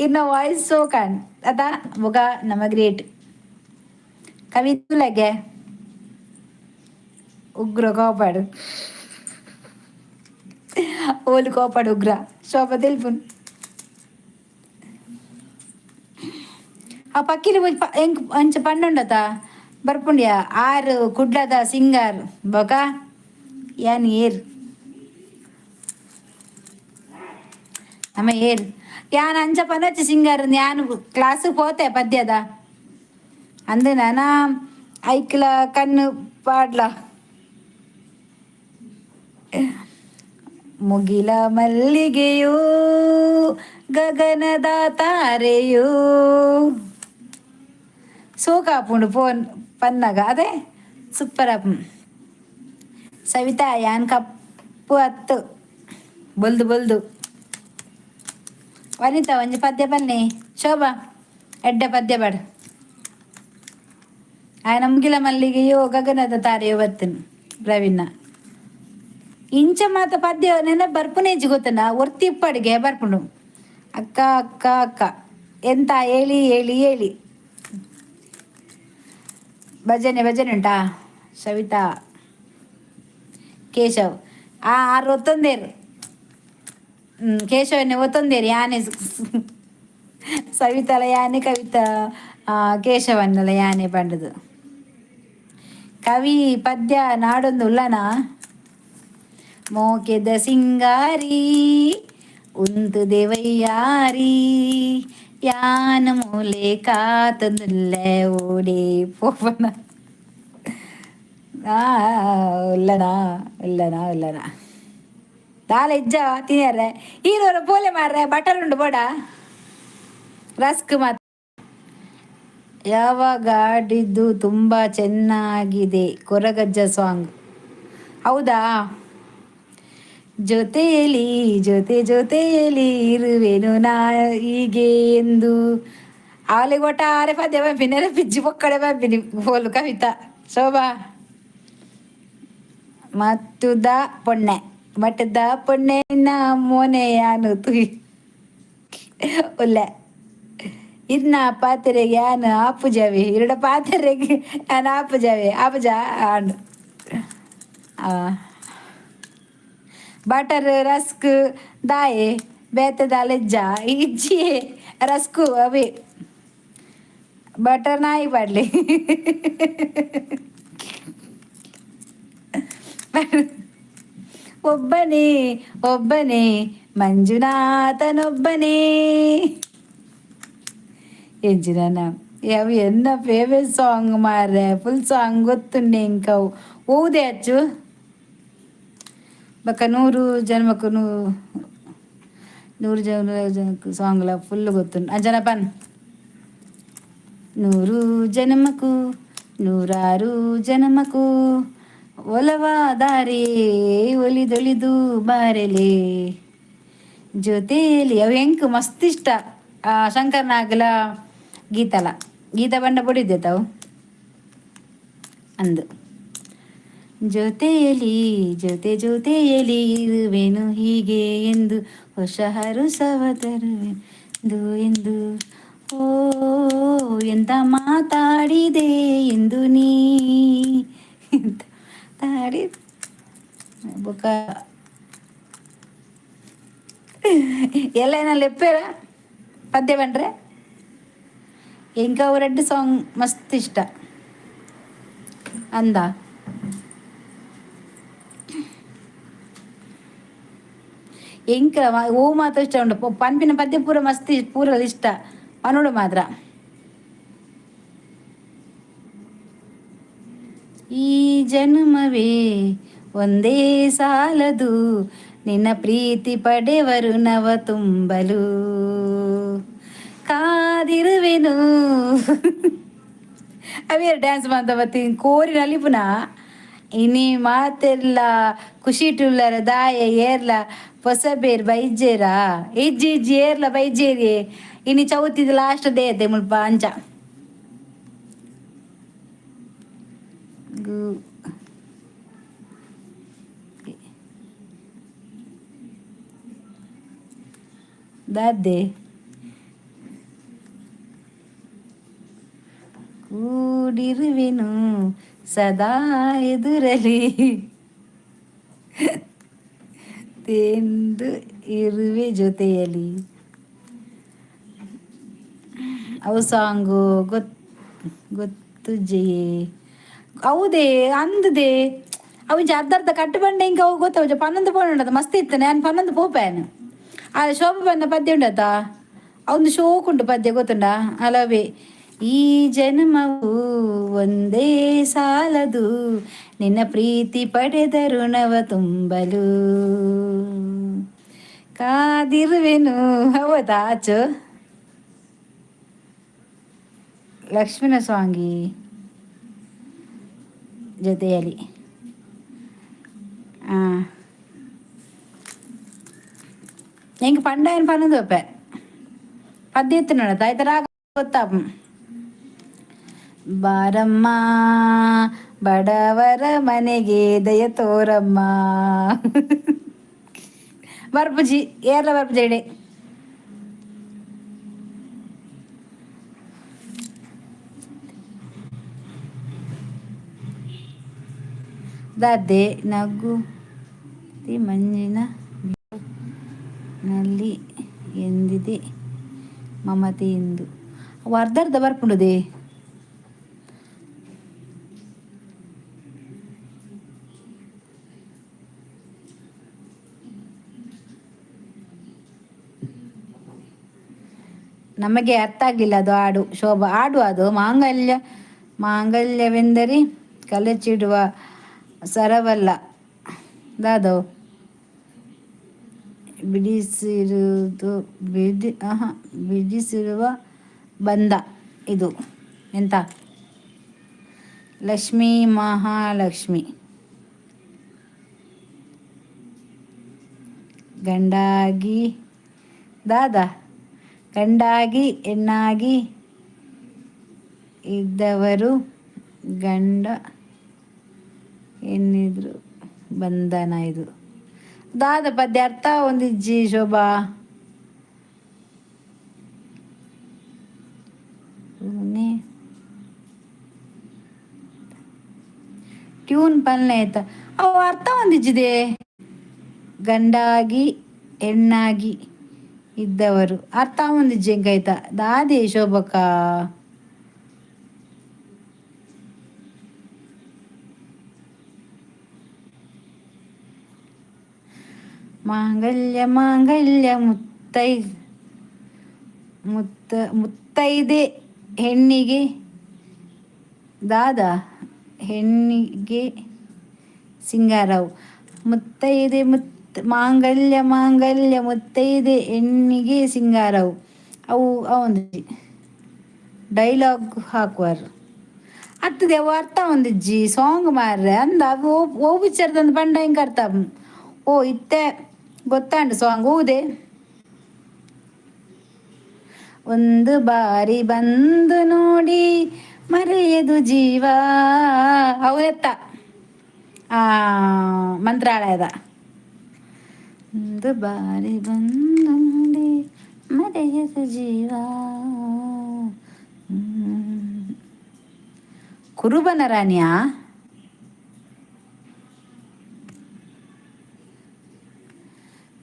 A: ಇನ್ನು ವಾಯ್ಸ್ ಸೋಕಾನ್ ಅದ ಮುಗ ನಮ್ಮ ಗ್ರೇಟ್ ಕವಿತುಲಗೆ ಉಗ್ರ ಕೋಪಾಡು ಓಲು ಕೋಪಾಡು ಉಗ್ರ ಶೋಭ ತೆಲ್ಪುನ್. ಆ ಪಕ್ಕಿಲು ಎಂಕ್ ಅಂಚ ಪಂಡುಂಡತ ಬರ್ಪುಂಡ್ಯ. ಆರು ಕುಡ್ಲದ ಸಿಂಗಾರ್ ಬೊಕ ಯಾನ್ ಏರ್ ನಮ್ಮ ಏರ್ ಯಾನ್ ಅಂಚ ಪನೊಚ್ಚಿ ಸಿಂಗಾರ್. ಯಾನ್ ಕ್ಲಾಸ್ ಪೋತೆ ಪದ್ಯದ ಅಂದ್ ನಾನ ಐಕ್ಲ ಕಣ್ಣು ಪಾಡ್ಲ. ಮುಗಿಲ ಮಲ್ಲಿಗೆಯೋ ಗಗನದ ತಾರೆಯೋ. ಸೋಕಾಪುಂಡು ಫೋನ್ ಪನ್ನಗ ಅದೇ ಸೂಪರ್ ಆಪುಂಡು. ಸವಿತಾ ಯಾನ್ ಕಪ್ಪು ಅತ್ತು ಬೊಲ್ದು ಬೊಲ್ದು. ವನಿತಾ ಒಂಜಿ ಪದ್ಯ ಪನ್ನೆ. ಶೋಭಾ ಎಡ್ಡೆ ಪದ್ಯ ಪಾಡು. ಆಯನ ಮುಗಿಲ ಮಲ್ಲಿಗೆಯೋ ಗಗನದ ತಾರೆಯೋ ಬತ್ತನ್ ಪ್ರವೀಣ. ಇಂಚ ಮಾತ ಪದ್ಯ ನೆನ ಬರ್ಪುನೇಜಿ ಗೊತ್ತನ ಒರ್ತಿ ಇಪ್ಪಡಿಗೆ ಬರ್ಪುಂಡು. ಅಕ್ಕ ಅಕ್ಕ ಅಕ್ಕ ಎಂತ ಹೇಳಿ ಹೇಳಿ ಹೇಳಿ. ಭಜನೆ ಭಜನೆ ಉಂಟಾ? ಸವಿತಾ ಕೇಶವ್ ಆ ಆರು ಒತ್ತೊಂದೇರು. ಕೇಶವನ್ನೇ ಒತ್ತೊಂದೇರು. ಯಾನೆ ಸವಿತಲ ಯಾನೆ, ಕವಿತಾ ಕೇಶವನ್ನಲ ಯಾನೆ ಪಂಡದು. ಕವಿ ಪದ್ಯ ನಾಡೊಂದು ಉಲ್ಲನ. ಮೋಕೆದ ಸಿಂಗಾರಿ ಉಂತು ದೇವಯ್ಯಾರಿ, ಯಾನ ಮೂಲೆ ಕಾತಂದುಲ್ಲೆ ಓಡಿ ಪೋಪನ. ಉಲ್ಲನಾ ಉಲ್ಲನಾ ಉಲ್ಲನಾ ದಾಲ ಇಜ್ಜ ತಿನಿಯರ್ರೆ. ಈರೋರ ಪೋಲೆ ಮಾರ್ರೆ, ಬಟರ್ ಉಂಡು ಬೋಡ ರಸ್ಕ್ ಮಾತ್ರ. ಯಾವಾಗ ಆಡಿದ್ದು ತುಂಬ ಚೆನ್ನಾಗಿದೆ ಕೊರಗಜ್ಜ ಸಾಂಗ್. ಹೌದಾ? ಜೊತೆಯಲಿ ಜೊತೆ ಜೊತೆಯಲಿ ಇರುವೆನು ನಾ ಹೀಗೆ ಎಂದು ಆಲೆ ಒಟ್ಟಾರೆ ಪದ್ಯ ಪಂಪಿನ ಪಿಜ್ಜಿ ಪೊಕ್ಕಡೆ ಪಂಪಿನಿ ಪೋಲು. ಕವಿತಾ ಶೋಭಾ ಮತ್ತುದ ಪೊಣ್ಣೆ ಮಟ್ಟದ ಪೊಣ್ಣೆ ಮೋನೆಯಾನು ತುಯ್ ಉಲ್ಲೆ. ಇರ್ನ ಪಾತ್ರೆಗೆ ಯಾನು ಆಪುಜವಿ, ಇರಡ ಪಾತ್ರೆಗೆ ಯಾನು ಆಪುಜವಿ ಆಪುಜ ಆಂಡ್. ಬಟರ್ ರಸ್ಕ್ ದಾಯೆ ಬೇತೆ ದಾಲೆಜ್ಜ ಇಜ್ಜಿ ರಸ್ಕು ಅವೇ ಬಟರ್ ನಾಯಿ ಪಾಡ್ಲಿ. ಒಬ್ಬನೇ ಒಬ್ಬನೇ ಮಂಜುನಾಥನೊಬ್ಬನೇ. ಎಂಚಿನ ಅವು ಎನ್ನ ಫೇವ್ರೆಟ್ ಸಾಂಗ್ ಮಾರ್ರೆ. ಫುಲ್ ಸಾಂಗ್ ಗೊತ್ತುಂಡೆ ಇಂಕವು ಓದೆ ಅಚ್ಚು ಬೊಕ್ಕ ನೂರು ಜನ್ಮಕ್ಕೂ ನೂರು ಜನ ಜನಕ್ಕೆ ಸಾಂಗ್ಲ ಫುಲ್ ಗೊತ್ತುಂಡು. ಅಂಜನ ಪನ್. ನೂರು ಜನ್ಮಕ್ಕೂ ನೂರಾರು ಜನ್ಮಕ್ಕೂ ಒಲವಾದಾರೆ ಒಲಿದೊಲಿದು ಬಾರೆಲೆ ಜೊತೆಯಲ್ಲಿ. ಅವು ಎಂಕ್ ಮಸ್ತ್ ಇಷ್ಟ. ಆ ಶಂಕರ್ ನಾಗಲ ಗೀತಲ ಗೀತ ಬಣ್ಣ ಪೊಡಿದ್ದೆ ತಾವು ಅಂದು. ಜೊತೆಯಲಿ ಜೊತೆ ಜೊತೆಯಲಿ ಇರುವೆನು ಹೀಗೆ ಎಂದು ಹೊಸ ಹರುಷವ ತರುವೆಂದು ಎಂದು. ಓ ಎಂತ ಮಾತಾಡಿದೆ ಎಂದು ನೀ ಎಂತ ಮಾತಾಡಿ ಬೊಕ ಎಲ್ಲ ಲೆಪ್ಪೇರ ಪದ್ಯ ಬಂಡ್ರೆ. ಎಂಕ ಅವು ರಡ್ಡ್ ಸಾಂಗ್ ಮಸ್ತ್ ಇಷ್ಟ ಅಂದ. ಎಂಕ ಓ ಮಾತ ಇಷ್ಟ ಉಂಟು ಪನ್ಪಿನ ಪದ್ಯ ಪೂರ ಮಸ್ತ್ ಪೂರ ಇಷ್ಟ ಪನೋಡು ಮಾತ್ರ. ಈ ಜನ್ಮವೇ ಒಂದೇ ಸಾಲದು ನಿನ್ನ ಪ್ರೀತಿ ಪಡೆವರು ನವ ತುಂಬಲು ಕಾದಿರುವೆನು. ಅವೇ ಡ್ಯಾನ್ಸ್ ಮಂತ ಬತ್ತಿ ಕೋರಿ ನಲಿಪುನ ಇನಿ ಮಾತೆರ್ಲ ಖುಷಿಟುಲ್ಲರ ದಾಯ ಏರ್ಲ ಪೊಸ ಬೇರ್ ಬೈಜೇರಾ ಇಜ್ಜಿ ಇಜ್ಜಿ ಏರ್ಲ ಬೈಜೇರಿ. ಇನಿ ಚೌತಿದ ಲಾಸ್ಟ್ ಡೇ ಅತ್ತೆ ಮುಲ್ಪ ಅಂಚ. ದಾದೆ ಕೂಡಿರುವೆನು ಸದಾ ಎದುರಲಿ ತೆಂದು ಇರುವೆ ಜೊತೆಯಲಿ. ಅವು ಸಾಂಗು ಗೊತ್ತುಜ್ಜೆಯೇ? ಹೌದೇ ಅಂದದೆ ಅವು ಇಂಚ ಅರ್ಧ ಅರ್ಧ ಕಟ್ಟು ಬಂಡೆ ಇಂಕ ಅವು ಗೊತ್ತವು ಪನ್ನೊಂದು ಪೋಣ ಉಂಡದ ಮಸ್ತ್ ಇತ್ತು. ನಾನು ಪನ್ನೊಂದು ಪೋಪೇನು. ಆ ಶೋಭ ಬನ್ನ ಪದ್ಯ ಉಂಡತ ಒಂದು ಶೋಕ್ ಉಂಟು ಪದ್ಯ ಗೊತ್ತುಂಡ ಅಲವೇ. ಈ ಜನ್ಮವು ಒಂದೇ ಸಾಲದು ನಿನ್ನ ಪ್ರೀತಿ ಪಡೆದ ಋಣವ ತುಂಬಲು ಕಾದಿರುವೆನು. ಹೌದಾ ಆಚು ಲಕ್ಷ್ಮಣ ಸ್ವಾಂಗಿ ಜೊತೆಯಲ್ಲಿ. ಹಾಂ, ಎಂಕ್ ಪಂಡ ಪನ್ನೊಂದು ಒಪ್ಪೆ ಪದ್ಯ ಇತ್ತು ನೋಡ ತಾಯ್ತರ ಗೊತ್ತಾ. ಬಾರಮ್ಮ ಬಡವರ ಮನೆಗೆ ದಯ ತೋರಮ್ಮ. ಬರ್ಪುಜಿ ಏರ್ಲ ಬರ್ಪುಜಿ ಇಡೆ. ದಾದೆ ನಗು ಮಂಜಿನ ನಲ್ಲಿ ಎಂದಿದೆ ಮಮತೆ ಎಂದು. ಅವು ಅರ್ಧ ಅರ್ಧ ಬರ್ಪುಂಡುದೆ. ನಮಗೆ ಅರ್ಥ ಆಗಲಿಲ್ಲ ಅದು ಹಾಡು. ಶೋಭಾ ಹಾಡು ಅದು. ಮಾಂಗಲ್ಯ ಮಾಂಗಲ್ಯವೆಂದರೆ ಕಲಚಿಡುವ ಸರವಲ್ಲ ದಾದವು ಬಿಡಿಸಿರುವುದು ಬಿಡಿ ಆಹಾ ಬಿಡಿಸಿರುವ ಬಂಧ ಇದು. ಎಂತ ಲಕ್ಷ್ಮೀ ಮಹಾಲಕ್ಷ್ಮಿ ಗಂಡಾಗಿ ದಾದಾ ಗಂಡಾಗಿ ಹೆಣ್ಣಾಗಿ ಇದ್ದವರು ಗಂಡ ಎನ್ನಿದ್ರು ಬಂಧನ ಇದು. ದಾದ ಪದ್ಯ ಅರ್ಥ ಒಂದಿಜ್ಜಿ ಶೋಭಾ. ಟ್ಯೂನ್ ಪಲ್ಲೆ ಆಯ್ತಾ ಅವು ಅರ್ಥ ಒಂದಿಜ್ಜಿದೆ. ಗಂಡಾಗಿ ಹೆಣ್ಣಾಗಿ ಇದ್ದವರು. ಅರ್ಥ ಆವೊಂದಿಜ್ಜಿ ಎಂಕೈತ ದಾದೆ ಶೋಭಕ್ಕ? ಮಾಂಗಲ್ಯ ಮಾಂಗಲ್ಯ ಮುತ್ತೈದೆ ಹೆಣ್ಣಿಗೆ ದಾದ ಹೆಣ್ಣಿಗೆ ಸಿಂಗಾರವು. ಮುತ್ತೈದೆ ಮಾಂಗಲ್ಯ ಮಾಂಗಲ್ಯ ಮುತ್ತೈದೆ ಹೆಣ್ಣಿಗೆ ಸಿಂಗಾರವು. ಅವು ಅವೊಂದು ಡೈಲಾಗ್ ಹಾಕುವರು ಅತ್ತದೆ. ಅವು ಅರ್ಥ ಒಂದಿಜ್ಜಿ ಸಾಂಗ್ ಮಾರ್ರೆ. ಅಂದ ಅವು ಓ ಪಿಕ್ಚರ್ದಂದು ಪಂಡ ಹಿಂಗೆ ಅರ್ಥ. ಓ, ಇತ್ತೆ ಗೊತ್ತಾಂಡು ಸಾಂಗ್ ಹೂದೆ. ಒಂದು ಬಾರಿ ಬಂದು ನೋಡಿ ಮರೆಯದು ಜೀವ. ಅವನೆತ್ತ ಆ ಮಂತ್ರಾಲಯದ ಒಂದು ಬಾರಿ ಬಂದು ನೋಡಿ ಮರೆಯದು ಜೀವ. ಕುರುಬನ ರಾಣಿಯ?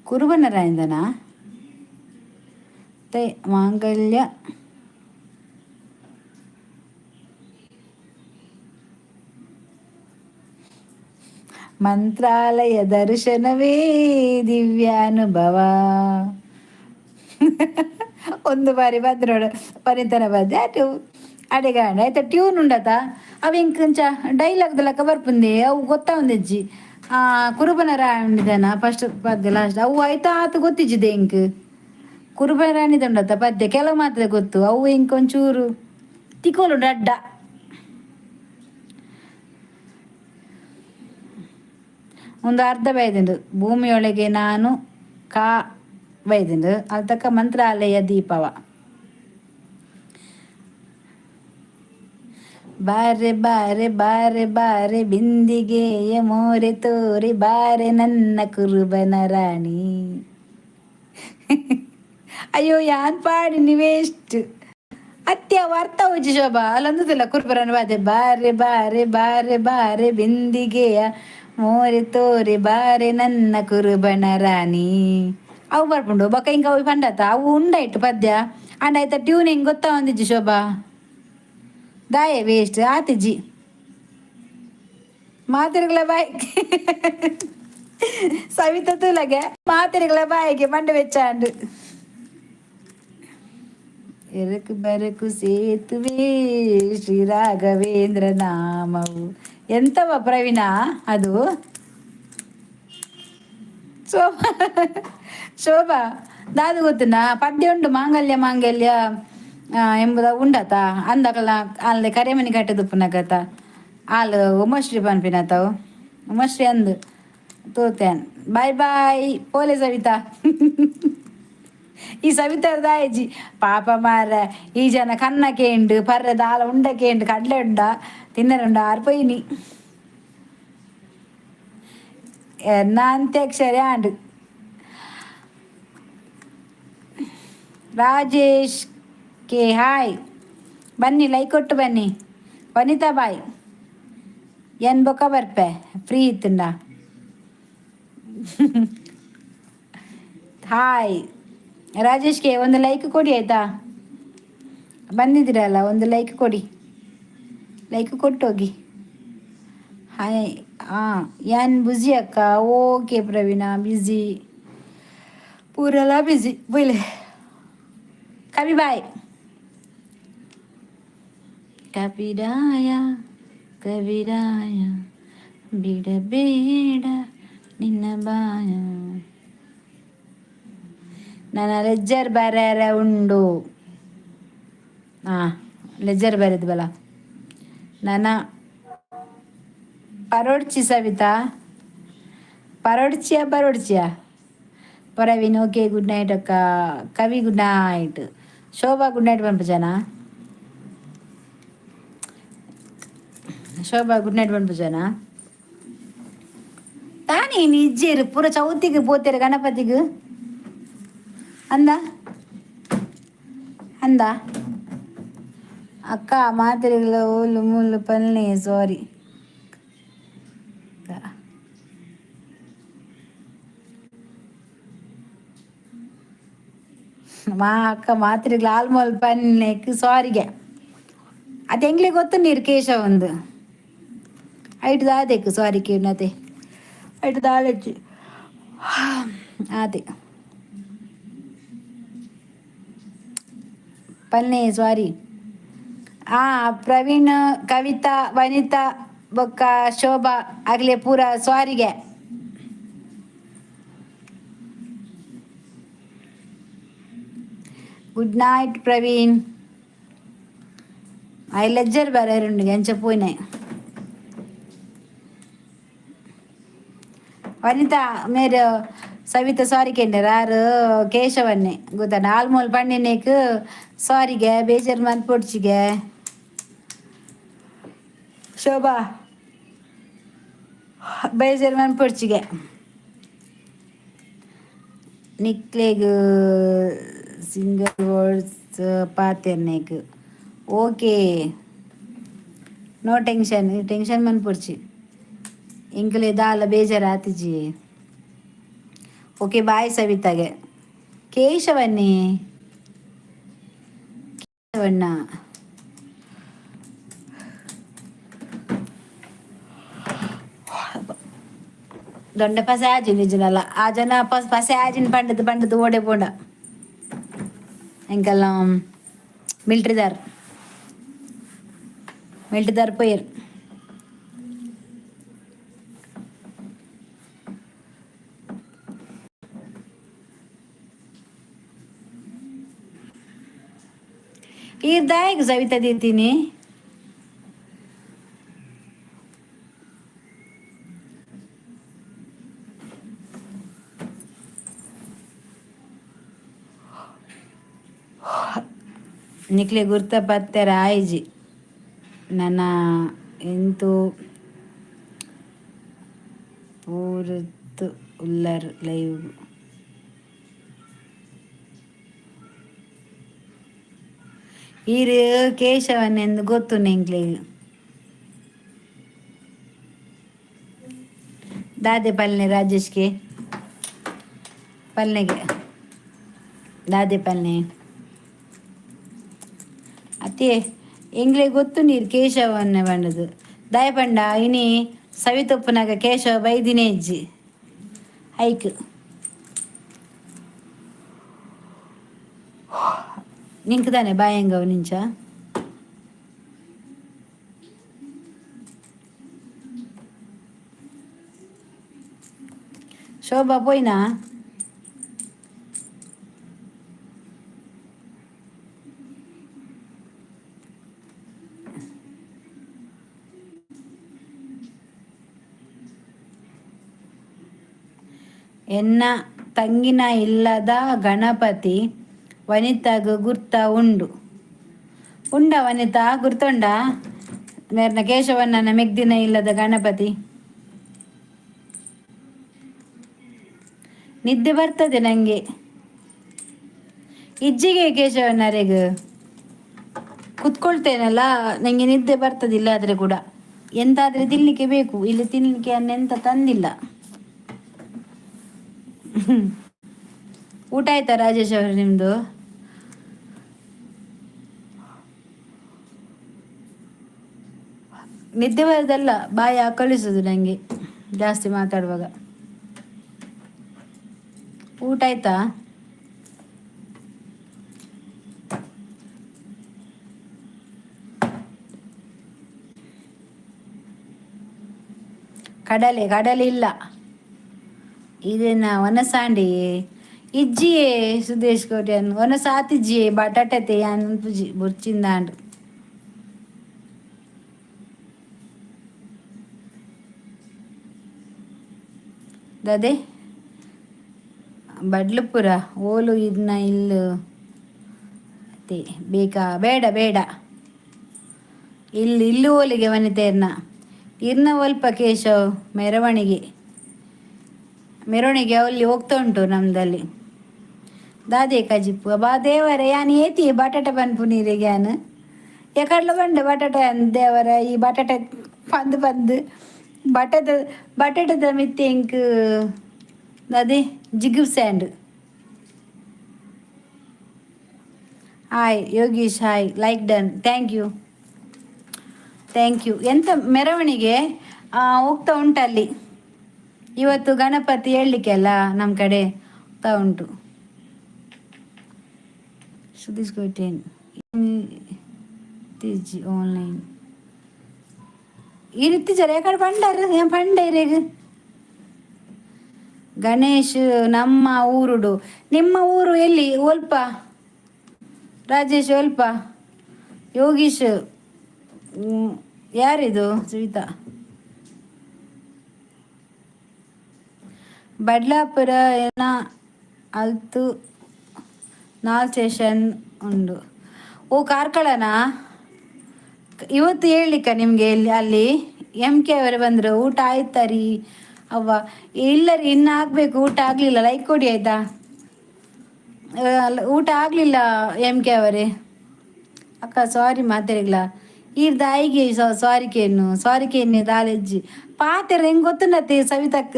A: ಕುರುಬನ ರಾಣಿದನಾ? ಮತ್ತೆ ಮಾಂಗಲ್ಯ ಮಂತ್ರಾಲಯ ದರ್ಶನವೇ ದಿವ್ಯಾನುಭವ. ಒಂದು ಬಾರಿ ಬಂದು ನೋಡು ಪರಿತನ ಬಂದೆ ಅటు ಅಡೆಗಾಂಡ ಆಯ್ತಾ. ಟ್ಯೂನ್ ಉಂಡತ ಅವು ಇಂಕೊಂಚ ಡೈಲಾಗ್ ಲೆಕ್ಕ ಬರ್ಪುಂದೆ. ಅವು ಗೊತ್ತಾವಂದಿಜ್ಜಿ. ಆ ಕುರುಬನ ರಾಣಿದನ ಫಸ್ಟ್ ಪದ್ಯ ಲಾಸ್ಟ್ ಅವು ಆಯ್ತಾ ಆತ ಗೊತ್ತಿಜ್ಜಿದೆ ಇಂಕ್. ಕುರುಬನ ರಾಣಿದಂಡತ ಪದ್ಯ ಕೆಲವು ಮಾತ್ರ ಗೊತ್ತು. ಅವು ಇಂಕೊಂಚೂರು ತಿಕೋಲು ಅಡ್ಡ. ಒಂದು ಅರ್ಧ ಬೈದಿಂಡು. ಭೂಮಿಯೊಳಗೆ ನಾನು ಕಾ ಬೈದಿಂಡು ಅಲ್ತಕ್ಕ ಮಂತ್ರಾಲಯ ದೀಪವ. ಬಾರೆ ಬಾರೆ ಬಾರೆ ಬಾರೆ ಬಿಂದಿಗೆಯ ಮೋರೆ ತೋರಿ ಬಾರೆ ನನ್ನ ಕುರುಬನ ರಾಣಿ. ಅಯ್ಯೋ, ಯಾನ್ ಪಾಡಿ ವೇಸ್ಟ್ ಅತ್ಯ ಅರ್ಥ ಹೋಜಿ ಶೋಭಾ. ಅಲ್ಲೊಂದುದಿಲ್ಲ ಕುರುಬರನ ಬಾದೆ ಬಾರೆ ಬಾರೆ ಬಾರೆ ಬಾರೆ ಬಿಂದಿಗೆಯ ಮೋರೆ ತೋರಿ ಬಾರೆ ನನ್ನ ಕುರುಬನ ರಾಣಿ. ಅವು ಬರ್ಪುಂಡು. ಬೊಕ ಇಂಕ ಅವು ಪಂಡತ ಅವು ಉಂಡಾಯ್ತು ಪದ್ಯ. ಅಂಡ ಆಯ್ತ ಟ್ಯೂನ್ ಹೆಂಗ್ ಗೊತ್ತಾ ಒಂದಿಜ್ಜಿ ಶೋಭಾ. ದಾಯೆ ವೇಸ್ಟ್ ಆತಿಜ್ಜಿ. ಮಾತಿರ್ಗಳ ಬಾಯ್ ಸವಿತ ತುಲಗೆ ಮಾತಿರ್ಗಳ ಬಾಯಿಗೆ ಮಂಡೆ ವೆಚ್ಚಾಂಡು. ಎರಕು ಬರಕು ಸೇತುವೆ ಶ್ರೀ ರಾಘವೇಂದ್ರ ನಾಮವು. ಎಂತವ ಪ್ರವೀಣ ಅದು? ಶೋಭಾ, ಶೋಭಾ, ದಾದು ಗೊತ್ತುನಾ? ಪದ್ಯ ಉಂಡು. ಮಾಂಗಲ್ಯ ಮಾಂಗಲ್ಯ ಎಂಬುದ ಉಂಡತ ಅಂದಕಲ ಅಲ್ಲಿ ಕರೆಮನಿ ಕಟ್ಟದುಪ್ಪುನಗತ ಆಲ್ ಉಮಶ್ರೀ ಪನ್ಪಿನತವು. ಉಮಶ್ರೀ ಅಂದು ತೋತೇನ್. ಬಾಯ್ ಬಾಯ್ ಪೋಲೆ ಸವಿತಾ. ಈ ಸವಿತಾ ದಾಯಜಿ ಪಾಪ ಮಾರ. ಈ ಜನ ಕನ್ನ ಕೇಂಡು ಪರ್ರೆ ದಾಲ ಉಂಡ ಕೇಂಡು ಕಡಲೆ ಉಂಡ ತಿನ್ನರುಂಡ ಆರ್ ಪೊಯ್ನಿ. ಎನ್ನ ಅಂತ್ಯಾಕ್ಷರಿ ಆಂಡ್. Rajesh K hi. ಬನ್ನಿ, ಲೈಕ್ ಕೊಟ್ಟು ಬನ್ನಿ. ವನಿತಾ ಬಾಯ್. ಎನ್ ಬೊಕ ಬರ್ಪೆ ಫ್ರೀ ಇತ್ತುಂಡ. ಹಾಯ್ ರಾಜೇಶ್ಗೆ ಒಂದು ಲೈಕ್ ಕೊಡಿ ಆಯ್ತಾ? ಬಂದಿದ್ದೀರಲ್ಲ, ಒಂದು ಲೈಕ್ ಕೊಡಿ. ಲೈಕ್ ಕೊಟ್ಟೋಗಿ. ಹಾಯ್. ಹಾಂ, ಯಾನ್ ಬುಸಿ ಅಕ್ಕ. ಓಕೆ ಪ್ರವೀಣ, ಬ್ಯುಸಿ ಪೂರೆಲ್ಲ ಬ್ಯುಸಿ. ಬೈಲೆ ಕವಿ ಬಾಯ್. ಕವಿರಾಯ ಕವಿರಾಯ ಬಿಡಬೇಡ ನಿನ್ನ ಬಾಯ. ನನ್ನ ಲೆಜ್ಜರ್ ಬರೆಯರೆ ಉಂಡು. ಹಾಂ, ಲೆಜ್ಜರ್ ಬರೆದು ಬಲ. ನನ್ನ ಪರೋಡ್ಚಿ ಸವಿತಾ, ಪರೋಡ್ಚಿಯ ಪರೋಡ್ಚಿಯ. ಪ್ರವೀಣ್ ಓಕೆ, ಗುಡ್ ನೈಟ್ ಅಕ್ಕ. Kavi good night. Shobha good night ಪನ್ಪುಜನ? ಶೋಭಾ ಗುಡ್ ನೈಟ್ ಪನ್ಪುಜನ? ತಾನೇ ಇಜ್ಜೇರು ಪೂರ ಚೌತಿಗೆ ಪೋತೇರು ಗಣಪತಿಗೆ ಅಂದ ಅಂದ. ಅಕ್ಕ ಮಾತ್ರೆಗಳ ಓಲು ಮುಳ್ಳು ಪಲ್ಲೆ ಸಾರಿ. ಮಾ ಅಕ್ಕ ಮಾತ್ರೆಗಳು ಆಲ್ಮೋಲ್ ಪನ್ನೆಕ್ ಸಾರಿಗೆ. ಅದು ಎಂಗ್ಲೆ ಗೊತ್ತು ನೀರು ಕೇಶವ ಒಂದು ಐಟ್ ದಾದೆಕ್ ಸಾರಿ ಕೇನತೆ ಐಟ್ ದಾಲೆಜ್ಜಿ ಅದೇ ಪನ್ನೆ ಸಾರಿ. ಆ ಪ್ರವೀಣ್, ಕವಿತಾ, ವನಿತಾ ಬೊಕ್ಕ ಶೋಭಾ ಅಗಲೆ ಪೂರ ಸಾರಿಗೆ. Good night Praveen. I ledger ಬರೋರುಂಡು ಎಂಚ ಪೋಯಿನೆ. ವನಿತಾ ಮೇರು ಸವಿತಾ ಸಾರಿ ಕೇಂಡರ್ ಆರು ಕೇಶವನ್ನೇ ಗೊತ್ತಾ ಆಲ್ಮೋಲ್ ಪಣ್ಣಿನೇಕ್ ಸಾರಿಗೆ ಬೇಜಾರ್ ಮನ್ಪೊಡ್ಚಿಗೆ. ಶೋಭಾ ಬೇಜಾರ್ ಮನ್ಪೊಡ್ಚಿಗೆ. ನಿಕ್ಲೆಗ್ ಸಿಂಗಲ್ ವರ್ಡ್ಸ್ ಪಾತೆರ್ನೇಕ್. ಓಕೆ, ನೋ ಟೆನ್ಷನ್, ಟೆನ್ಷನ್ ಮನ್ಪೊಡ್ಚಿ. ಎಂಕಲೆ ದಾಲ ಬೇಜಾರ್ ಆತಿಜಿ. Okay, boy ಸವಿತಾಗೆ. ಕೇಶವನ್ನೇ, ಕೇಶವಣ್ಣ. ದೊಂಡೆ ಪಸೆ ಆಜಿ ನಿಜನಲ್ಲ. ಆ ಜನ ಪಸೆ ಆಜಿನ ಪಂಡದು ಪಂಡದು ಓಡೆ ಪೋಂಡ. ಎಂಕೆಲ್ಲ ಮಿಲ್ಟ್ರಿದಾರ್ ಮಿಲ್ಟ್ರಿದಾರ್ ಪೋಯರ್. ಈರ್ದಾಯಗ್ ಸವಿತಾ ದೀತೀನಿ. ನಿಕ್ಲೆ ಗುರ್ತ ಪತ್ತೆರ ಆಯ್ಜಿ. ನನ್ನ ಎಂತು ಪೂರತ್ತು ಉಲ್ಲರ್ ಲೈವ್. ಈರ್ ಕೇಶವನೆಂದು ಗೊತ್ತು ಎಂಕ್ಲೆಗ್. ದಾದೆ ಪಲ್ನೆ ರಾಜೇಶ್ಗೆ ಪಲ್ನೆಗೆ ದಾದೆ ಪಲ್ನೆ ಅತ್ತೆ. ಎಂಗ್ಲೆ ಗೊತ್ತು ನೀರು ಕೇಶವನ್ನೇ ಪಂಡದು. ದಾಯ ಪಂಡ ಇನಿ ಸವಿತೊಪ್ಪುನಾಗ ಕೇಶವ ಬೈದಿನೇ ಇಜ್ಜಿ ಐಕ್. ನಿಂಕದಾನೆ ಬಾಯಂಗವ್ ನಿಂಚ. ಶೋಭಾ ಪೋಯಿನಾ? ಎನ್ನ ತಂಗಿನ ಇಲ್ಲದ ಗಣಪತಿ ವನಿತಾಗ್ ಗುರ್ತ ಉಂಡು. ಉಂಡ ವನಿತಾ, ಗುರ್ತುಂಡ ಮೇರ್ನ ಕೇಶವಣ್ಣನ ಮೆಗ್ದಿನ ಇಲ್ಲದ ಗಣಪತಿ? ನಿದ್ದೆ ಬರ್ತದೆ ನಂಗೆ. ಇಜ್ಜಿಗೆ ಕೇಶವಣ್ಣರೆಗ್ ಕುತ್ಕೊಳ್ತೇನಲ್ಲ, ನಂಗೆ ನಿದ್ದೆ ಬರ್ತದಿಲ್ಲ. ಆದ್ರೆ ಕೂಡ ಎಂತಾದ್ರೆ ತಿನ್ಲಿಕ್ಕೆ ಬೇಕು. ಇಲ್ಲಿ ತಿನ್ಲಿಕ್ಕೆ ಎಂತ ತಂದಿಲ್ಲ. ಊಟ ಆಯ್ತಾ ರಾಜೇಶ್ ಅವರು ನಿಮ್ದು? ನಿದ್ದೆ ಬರೋದಲ್ಲ, ಬಾಯಿ ಆಕಳಿಸೋದು ನಂಗೆ ಜಾಸ್ತಿ ಮಾತಾಡುವಾಗ. ಊಟ ಆಯ್ತಾ? ಕಡಲೆ ಕಡಲೆ ಇಲ್ಲ. ಇದನ್ನ ವನಸಾಂಡಿ ಇಜ್ಜಿಯೇ ಸುದೇಶ್ ಕೋಟ್ಯಾನ್ ವನಸಾತಿಜ್ಜಿಯೇ. ಬಟಾಟತೆ ಯಾನ್ ಪುಜಿ ಬೊರ್ಚಿಂದಾಂಡ್. ದಾದೆ ಬಡ್ಲುಪುರ ಓಲು ಇದನ್ನ ಇಲ್ಲು ಅದೇ ಬೇಕಾ? ಬೇಡ ಬೇಡ. ಇಲ್ಲಿ ಇಲ್ಲು ಓಲಿಗೆ ವನಿತೆಯರ್ನ ಇರ್ನ ಒಲ್ಪ ಕೇಶವ್ ಮೆರವಣಿಗೆ ಮೆರವಣಿಗೆ ಅಲ್ಲಿ ಹೋಗ್ತಾ ಉಂಟು ನಮ್ದಲ್ಲಿ. ದಾದೆ ಕಜಿಪ್ಪು ಬಾ ದೇವರೇ. ಯಾನ್ ಏತಿ ಬಟಾಟೆ ಪನ್ಪು ನೀರಿಗೆ ಯಾನ್ ಎಕಡ್ಲ ಬಂಡೆ ಬಟಾಟೆ ದೇವರ. ಈ ಬಟಾಟೆ ಪಂದು ಪಂದು ಬಟಾಟೆ ಬಟಾಟದ ಮಿತ್ತೆ ಎಂಕ್ ಅದೇ ಜಿಗುಪ್ಸೆ ಆಂಡ್. Hi Yogish, hi. Like done, thank you, thank you. ಎಂತ ಮೆರವಣಿಗೆ ಹೋಗ್ತಾ ಉಂಟಲ್ಲಿ. ಇವತ್ತು ಗಣಪತಿ ಹೇಳಲಿಕ್ಕೆ ಅಲ್ಲ, ನಮ್ಮ ಕಡೆ ಹೋಗ್ತಾ ಉಂಟು. ಸುದೀಶ್ ಕೋಟೇನ್ ಆನ್ಲೈನ್ ಈ ರೀತಿ ಜರ ಕಡೆ ಪಂಡಾರ ಪಂಡೇರೆಗ್. ಗಣೇಶ್ ನಮ್ಮ ಊರುಡು. ನಿಮ್ಮ ಊರು ಎಲ್ಲಿ? ಒಲ್ಪ ರಾಜೇಶ್, ಒಲ್ಪ ಯೋಗೀಶ್? ಯಾರಿದು? ಸವಿತಾ ಬಡ್ಲಾಪುರ ಏನ ಅಲ್ತು ನಾಲ್ ಸ್ಟೇಷನ್ ಉಂಡು. ಓ, ಕಾರ್ಕಳನಾ? ಇವತ್ತು ಹೇಳಲಿಕ್ಕ ನಿಮಗೆ? ಎಲ್ಲಿ ಅಲ್ಲಿ ಎಂ ಕೆ ಅವರು ಬಂದರು. ಊಟ ಆಯ್ತಾ ರೀ ಅವ್ವ? ಇಲ್ಲ ರೀ, ಇನ್ನು ಆಗಬೇಕು, ಊಟ ಆಗಲಿಲ್ಲ. ಲೈಕ್ ಕೊಡಿ, ಆಯ್ತಾ? ಊಟ ಆಗಲಿಲ್ಲ ಎಂ ಕೆ ಅವರೇ. ಅಕ್ಕ, ಸಾರಿ ಮಾತಾಡಿಲ್ಲ ಈರ್ ದಾಯಿಗೆ. ಸಾರಿ ಕೇನು, ಸಾರಿ ಕೇನು ದಾಲೆಜ್ಜಿ ಪಾತೆರ ಹೆಂಗೆ ಗೊತ್ತುಂಡತ್ತೆ ಸವಿತಕ್ಕ.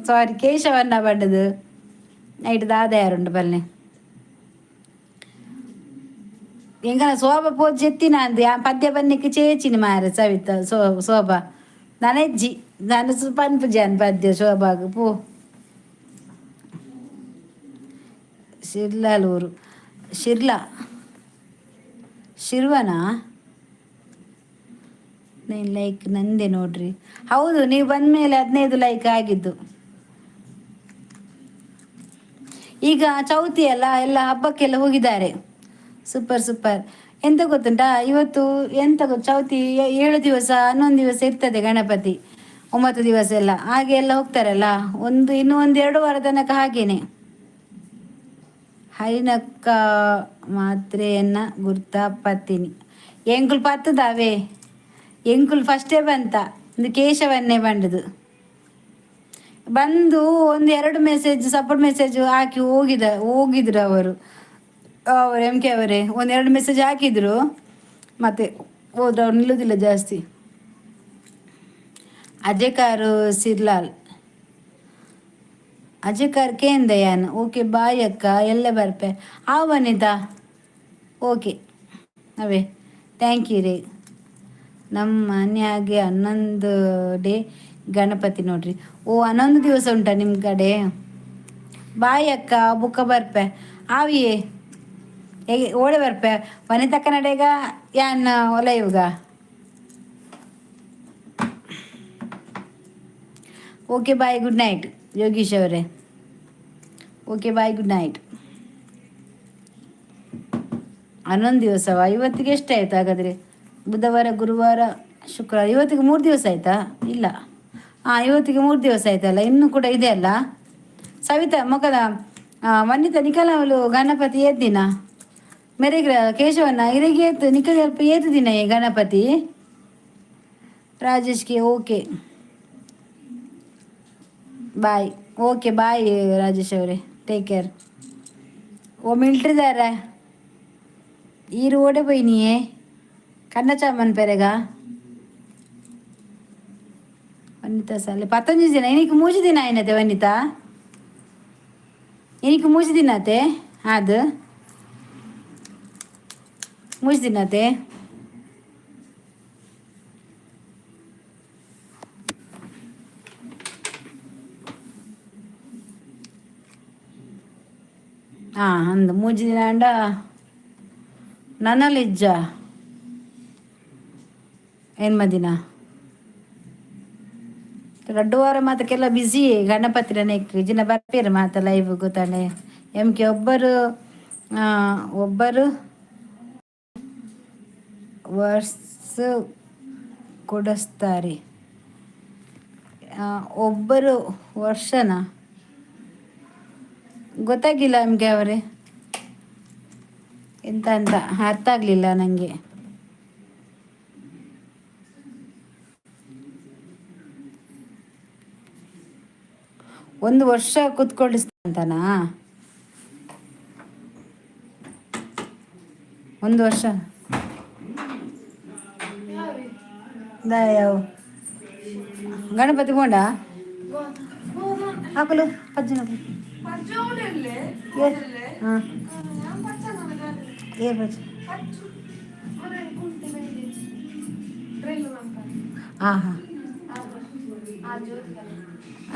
A: ಸಾರಿ ಕೇಶವನ್ನ ಬಂಡದು ನೈಟ್ ದಾದ ಯಾರುಂಡು ಬಲ್ಲೆ ಎಂಕನ ಶೋಭ ಪೋದು ಜೆತ್ತಿನ ಅಂದ್ ಆ ಪದ್ಯ ಬನ್ನಿಕ್ಕೆ ಚೇಚಿನ ಮಾರೆ ಸವಿತ. ಶೋಭ ನನಜ್ಜಿ, ನಾನು ಪನ್ಪುಜಾನ್ ಪದ್ಯ ಶೋಭಾಗ್ ಪೋ. ಶಿರ್ಲಾಲೂರು, ಶಿರ್ಲಾ, ಶಿರ್ವನಾ? 9 ಲೈಕ್ ನಂದೆ ನೋಡ್ರಿ. ಹೌದು, ನೀವು ಬಂದ ಮೇಲೆ 15 ಲೈಕ್ ಆಗಿದ್ದು. ಈಗ ಚೌತಿ ಅಲ್ಲ, ಎಲ್ಲ ಹಬ್ಬಕ್ಕೆಲ್ಲ ಹೋಗಿದ್ದಾರೆ. Super super. ಎಂತ ಗೊತ್ತುಂಟಾ, ಇವತ್ತು ಎಂತ ಚೌತಿ 7 ದಿವಸ, 11 ದಿವಸ ಇರ್ತದೆ ಗಣಪತಿ, 9 ದಿವಸ ಎಲ್ಲ ಹಾಗೆ ಎಲ್ಲ ಹೋಗ್ತಾರಲ್ಲ. ಒಂದು ಇನ್ನು ಒಂದು 2 ವಾರ ತನಕ ಹಾಗೇನೆ. ಹರಿನಕ್ಕ ಮಾತ್ರೆಯನ್ನ ಗುರ್ತ ಪತ್ತೀನಿ. ಎಂಕುಲ್ ಪತ್ತದಾವೆ, ಎಂಕುಲ್ ಫಸ್ಟೇ ಬಂತ. ಒಂದು ಕೇಶವನ್ನೇ ಬಂಡದು ಬಂದು ಒಂದು ಎರಡು ಮೆಸೇಜ್, ಸಪೋರ್ಟ್ ಮೆಸೇಜ್ ಹಾಕಿ ಹೋಗಿದ್ರು ಅವರು. ಅವರು ಎಂ ಕೆ ಅವರೇ ಒಂದೆರಡು ಮೆಸೇಜ್ ಹಾಕಿದ್ರು, ಮತ್ತೆ ಹೋದ್ರು. ಅವ್ರು ನಿಲ್ಲುವುದಿಲ್ಲ ಜಾಸ್ತಿ. ಅಜಯ್ ಸಿರ್ಲಾಲ್, ಅಜಯ್ ಕೇಂದಯಾನ್. ಓಕೆ, ಬಾಯ್ ಅಕ್ಕ, ಎಲ್ಲ ಬರ್ಪೆ. ಆವನಿತಾ, ಓಕೆ ಅವೇ, thank you ರೀ. ನಮ್ಮ ಮನ್ಯಾಗೆ 11 ಡೇ ಗಣಪತಿ ನೋಡ್ರಿ. ಓ, 11 ದಿವಸ ಉಂಟಾ ನಿಮ್ಮ ಕಡೆ? ಬಾಯ್ ಅಕ್ಕ, ಬುಕ್ಕ ಬರ್ಪೆ. ಆವಿಯೇ, ಹೇಗೆ ಓಡೆ ಬರ್ಪೆ? ವನಿತಕ್ಕ ನಡೆಗ ಯಾನ್ ಒಲಯುಗ. Okay, bye, good night Yogish ಅವರೇ. Okay, bye, good night. 11 ದಿವಸವಾ? ಇವತ್ತಿಗೆ ಎಷ್ಟಾಯ್ತು ಹಾಗಾದರೆ? ಬುಧವಾರ, ಗುರುವಾರ, ಶುಕ್ರವಾರ, ಇವತ್ತಿಗೆ 3 ದಿವಸ ಆಯಿತಾ? ಇಲ್ಲ, ಹಾಂ, ಇವತ್ತಿಗೆ 3 ದಿವಸ ಆಯ್ತಲ್ಲ, ಇನ್ನೂ ಕೂಡ ಇದೆ ಅಲ್ಲ. ಸವಿತಾ ಮೊಕದ ವನಿತಾ ನಿಖಲವಲು ಗಣಪತಿ ಏತ್ ದಿನ ಮೆರೆಗ್ರ ಕೇಶವನ್ನ ಇರೆಗೆ ಏತ್ ನಿಖಲ್ ಏತು ದಿನ ಈ ಗಣಪತಿ? ರಾಜೇಶ್ಗೆ okay bye. Okay bye Rajesh ಅವರೇ, ಟೇಕ್ ಕೇರ್. ಓ ಮಿಲ್ಟ್ರಿದಾರ ಈರು ಓಡೆ ಪೋಯಿನಿಯೇ ಕಣ್ಣ ಚಾಮನ್ ಪೆರೆಗ. ವನಿತಾ ಸಾಲೆ ಪತ್ತೊಂಜಿ ದಿನ ಇನಿಕ್ ಮೂಜಿ ದಿನ ಆಯ್ನತೆ ವನಿತಾ, ಇನಿಕ್ ಮೂಜಿ ದಿನ ಆತೆ. ಅದು ಮೂಜಿ ದಿನ ಆತೆ. ಹಾಂ, ಅಂದು ಮೂಜಿ ದಿನ ಅಂಡ ನನಲಿಜ್ಜ ಎನ್ಮ ದಿನ ರಡ್ಡು ವಾರ ಮಾತಕ್ಕೆಲ್ಲ ಬ್ಯುಸಿ ಗಣಪತಿ ನೆಕ್ ಜಿನ ಬರ್ಪೇರು ಮಾತ ಲೈವ್ ಗೊತ್ತಾನೆ. ಎಂ ಕೆ ಒಬ್ಬರು ಒಬ್ಬರು ವರ್ಸ್ ಕೊಡಿಸ್ತಾರೆ. ಒಬ್ಬರು ವರ್ಷನ ಗೊತ್ತಾಗಿಲ್ಲ ಎಂ ಕೆ ಅವರೇ, ಎಂತ ಅಂತ ಅರ್ಥ ಆಗಲಿಲ್ಲ ನನಗೆ. ಒಂದು ವರ್ಷ ಕೂತ್ಕೊಳ್ಳಿಸ್ತಂತಾನಾ? ಒಂದು ವರ್ಷ ಯಾವ ಗಣಪತಿ ಬೋಂಡ ಹಾಕಲು ಪಜ್ಜನ. ಹಾಂ. ಏ ಬಜ್ಜು? ಹಾಂ ಹಾಂ,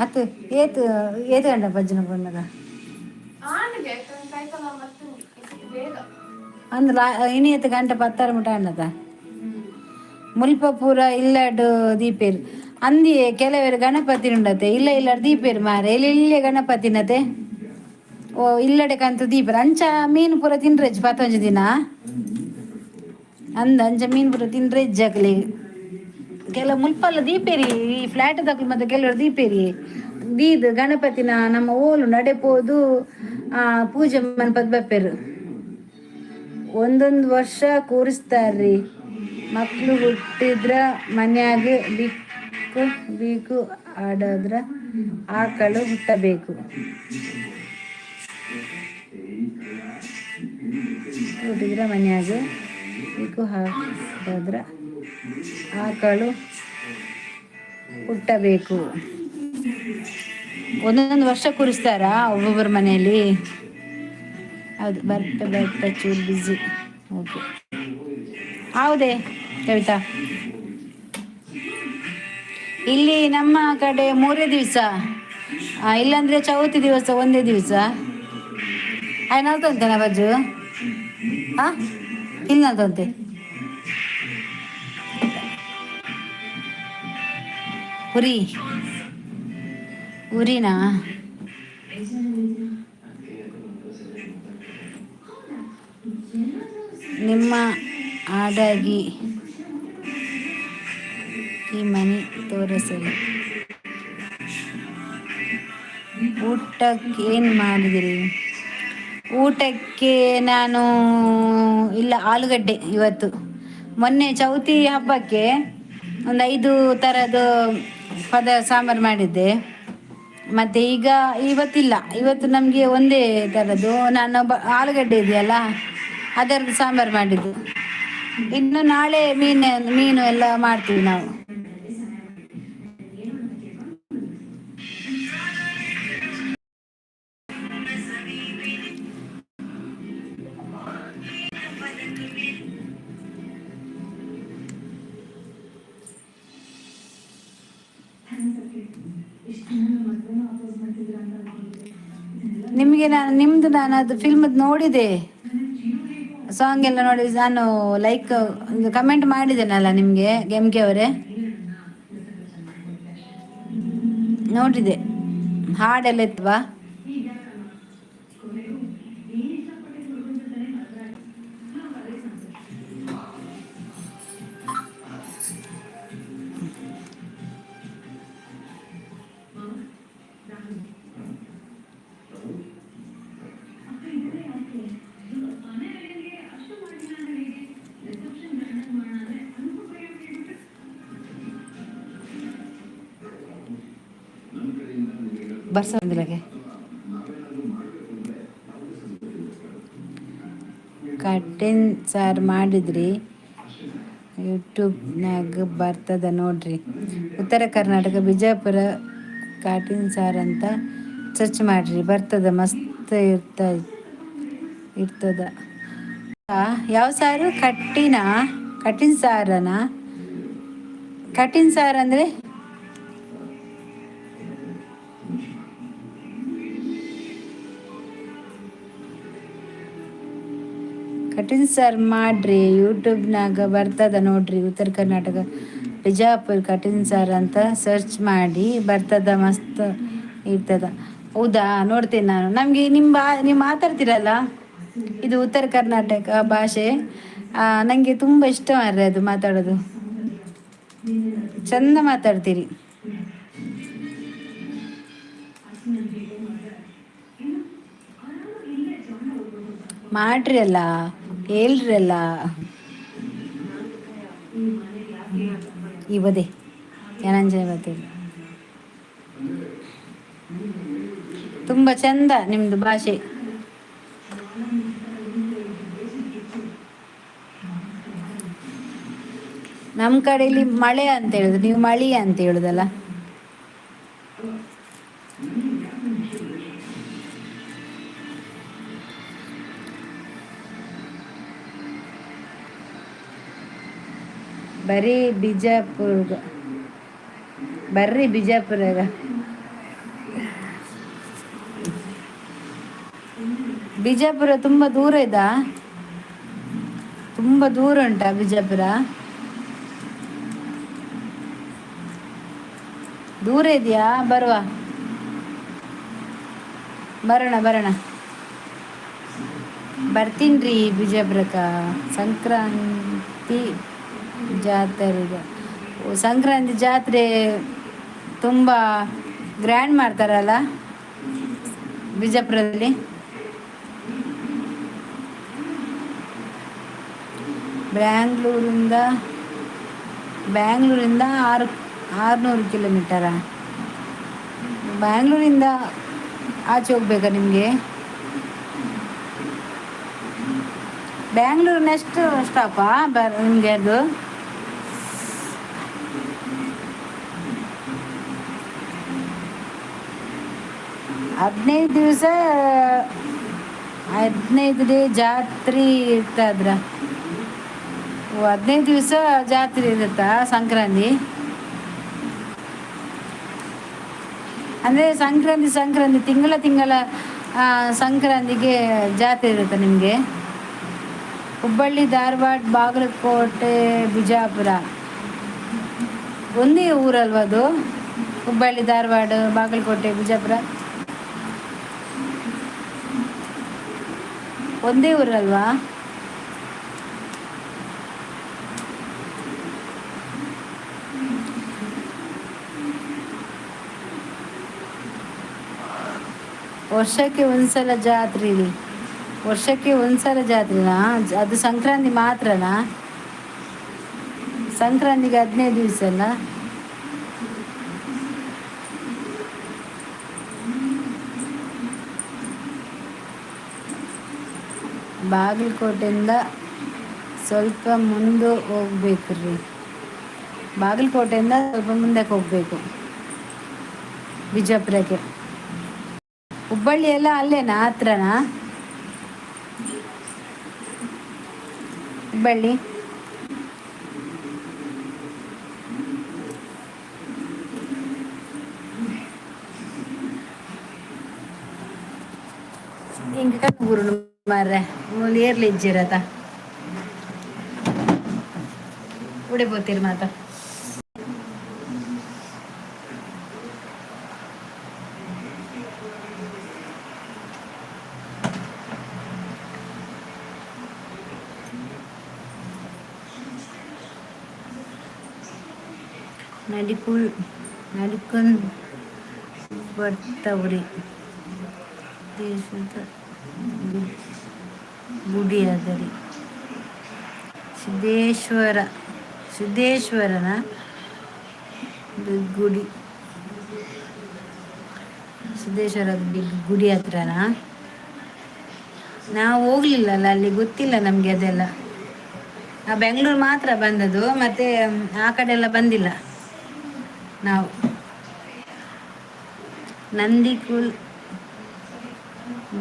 A: ಅತ್ತು ಏತ್ ಏತ್ ಗಂಟೆ ಭಜನೆ ಬಂದಾಗ ಅಂದ್ಲ ಇನಿ ಏತ್ ಗಂಟೆ ಪತ್ತರ ಮುಟ ಅಣ್ಣದ ಮುಲ್ಪ ಪೂರ ಇಲ್ಲಡು ದೀಪೇರು ಅಂದಿಯೇ. ಕೆಲವರು ಗಣಪತಿ ಉಂಡತೆ ಇಲ್ಲ ಇಲ್ಲ ದೀಪೇರು ಮಾರೆ ಇಲ್ಲಿ ಇಲ್ಲೇ ಗಣಪತಿನತೆ. ಓ, ಇಲ್ಲಡೆ ಕಂತು ದೀಪೇರು. ಅಂಚ ಮೀನು ಪೂರ ತಿನ್ರೆಜ್ ಪತ್ತೊಂಜಿ ದಿನ ಅಂದ. ಅಂಚ ಮೀನು ಪೂರ ತಿನ್ರೆಜ್ ಅಕ್ಲೆ. ಕೆಲ ಮುಲ್ಪಲ್ಲ ದೀಪೇರಿ, ಈ ಫ್ಲಾಟ್ ದಕ್ಲು ಮತ್ತೆ ಕೆಲವರು ದೀಪೇರಿ ದೀದ್ ಗಣಪತಿನ ನಮ್ಮ ಓಲು ನಡೆಪೋದು ಪೂಜೆ ಮನ್ಪದ್ ಬಪ್ಪೇರು. ಒಂದೊಂದು ವರ್ಷ ಕೂರಿಸ್ತಾರ್ರಿ. ಮಕ್ಳು ಹುಟ್ಟಿದ್ರ ಮನ್ಯಾಗ ಬಿಕ್ಕು ಬೀಕು ಆಡದ್ರ ಆಕಳು ಹುಟ್ಟಬೇಕು. ಹುಟ್ಟಿದ್ರ ಮನ್ಯಾಗ ಬೀಕು ಹಾಡದ್ರ ಆಕಳು ಹುಟ್ಟಬೇಕು. ಒಂದೊಂದು ವರ್ಷ ಕೂರಿಸ್ತಾರಾ ಒಬ್ಬೊಬ್ಬರ ಮನೆಯಲ್ಲಿ? ಹೌದು, ಬರ್ತಾ ಬರ್ತಾ ಚೂರು ಬ್ಯುಸಿ. ಓಕೆ, ಹೌದೇ ಕವಿತಾ? ಇಲ್ಲಿ ನಮ್ಮ ಕಡೆ ಮೂರೇ ದಿವಸ, ಇಲ್ಲಾಂದ್ರೆ ಚೌತಿ ದಿವಸ ಒಂದೇ ದಿವಸ. ಆಯ್ತು, ಬಜ್ಜು ಹಾ ಇಲ್ಲ ತಂತೆ. ಉರಿ ಉರಿನಾ? ನಿಮ್ಮ ಆಡಾಗಿ ಈ ಮನೆ ತೋರಿಸಲಿ. ಊಟಕ್ಕೆ ಏನು ಮಾಡಿದಿರಿ? ಊಟಕ್ಕೆ ನಾನು ಇಲ್ಲ, ಆಲೂಗಡ್ಡೆ ಇವತ್ತು. ಮೊನ್ನೆ ಚೌತಿ ಹಬ್ಬಕ್ಕೆ ಒಂದು ಐದು ಥರದ್ದು ಪದ ಸಾಂಬಾರು ಮಾಡಿದ್ದೆ. ಮತ್ತು ಈಗ ಇವತ್ತಿಲ್ಲ, ಇವತ್ತು ನಮಗೆ ಒಂದೇ ಥರದ್ದು. ನಾನು ಆಲೂಗಡ್ಡೆ ಇದೆಯಲ್ಲ, ಅದರದ್ದು ಸಾಂಬಾರು ಮಾಡಿದ್ದು. ಇನ್ನು ನಾಳೆ ಮೀನು ಮೀನು ಎಲ್ಲ ಮಾಡ್ತೀವಿ ನಾವು. ನಿಮಗೆ ನಾನು ನಿಮ್ಮದು ನಾನು ಅದು ಫಿಲ್ಮದ್ದು ನೋಡಿದೆ, ಸಾಂಗ್ ಎಲ್ಲ ನೋಡಿ. ನಾನು ಲೈಕ್ ಒಂದು ಕಮೆಂಟ್ ಮಾಡಿದ್ದೇನಲ್ಲ ನಿಮಗೆ. ಎಂ ಕೆ ಅವರೇ, ನೋಡಿದೆ, ಹಾಡೆಲ್ಲ ಇತ್ವಾ? ಬರ್ಸಂದಿಲ್ಲಗೆ ಕಟ್ಟಿನ ಸಾರು ಮಾಡಿದ್ರಿ. ಯೂಟ್ಯೂಬ್ನಾಗ ಬರ್ತದ ನೋಡ್ರಿ. ಉತ್ತರ ಕರ್ನಾಟಕ ಬಿಜಾಪುರ ಕಾಟಿನ ಸಾರು ಅಂತ ಸರ್ಚ್ ಮಾಡ್ರಿ, ಬರ್ತದ. ಮಸ್ತ್ ಇರ್ತದ. ಯಾವ ಸಾರು? ಕಟ್ಟಿನ ಕಟ್ಟಿನ ಸಾರನ? ಕಟ್ಟಿನ ಸಾರು ಅಂದರೆ? ಕಟಿನ್ ಸಾರು ಮಾಡ್ರಿ, ಯೂಟ್ಯೂಬ್ನಾಗ ಬರ್ತದ ನೋಡ್ರಿ. ಉತ್ತರ ಕರ್ನಾಟಕ ಬಿಜಾಪುರ ಕಟಿನ್ ಸಾರು ಅಂತ ಸರ್ಚ್ ಮಾಡಿ, ಬರ್ತದ, ಮಸ್ತ್ ಇರ್ತದ. ಹೌದಾ? ನೋಡ್ತೀನಿ ನಾನು. ನಮಗೆ ನಿಮ್ಮ ಬಾ ನೀವು ಮಾತಾಡ್ತೀರಲ್ಲ, ಇದು ಉತ್ತರ ಕರ್ನಾಟಕ ಭಾಷೆ ನನಗೆ ತುಂಬ ಇಷ್ಟ ಮಾರ್ರೆ. ಅದು ಮಾತಾಡೋದು ಚಂದ ಮಾತಾಡ್ತೀರಿ. ಮಾಡ್ರಿ ಅಲ್ಲ, ಹೇಳ್ರಿ ಅಲ್ಲ. ಈ ಬದೆ ಏನಂಜನೆ ಬರ್ತೀವಿ. ತುಂಬ ಚಂದ ನಿಮ್ಮದು ಭಾಷೆ. ನಮ್ಮ ಕಡೆಯಲ್ಲಿ ಮಳೆ ಅಂತ ಹೇಳುದು, ನೀವು ಮಳಿ ಅಂತ ಹೇಳುದಲ್ಲ. ಬರೀ ಬಿಜಾಪುರ್ಗ, ಬರ್ರಿ ಬಿಜಾಪುರಾಗ. ಬಿಜಾಪುರ ತುಂಬ ದೂರ ಇದಾ? ತುಂಬ ದೂರ ಉಂಟಾ ಬಿಜಾಪುರ? ದೂರ ಇದೆಯಾ? ಬರುವ, ಬರೋಣ ಬರೋಣ, ಬರ್ತೀನಿ ರೀ ಬಿಜಾಪುರಕ್ಕ. ಸಂಕ್ರಾಂತಿ ಜಾತ್ರೆಗೆ. ಸಂಕ್ರಾಂತಿ ಜಾತ್ರೆ ತುಂಬ ಗ್ರ್ಯಾಂಡ್ ಮಾಡ್ತಾರಲ್ಲ ಬಿಜಾಪುರದಲ್ಲಿ. ಬ್ಯಾಂಗ್ಳೂರಿಂದ ಬ್ಯಾಂಗ್ಳೂರಿಂದ 600 ಕಿಲೋಮೀಟರಾ? ಬ್ಯಾಂಗ್ಳೂರಿಂದ ಆಚೆ ಹೋಗ್ಬೇಕಾ ನಿಮಗೆ? ಬ್ಯಾಂಗ್ಳೂರ್ ನೆಕ್ಸ್ಟ್ ಸ್ಟಾಪಾ ನಿಮಗೆ ಅದು? 15 ದಿವಸ, 15 ಡೇ ಜಾತ್ರೆ ಇರ್ತದ್ರ. 15 ದಿವಸ ಜಾತ್ರೆ ಇರುತ್ತಾ ಸಂಕ್ರಾಂತಿ? ಅಂದರೆ ಸಂಕ್ರಾಂತಿ ಸಂಕ್ರಾಂತಿ ತಿಂಗಳ ತಿಂಗಳ ಸಂಕ್ರಾಂತಿಗೆ ಜಾತ್ರೆ ಇರುತ್ತೆ ನಿಮಗೆ. ಹುಬ್ಬಳ್ಳಿ, ಧಾರವಾಡ, ಬಾಗಲಕೋಟೆ, ಬಿಜಾಪುರ ಒಂದೇ ಊರಲ್ವ ಅದು? ಹುಬ್ಬಳ್ಳಿ, ಧಾರವಾಡ, ಬಾಗಲಕೋಟೆ, ಬಿಜಾಪುರ ಒಂದೇ ಊರಲ್ವಾ? ವರ್ಷಕ್ಕೆ ಒಂದ್ಸಲ ಜಾತ್ರೆ ರೀ. ವರ್ಷಕ್ಕೆ ಒಂದ್ಸಲ ಜಾತ್ರೆನಾ ಅದು? ಸಂಕ್ರಾಂತಿ ಮಾತ್ರನಾ? ಸಂಕ್ರಾಂತಿಗೆ 15 ದಿವಸ ಅಲ್ಲ? ಬಾಗಲಕೋಟೆಯಿಂದ ಸ್ವಲ್ಪ ಮುಂದೆ ಹೋಗ್ಬೇಕು ರೀ. ಬಾಗಲಕೋಟೆಯಿಂದ ಸ್ವಲ್ಪ ಮುಂದಕ್ಕೆ ಹೋಗಬೇಕು ಬಿಜಾಪುರಕ್ಕೆ. ಹುಬ್ಬಳ್ಳಿ ಎಲ್ಲ ಅಲ್ಲೇನಾ, ಹತ್ರನಾ ಹುಬ್ಬಳ್ಳಿ? ಹಿಂಗೆ ಕಣ್ಣು ಮಾರ್ರೆ, ಮೂಲು ಏರ್ಲಿ ಇಜ್ಜಿರತ ಉಡೆ ಪೋತೀರಿ ಮಾತ. ನಡಿಕುಲ್ ನಡಿಕೊಂಡ್ ಬರ್ತವ್ರಿ. ದೇಶದ ಗುಡಿ ಅದರಿ. ಸಿದ್ದೇಶ್ವರ, ಸಿದ್ದೇಶ್ವರನ ಗುಡಿ. ಸಿದ್ದೇಶ್ವರ ಗುಡಿ ಹತ್ರನಾ? ನಾವು ಹೋಗ್ಲಿಲ್ಲಲ್ಲ ಅಲ್ಲಿ, ಗೊತ್ತಿಲ್ಲ ನಮಗೆ ಅದೆಲ್ಲ. ನಾವು ಬೆಂಗಳೂರು ಮಾತ್ರ ಬಂದದ್ದು, ಮತ್ತೆ ಆ ಕಡೆ ಎಲ್ಲ ಬಂದಿಲ್ಲ ನಾವು. ನಂದಿಕುಲ್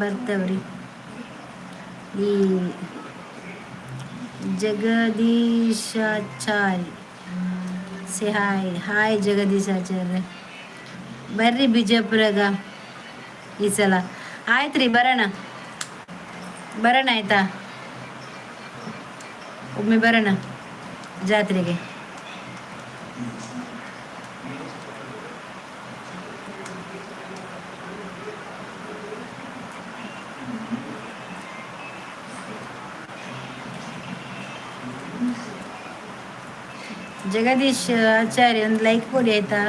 A: ಬರ್ತವ್ರಿ. ಈ ಜಗದೀಶಾಚಾರಿ ಸೆ ಹಾಯ್. ಹಾಯ್ ಜಗದೀಶಾಚಾರ್ಯ, ಬರ್ರಿ ಬಿಜಾಪುರಾಗ ಈ ಸಲ. ಆಯ್ತು ರೀ, ಬರೋಣ ಬರೋಣ, ಆಯ್ತಾ? ಒಮ್ಮೆ ಬರೋಣ ಜಾತ್ರೆಗೆ. ಜಗದೀಶ್ ಆಚಾರ್ಯ, ಒಂದು ಲೈಕ್ ಕೊಡಿ ಆಯ್ತಾ?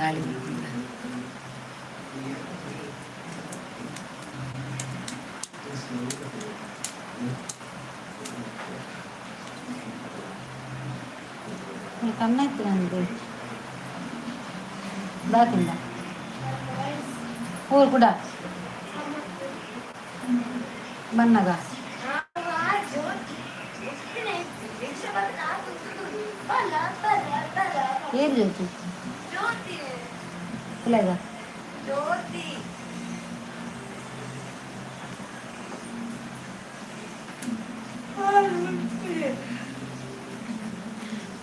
A: ಗಾಳಿ. ಕಮ್ಮಿ ನಂದು ಬಾಕಿಂದ ಊರು ಕೂಡ ಬನ್ನಾಗ. ಏನು ಜ್ಯೋತಿ? ಕುಲಾಗ.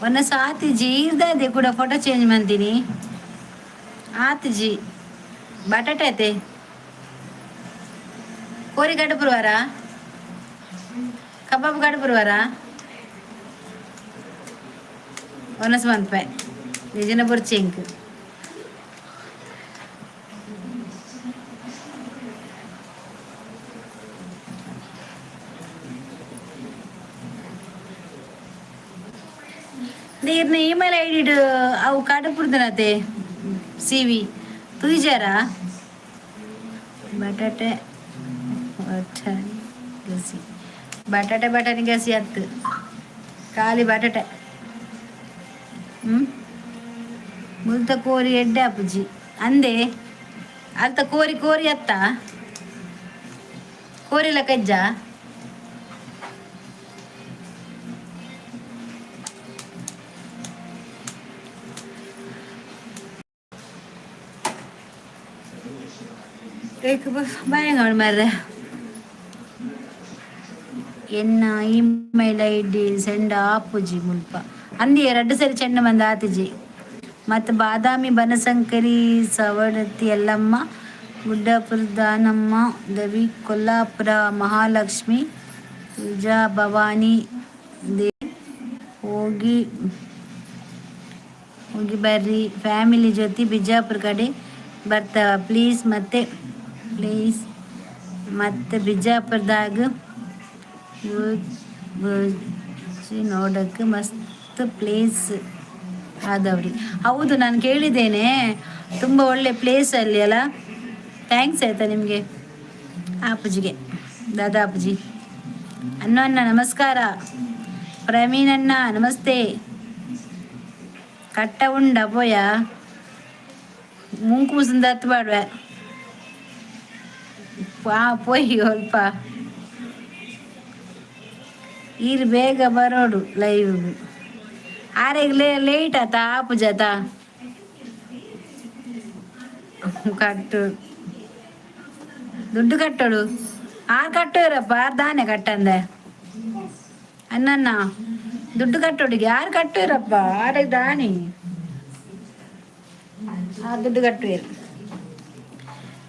A: ಒನ್ನ ಸಾತಿಜಿ ಇರ್ದದೆ ಕೂಡ ಫೋಟೋ ಚೇಂಜ್ ಮಾಡ್ತೀನಿ. ಆತಿಜಿ ಬಟಾಟೆ ಐತೆ. ಕೋರಿ ಗಡಪುರವಾರ, ಕಬಾಬ್ ಗಡಪುರವಾರ ಒನಸ್ ಮನ್ಪೆ ನಿಜನ ಬೊರ್ಚೆಂಕ್. ನೀರ್ನ ಇಮೇಲ್ I D ಅವು ಕಡಪುರ್ದನತೆ ಸಿ ವಿ ತುಯ್ಜಾರ. ಬಟಾಟೆ ಬಟಾಣಿ ಗಸಿ, ಬಟಾಟೆ ಬಟಾಣಿ ಗಸಿ ಅತ್ತು ಖಾಲಿ ಬಟಾಟೆ. ಹ್ಞೂ, ಮುಲ್ತ ಕೋರಿ ಎಡ್ಡೆ ಅಪ್ಪುಜಿ ಅಂದೆ. ಅಲ್ತ ಕೋರಿ ಕೋರಿ ಅತ್ತ ಕೋರಿಲ ಕಜ್ಜ. ಭಯ ಮಾರ್ರೆ. ಎನ್ನ ಇಮೇಲ್ I D send ಆಪುಜಿ ಮುಲ್ಪ ಅಂದಿ. ಎರಡು ಸರಿ ಚೆಂಡ ಬಂದ ಆತಿಜಿ. ಮತ್ತು ಬಾದಾಮಿ, ಬನಶಂಕರಿ, ಸವಣತ್ತಿ ಯಲ್ಲಮ್ಮ, ಗುಡ್ಡಾಪುರ ದಾನಮ್ಮ ದೇವಿ, ಕೊಲ್ಲಾಪುರ ಮಹಾಲಕ್ಷ್ಮಿ, ತುಜಾ ಭವಾನಿ ದೇವಿ ಹೋಗಿ ಹೋಗಿ ಬರ್ರಿ. ಫ್ಯಾಮಿಲಿ ಜೊತೆ ಬಿಜಾಪುರ ಕಡೆ ಬರ್ತಾವ ಪ್ಲೀಸ್. ಮತ್ತೆ ಪ್ಲೀಸ್ ಮತ್ತು ಬಿಜಾಪುರದಾಗ ನೋಡೋಕ್ಕೆ ಮಸ್ತ್ ಪ್ಲೇಸ್ ಆದವ್ರಿ. ಹೌದು, ನಾನು ಕೇಳಿದ್ದೇನೆ, ತುಂಬ ಒಳ್ಳೆ ಪ್ಲೇಸ್ ಅಲ್ಲಿ ಅಲ್ಲ. Thanks ಆಯಿತಾ ನಿಮಗೆ. ಅಪ್ಪಾಜಿಗೆ, ದಾದಾ ಅಪ್ಪಾಜಿ. ಅನ್ನ ಅಣ್ಣ ನಮಸ್ಕಾರ. ಪ್ರವೀಣಣ್ಣ ನಮಸ್ತೆ. ಕಟ್ಟ ಉಂಡ ಪೋಯ ಮುಂಕು ಮುಸುಂದ ಹತ್ತು ಬಾಡ್ವೆ ಪೋಯಿ ಸ್ವಲ್ಪ. ಈರು ಬೇಗ ಬರೋಡು ಲೈವ್. ಆರೆಗ್ ಲೇಟ್ ಆತ ಆಪುಜಾತ ಕಟ್ಟು. ದುಡ್ಡು ಕಟ್ಟೋಡು ಆರು ಕಟ್ಟೋರಪ್ಪ. ಆರು ದಾನೆ ಕಟ್ಟಂದೆ ಅಣ್ಣಣ್ಣ. ದುಡ್ಡು ಕಟ್ಟೋಡಿಗೆ ಯಾರು ಕಟ್ಟುವರಪ್ಪ? ಆರೆಗ್ ದಾನಿ ಆ ದುಡ್ಡು ಕಟ್ಟುವೇರು.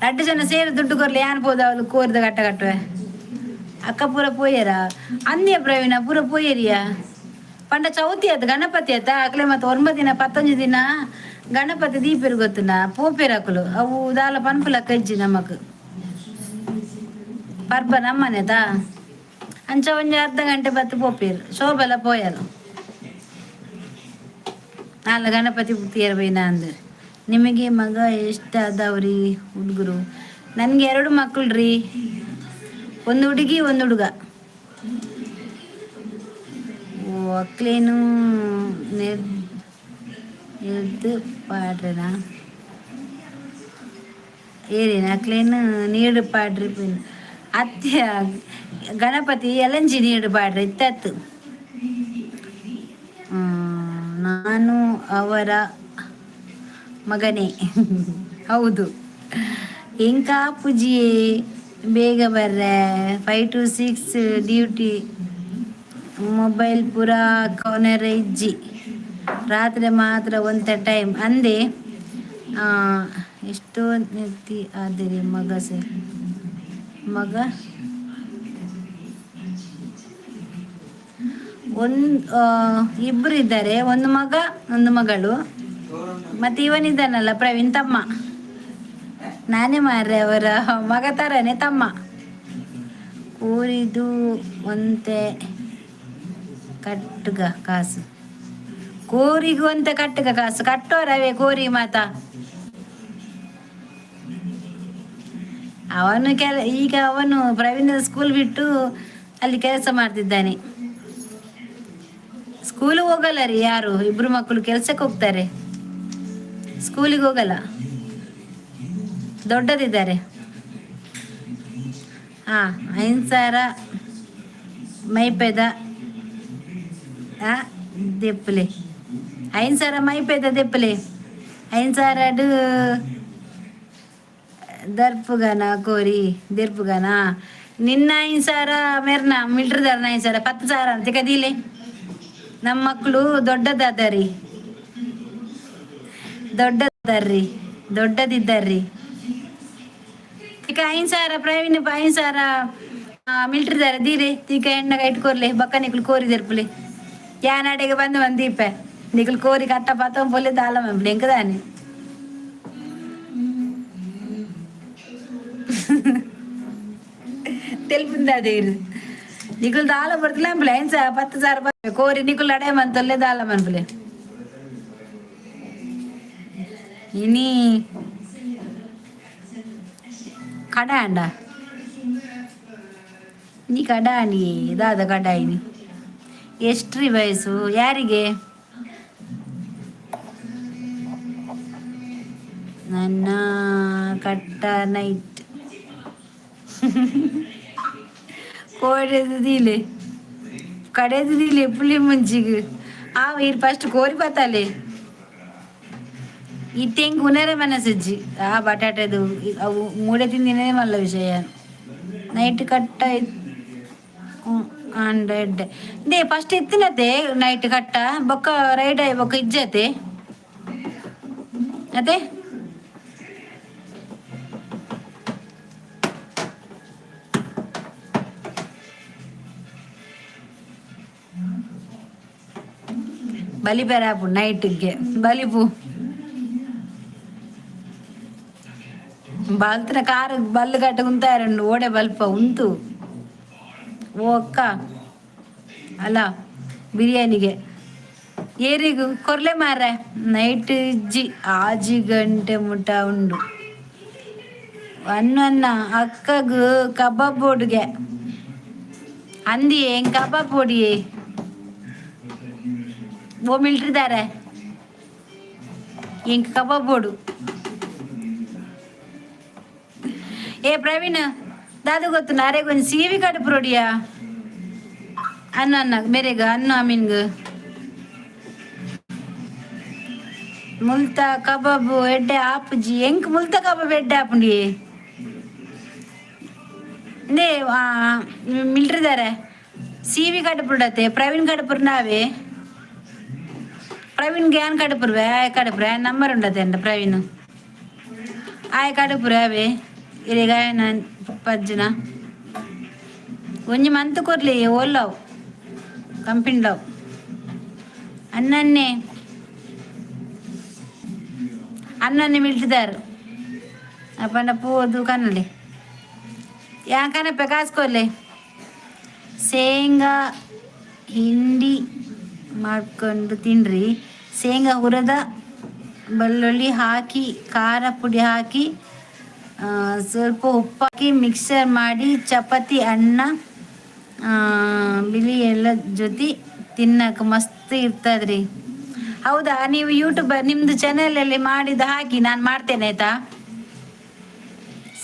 A: ರಡ್ಡು ಜನ ಸೇರಿ ದುಡ್ಡು ಕೊರ್ಲಿ ಅನ್ಬೋದು. ಅವಳು ಕೋರಿದ ಕಟ್ಟ ಕಟ್ಟುವೆ. ಅಕ್ಕ ಪೂರ ಪೋಯರ ಅಂದ್ಯ ಪ್ರವೀಣ ಪೂರ ಪೋಯರಿಯ. ಪಂಡ ಚೌತಿ ಆತ, ಗಣಪತಿ ಆತ ಅಕ್ಲೆ. ಮತ್ತೆ 9 ದಿನ 15 ದಿನ ಗಣಪತಿ ದೀಪೆರ್ ಗೊತ್ತುನ ಪೋಪೆರ್ ಅಕುಲು. ಅವು ದಾಲ ಪನ್ಪುಲ ಕಜ್ಜಿ ನಮಕ್ ಪರ್ಬ ನಮ್ಮನೆತಾ. ಅಂಚ ಒಂಜಿ ಅರ್ಧ ಗಂಟೆ ಬತ್ತು ಪೋಪೇರು. ಶೋಭೆಲ್ಲ ಪೋಯಲು ನಾಲ್ ಗಣಪತಿ ಪುತ್ತಿಯರ್ ಬೈನ ಅಂದ್ರೆ. ನಿಮಗೆ ಮಗ ಎಷ್ಟು ಅದಾವ್ರಿ ಹುಡುಗರು? ನನಗೆ ಎರಡು ಮಕ್ಕಳು ರೀ, ಒಂದು ಹುಡುಗಿ, ಒಂದು ಹುಡುಗ. ಓ ಅಕ್ಲೇನು ಎದ್ದು ಪಾಡ್ರನಾ ಏನೇನು ಅಕ್ಲೇನು ನೀರು ಪಾಡ್ರಿ ಪಿನ್ ಅತ್ಯ ಗಣಪತಿ ಎಲಂಜಿ ನೀರು ಪಾಡ್ರಿ ಇತ್ತತ್ತು. ನಾನು ಅವರ ಮಗನೇ. ಹೌದು. ಎಂಕಾ ಪೂಜಿಯೇ ಬೇಗ ಬರ್ರೆ. 5 to 6 duty, mobile ಪೂರ ಕೊನೆರ ಇಜ್ಜಿ. ರಾತ್ರಿ ಮಾತ್ರ ಒಂತೆ ಟೈಮ್ ಅಂದೆ. ಎಷ್ಟೋ ನೆತ್ತಿ ಆದರೆ ಮಗ ಸರ್ ಮಗ ಒಂದು ಇಬ್ಬರು ಇದ್ದಾರೆ, ಒಂದು ಮಗ, ಒಂದು ಮಗಳು. ಮತ್ತೆ ಇವನಿದ್ದಾನಲ್ಲ ಪ್ರವೀಣ್ ತಮ್ಮ. ನಾನೇ ಮಾರ್ರೆ ಅವರ ಮಗ ತರನೇ ತಮ್ಮ. ಕೋರಿದು ಒಂತೆ ಕಟ್ಟುಗ ಕಾಸು. ಕೋರಿಗೂ ಒಂತೆ ಕಟ್ಟುಗ ಕಾಸು ಕಟ್ಟೋರವೇ ಕೋರಿ ಮಾತ. ಅವನು ಕೆಲ ಈಗ ಅವನು ಪ್ರವೀಣ್ ಸ್ಕೂಲ್ ಬಿಟ್ಟು ಅಲ್ಲಿ ಕೆಲಸ ಮಾಡ್ತಿದ್ದಾನೆ. ಸ್ಕೂಲ್ ಹೋಗಲ್ಲ ರೀ ಯಾರು. ಇಬ್ರು ಮಕ್ಕಳು ಕೆಲಸಕ್ಕೆ ಹೋಗ್ತಾರೆ, ಸ್ಕೂಲಿಗೆ ಹೋಗಲ್ಲ. ದೊಡ್ಡದಿದ್ದಾರೆ. ಹಾಂ, 5000 ಮೈಪೆದ. ದೆಪ್ಪಲೆ 5000 ಮೈಪೆದ ದೆಪ್ಪಲೆ 5000 ದರ್ಪುಗನ ಕೋರಿ ದೆರ್ಪುಗನ ನಿನ್ನ 5000 ಮೆರ್ನ ಮಿಲ್ಟ್ರದಾರನ 5000 10,000 ಅಂತ ಕದೀಲೆ. ನಮ್ಮ ಮಕ್ಕಳು ದೊಡ್ಡದಾದರಿ, ದೊಡ್ಡದಾರ್ರಿ, ದೊಡ್ಡದಿದ್ದಾರ್ರಿ. ಈಗ 5000 ಪ್ರವೀಣ್, 5000 ಮಿಲ್ಟ್ರಿದಾರ ದೀರೆ. ಈಗ ಎಣ್ಣಗ ಇಟ್ಕೊರ್ಲೆ ಬಕ್ಕ ನಿಕ್ಲು ಕೋರಿ ದೆರ್ಪುಲೆ. ಯಾನಾಡೆಗೆ ಬಂದು ಬಂದೀಪೆ ನಿಕ್ಲು ಕೋರಿ ಕಟ್ಟ ಪಾತ ಪೊಲೆ ದಾಲ ಮಂಪ್ಲೆ ಎಂಕದಾನೆ. తెలుపుంది అదే ನಿಕುಲು ದಾಲ ಬರ್ತಲೇ ಅಂಪ್ಲೆ ಐನ್ 10,000 ಕೋರಿ ನಿಕುಲು ಅಡೆ ಮಂತಲ್ಲೇ ದಾಲ ಮನ್ಪುಲೆ. ಇನಿ ಕಡ ಅಂಡ ನೀ ಕಡಾಣಿ ದಾದ ಕಡಾಯಿನಿ. ಎಷ್ಟ್ರಿ ವಯಸ್ಸು ಯಾರಿಗೆ? ನನ್ನ ಕಟ್ಟ ನೈಟ್ ಕೋಡೆದು ಕಡೆದು ದೀಲೆ ಪುಳಿ ಮುಂಚಿಗೆ ಆ ಇರ್ ಫಸ್ಟ್ ಕೋರಿ ಬತ್ತಾಲೆ. ಇತ್ತೆ ಹೆಂಗೆ ಉನರೆ ಮನಸ್ಸಜ್ಜಿ ಆ ಬಟಾಟೆದು ಅವು ಮೂಡೆ ತಿಂದಿನೇ ಮಲ್ಲ ವಿಷಯ. ನೈಟ್ ಕಟ್ಟ ಅಂಡ ಎಡ್ಡೆ they first ಎತ್ತಿನತೆ ನೈಟ್ ಕಟ್ಟ ಬೊಕ್ಕ ರೈಡ್ ಆಯ್ ಬೊಕ್ಕ ಇಜ್ಜತೆ ಅದೇ. ಬಲಿಪೆರಾಪು ನೈಟ್ಗೆ ಬಲಿಪು ಬಲ್ತನ ಕಾರು ಬಲ್ಲು ಕಟ್ಟ ಉಂತಾರಂಡು ಓಡೆ ಬಲ್ಪ ಉಂತು. ಓ ಅಕ್ಕ ಅಲ್ಲ ಬಿರಿಯಾನಿಗೆ ಏರಿಗು ಕೊರ್ಲೆ ಮಾರ್ರೆ. ನೈಟ್ ಇಜ್ಜಿ ಆಜಿ ಗಂಟೆ ಮುಟ ಉಂಡು. ಅನ್ನ ಅಕ್ಕಗು ಕಬಾಬ್ ಬೋಡುಗೆ ಅಂದಿ ಹೆಂಗ್ ಕಬಾಬ್ ಪೊಡಿ ಓ ಮಿಲ್ಟ್ರಿದಾರೆ ಇಂಕ ಕಬಾಬ್ ಬೋಡು. ಏ ಪ್ರವೀಣ್ ದಾದು ಗೊತ್ತು ನಾರೇ ಕೊಂಚ ಸೀವಿ ಕಡುಪು ರೋಡಿಯಾ ಅನ್ನ ಅನ್ನ ಮೇರೆಗ ಅನ್ನ ಅಮೀನ್ಗ್ ಮುಲ್ತ ಕಬಾಬು ಎಡ್ಡೆ ಆಪುಜಿ ಎಂಕ್ ಮುಲ್ತ ಕಬಾಬ್ ಎಡ್ಡೆ ಆಪುಂಡಿ. ಇಂದೇ ಮಿಲ್ಟ್ರಿದಾರೆ ಸಿ ವಿ ಕಡುಪುಡತೆ ಪ್ರವೀಣ್ ಕಡುಪುರ್ ನಾವೇ ಪ್ರವೀಣ್ ಗ್ಯಾನ್ ಕಡುಪುರ್ವೆ ಆಯ್ ಕಡುಪುರೆ ನಂಬರ್ ಉಂಡತೆ ಅಂಡ ಪ್ರವೀಣ್ ಆಯ್ ಕಡುಪುರೆ ಅವೇ ಇರೆಗ ನಾನು ಪಜ್ಜನ ಒಂಜಿ ಮಂತ್ ಕೊರ್ಲಿ ಓಲ್ಲವು ಕಂಪಿಂಡವು ಅನ್ನನ್ನೇ ಅನ್ನನ್ನೇ ಮಿಲ್ಟಿದಾರು ಅಪ್ಪಂಡ ಪೋದು ಕನ್ನಲಿ ಯಾನ್ ಕನಪೆ ಕಾಸ್ಕೊರ್ಲೆ. ಶೇಂಗಾ ಹಿಂಡಿ ಮಾಡ್ಕೊಂಡು ತಿನ್ರಿ. ಶೇಂಗಾ ಹುರಿದ ಬೆಳ್ಳುಳ್ಳಿ ಹಾಕಿ, ಖಾರ ಪುಡಿ ಹಾಕಿ, ಸ್ವಲ್ಪ ಉಪ್ಪು ಹಾಕಿ ಮಿಕ್ಸರ್ ಮಾಡಿ ಚಪಾತಿ ಅನ್ನ ಬಿಳಿ ಎಲ್ಲ ಜೊತೆ ತಿನ್ನಕ್ಕೆ ಮಸ್ತ್ ಇರ್ತದ್ರಿ. ಹೌದಾ? ನೀವು ಯೂಟ್ಯೂಬ್ ನಿಮ್ಮದು ಚಾನಲಲ್ಲಿ ಮಾಡಿದ್ದು ಹಾಕಿ, ನಾನು ಮಾಡ್ತೇನೆ ಆಯ್ತಾ.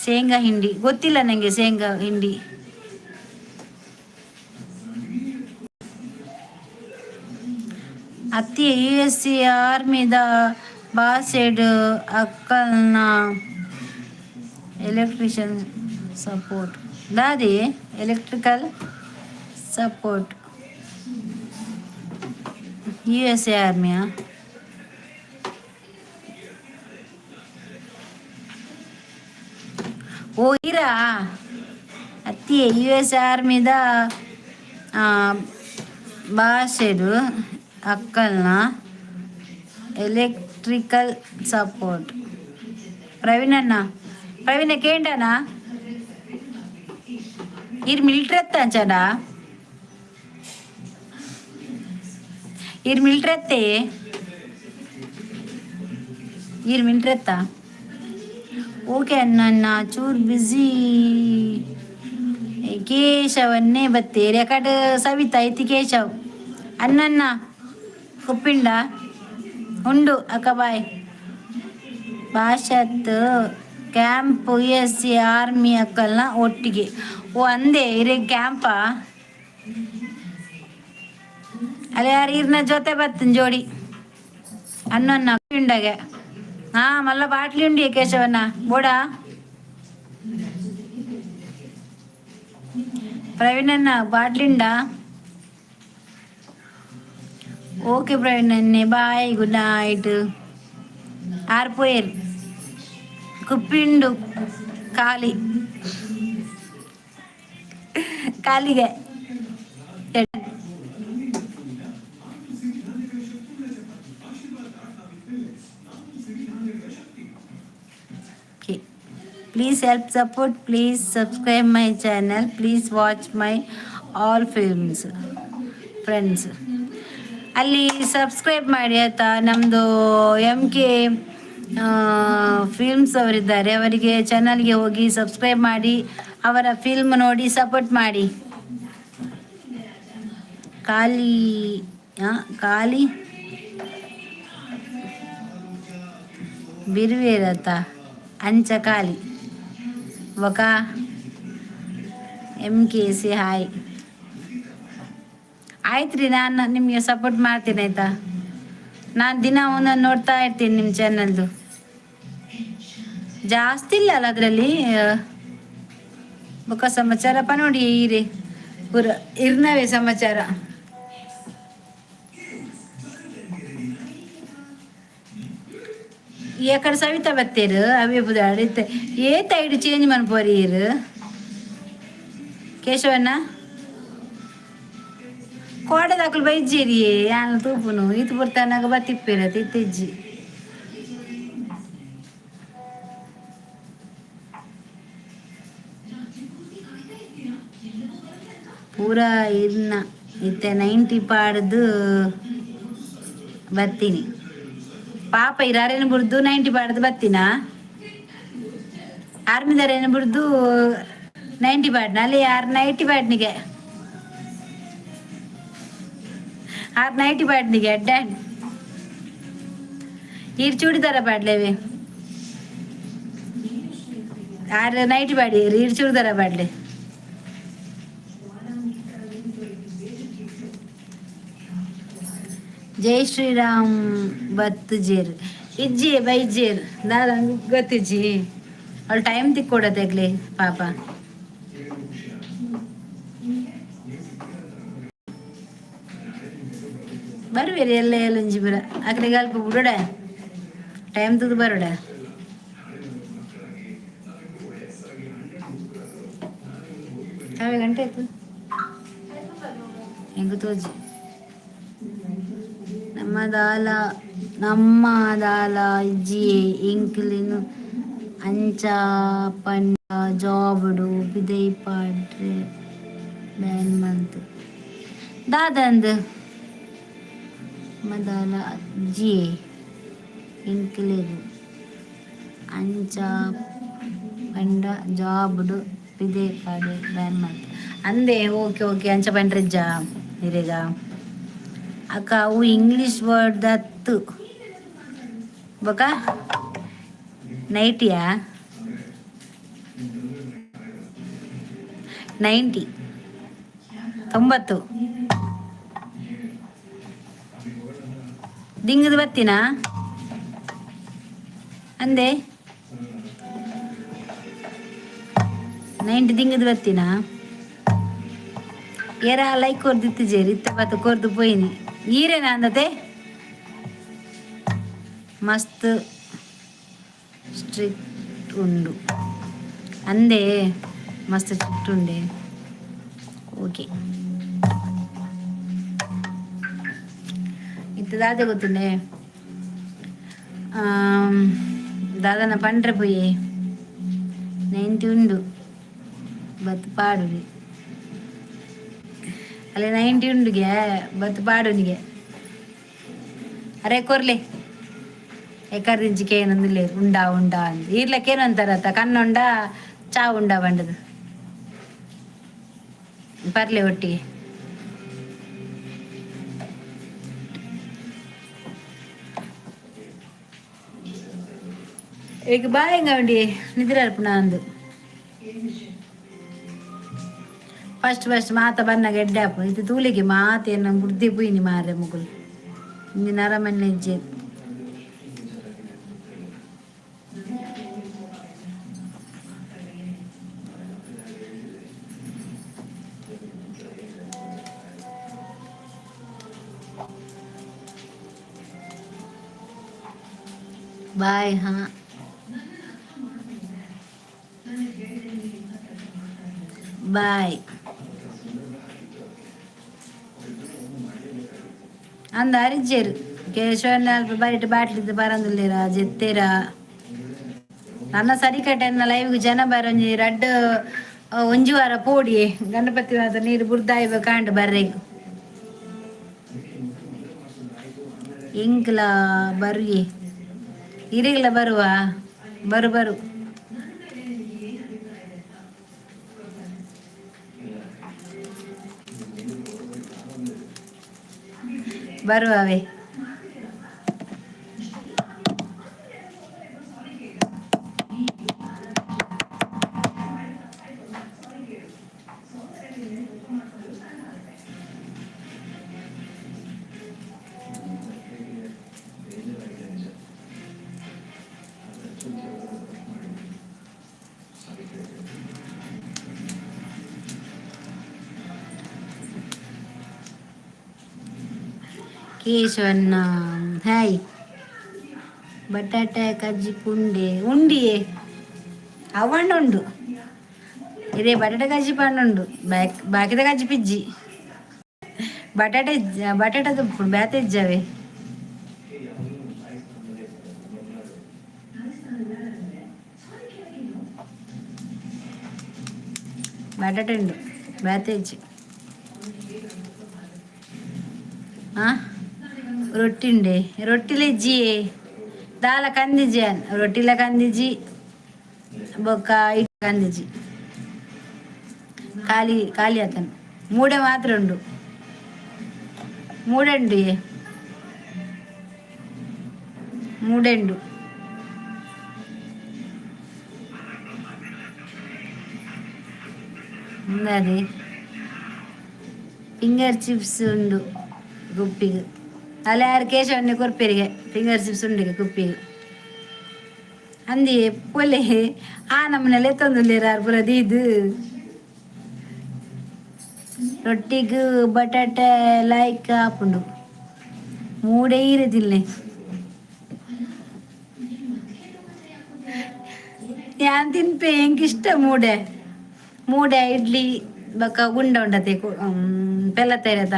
A: ಶೇಂಗಾ ಹಿಂಡಿ ಗೊತ್ತಿಲ್ಲ ನನಗೆ ಶೇಂಗಾ ಹಿಂಡಿ. ಅತ್ತಿ ಯು ಎಸ್ ಸಿ ಆರ್ಮಿದ ಬಾಸೆಡ್ ಅಕ್ಕಲ್ನ ಎಲೆಕ್ಟ್ರಿಷಿಯನ್ ಸಪೋರ್ಟ್ ದಾದಿ electrical support U S A ಆರ್ಮಿಯಾ? ಓ ಇರಾ ಅತ್ತಿ ಯು ಎಸ್ ಆರ್ಮಿದ ಭಾಷೆಡು ಅಕ್ಕಲ್ನ ಎಲೆಕ್ಟ್ರಿಕಲ್ ಸಪೋರ್ಟ್. ಪ್ರವೀಣಣ್ಣ, ಪ್ರವೀಣ ಕೇಂಡನಾ? ಇರ್ ಮಿಲ್ಟ್ರಿ ಅತ್ತ ಇರ್ ಮಿಲ್ಟ್ರಿ ಅತ್ತೆ ಇರ್ ಮಿಲ್ಟ್ರಿ ಅತ್ತ. ಓಕೆ ಅಣ್ಣ, ಚೂರು ಬ್ಯುಸಿ. ಕೇಶವನ್ನೇ ಬತ್ತೇರಿ ಯಾಕಡೆ ಸವಿತಾ ಐತಿ. ಕೇಶವ್ ಅಣ್ಣಣ್ಣ ಕುಪ್ಪಿಂಡ ಉಂಡು ಅಕ್ಕ ಬಾಯ್. ಭಾಷತ್ camp U S C army ಅಕ್ಕಲ್ನ ಒಟ್ಟಿಗೆ. ಓ ಅಂದೆ ಇರೆ ಕ್ಯಾಂಪಾ. ಅಲ್ಲಿ ಯಾರು ಇರ್ನ ಜೊತೆ ಬತ್ತಿನ ಜೋಡಿ ಅನ್ನೊನ್ನ ಉಂಡಗೆ. ಹಾ, ಮಲ್ಲ ಬಾಟ್ಲಿ ಉಂಡಿ ಕೇಶವಣ್ಣ ಬೋಡಾ. ಪ್ರವೀಣಣ್ಣ ಬಾಟ್ಲಿ ಉಂಡಾ? ಓಕೆ ಪ್ರವೀಣಣ್ಣೆ, ಬಾಯ್, ಗುಡ್ ನೈಟ್. ಆರ್ಪೋಯರ್ ಕುಪ್ಪಿಂಡು ಖಾಲಿ ಖಾಲಿಗೆ. Okay, please help, support, please subscribe my channel, please watch my all films, friends. ಅಲ್ಲಿ ಸಬ್ಸ್ಕ್ರೈಬ್ ಮಾಡಿ ಆಯಿತಾ? ನಮ್ಮದು ಎಮ್ ಕೆ ಫಿಲ್ಮ್ಸ್ ಅವರಿದ್ದಾರೆ. ಅವರಿಗೆ ಚಾನಲ್ಗೆ ಹೋಗಿ ಸಬ್ಸ್ಕ್ರೈಬ್ ಮಾಡಿ, ಅವರ ಫಿಲ್ಮ್ ನೋಡಿ ಸಪೋರ್ಟ್ ಮಾಡಿ. ಖಾಲಿ ಖಾಲಿ ಬಿರುವೇರತ್ತ ಅಂಚ ಖಾಲಿ ಬೊಕ ಎಮ್ ಕೆ ಸಿ ಹಾಯ್. ಆಯ್ತು ರೀ, ನಾನು ನಿಮಗೆ ಸಪೋರ್ಟ್ ಮಾಡ್ತೀನಿ ಆಯಿತಾ? ನಾನು ದಿನ ಒಂದೊಂದು ನೋಡ್ತಾ ಇರ್ತೀನಿ ನಿಮ್ಮ ಚಾನಲ್ದು. ಜಾಸ್ತಿ ಇಲ್ಲ ಅಲ್ಲ ಅದರಲ್ಲಿ. ಬೊಕ ಸಮಾಚಾರಪ್ಪ ನೋಡಿ ಈರೆ ಪೂರ ಇರ್ನವೇ ಸಮಾಚಾರ. ಎಕಡೆ ಸವಿತಾ ಬತ್ತೇರು ಅವೇ ಪುದಾಡ್ ಏತ್ ಐಡ್ ಚೇಂಜ್ ಮನ್ಪೋರಿ ಈರ್ ಕೇಶವಣ್ಣ. ಕೋಡೆದಕುಲು ಬೈಜೇರಿ ಯಾನ್ ತೂಪುನು ಈತ್ ಪೊರ್ತನಾಗ ಬತ್ತಿಪ್ಪೇರ ತಿತ್ತಿಜ್ಜಿ. ಪೂರ ಇರ್ನ ಇತ್ತೆ 90 ಪಾಡ್ದು ಬತ್ತೀನಿ. ಪಾಪ ಇರಾರೇನು ಬುಡ್ದು 90 ಪಾಡ್ದು ಬತ್ತಿನ. ಆರ್ಮಿದಾರೇನು ಬುಡ್ದು 90 ಪಾಡ್ನ ಅಲ್ಲಿ ಆರು ನೈಂಟಿ ಪಾಡ್ನಿಗೆ, ಆರು ನೈಂಟಿ ಪಾಡ್ನಿಗೆ ಅಡ್ಡ. ಈರ್ ಚೂಡಿದಾರ ಪಾಡ್ಲೇವೆ. ಆರು ನೈಟಿ ಪಾಡಿ, ಈರ್ ಚೂಡಿದಾರ ಪಾಡ್ಲೆ. ಜೈ ಶ್ರೀರಾಮ್. ಬತ್ತು ಜೇರ್ ಇಜ್ಜಿ ಬೈಜೇರ್ ದಾದ ಗೊತ್ತಿಜ್ಜಿ. ಅವಳು ಟೈಮ್ ತಿಕ್ಕೊಡತೆಗ್ಲೆ ಪಾಪ. ಬರುವೇರಿ ಎಲ್ಲ ಎಲ್ಲೊಂಜಿ ಬರ ಅಕ್ಲೆಗ್ ಅಲ್ಪ ಬುಡೋಡ ಟೈಮ್ ತೂದು ಬರೋಡ. ಯಾವ ಗಂಟೆ ಆಯ್ತು ಹೆಂಗ ತೋಜಿ. ನಮ್ಮದಾಲ ನಮ್ಮದಾಲ ಇಜ್ಜಿಯೇ ಎಂಕ್ಲೆನ್ ಅಂಚ ಪಂಡ ಜಾಬುಡು ಪಿದಯಿ ಪಾಡ್ರೆ ಬ್ಯಾನ್ ಮಂತ್ ದಾದಂದ್. ನಮ್ಮದಾಲ ಇಜ್ಜಿಯೇ ಎಂಕ್ಲೆಗ್ ಅಂಚ ಪಂಡ ಜಾಬುಡು ಪಿದಯಿ ಪಾಡ್ರೆ ಬ್ಯಾನ್ ಮಂತ್ ಅಂದೆ. ಓಕೆ ಓಕೆ, ಅಂಚ ಪಂಡ್ರೆಜ್ಜ ಇರೆಗ. ಅಕ್ಕ, ಅವು ಇಂಗ್ಲೀಷ್ ವರ್ಡ್ ದತ್ತು ಬೊಕ ನೈಟಿಯಾ? 90, 90 ದಿಂಗದ ಬತ್ತಿನ ಅಂದೆ. 90 ದಿಂಗದ ಬತ್ತಿನ. ಏರ ಲೈಕ್ ಕೊರ್ದಿತ್ತಿಜೇರಿ, ಇತ್ತೆ ಬತ್ತ ಕೊರ್ದು ಪೋಯಿನಿ. ಈರೇನ ಅಂದತೆ ಮಸ್ತ್ ಸ್ಟ್ರಿಕ್ಟ್ ಉಂಡು ಅಂದೆ, ಮಸ್ತ್ ಸ್ಟ್ರಿಕ್ಟ್ ಉಂಡೆ. ಓಕೆ, ಇತ್ತೆ ದಾದೆ ಗೊತ್ತುಂಡೆ? ದಾದನ ಪಂಡ್ರೆ ಪೊಯ್ಯೆ 90 ಉಂಡು ಬತ್ ಪಾಡುನಿ. ಅಲ್ಲಿ 90 ಉಂಡುಗೆ ಬತ್ ಪಾಡುನಿಗೆ. ಅರೆ ಕೊರ್ಲೆ ಎಕ್ಕರ್ದಿಂಚಿಕೆ ಏನಂದಿಲ್ಲ ಉಂಡಾ ಉಂಡಾ ಅಂದ್ ಈರ್ಲಕ್ಕೇನು ಅಂತಾರತ್ತ? ಕಣ್ಣುಂಡ ಚಾ ಉಂಡ ಬಂಡದು ಬರ್ಲೆ ಒಟ್ಟಿಗೆ. ಈಗ ಬಾಯಂಗ ಉಂಡಿ ನಿದ್ರೆ ಅರ್ಪಣ ಅಂದು. ಫಸ್ಟ್ ಫಸ್ಟ್ ಮಾತ ಬನ್ನಗ ಎಡ್ಡೆ ಆಪುಂಡು. ಇತ್ತೆ ತೂಲಿಗೆ ಮಾತ ಎನ್ನ ಬುಡ್ದಿ ಪೂಯಿನಿ ಮಾರ್ರೆ ಮುಗುಲು. ಇಂಜಿನ ಅರಮನೆ ಇಜ್ಜೆ. ಬಾಯ್. ಹಾ, ಬಾಯ್. ಅಂದ ಅರಿಜೇರು ಕೇಶವನ ಅಲ್ಪ ಬರಿಟ್ ಬಾಟ್ಲಿದ್ದು ಬರಂದಿಲ್ಲೇರ ಜೆತ್ತೇರ. ನನ್ನ ಸರಿಕಟ್ಟೆ ಲೈವ್ಗೆ ಜನ ಬರಂಜಿ ರಡ್ಡ್ ಒಂಜಿ ವಾರ ಪೋಡಿ ಗಣಪತಿ ಮಾತ ನೀರು ಬುರ್ದಾಯಿಬ ಕಾಂಡ್ ಬರ್ರೆಗ್. ಎಂಕ್ಲ ಬರುಯೆ, ಇರಿಗ್ಲ ಬರುವ, ಬರು ಬರು. ಬರುವವೆ. ಕೇಶವಣ್ಣ, ಹಾಯ್. ಬಟಾಟೆ ಕಜ್ಜಿಪು ಉಂಡೆ ಉಂಡಿಯೇ ಅವಣ್ಣ ಉಂಡು. ಇದೇ ಬಟಾಟೆ ಕಜ್ಜಿಪು ಉಂಡು, ಬಾಕ್ ಬಾಕಿದ ಕಜ್ಜಿಪು ಇಜ್ಜಿ. ಬಟಾಟೆ ಬಟಾಟೆ ಉಪ್ಪುಂಡು, ಬೇತೆ ಇಜ್ಜಾವೆ. ಬಟಾಟೆ ಉಂಡು, ಬೇತೆ ಇಜ್ಜಿ. ಆ ರೊಟ್ಟಿ ಉಂಡೆ, ರೊಟ್ಟಿಲ ಇಜ್ಜಿ, ದಾಲ ಕಂದಿಜಿ. ರೊಟ್ಟಿಲ ಕಂದಿಜಿ, ಬೊಕ್ಕ ಇಟ್ ಕಂದಿಜಿ. ಖಾಲಿ ಖಾಲಿ ಆತನು. ಮೂಡೆ ಮಾತ್ರ ಉಂಡು, ಮೂಡೆ ಉಂಡು, ಮೂಡೆ ಉಂಡು. ಅದೇ ಫಿಂಗರ್ ಚಿಪ್ಸ್ ಉಂಡು ಗುಪ್ಪಿಗೆ. ಅಲ್ಲ, ಯಾರು ಕೇಶವನ್ನೇ ಕೊರ್ಪೆರಿಗೆ ಫಿಂಗರ್ ಚಿಪ್ಸ್ ಉಂಡಿಗೆ ಕುಪ್ಪಿಗೆ. ಅಂದಿ ಪೊಲೆ ಆ ನಮ್ಮನೆಲ್ಲ ಎತ್ತೊಂದುಲ್ಲೇರ ಪೂರ ದೀದು. ರೊಟ್ಟಿಗ್ ಬಟಾಟೆ ಲೈಕ್ ಆಪುಂಡು, ಮೂಡೆ ಇರದಿಲ್ಲೆ. ಯಾನ್ ತಿನ್ಪೆ, ಎಂಕ್ ಇಷ್ಟ ಮೂಡೆ. ಮೂಡೆ ಇಡ್ಲಿ ಬೊಕ್ಕ ಗುಂಡ ಉಂಡತೆ ಪೆಲ್ಲ ತೈರತ,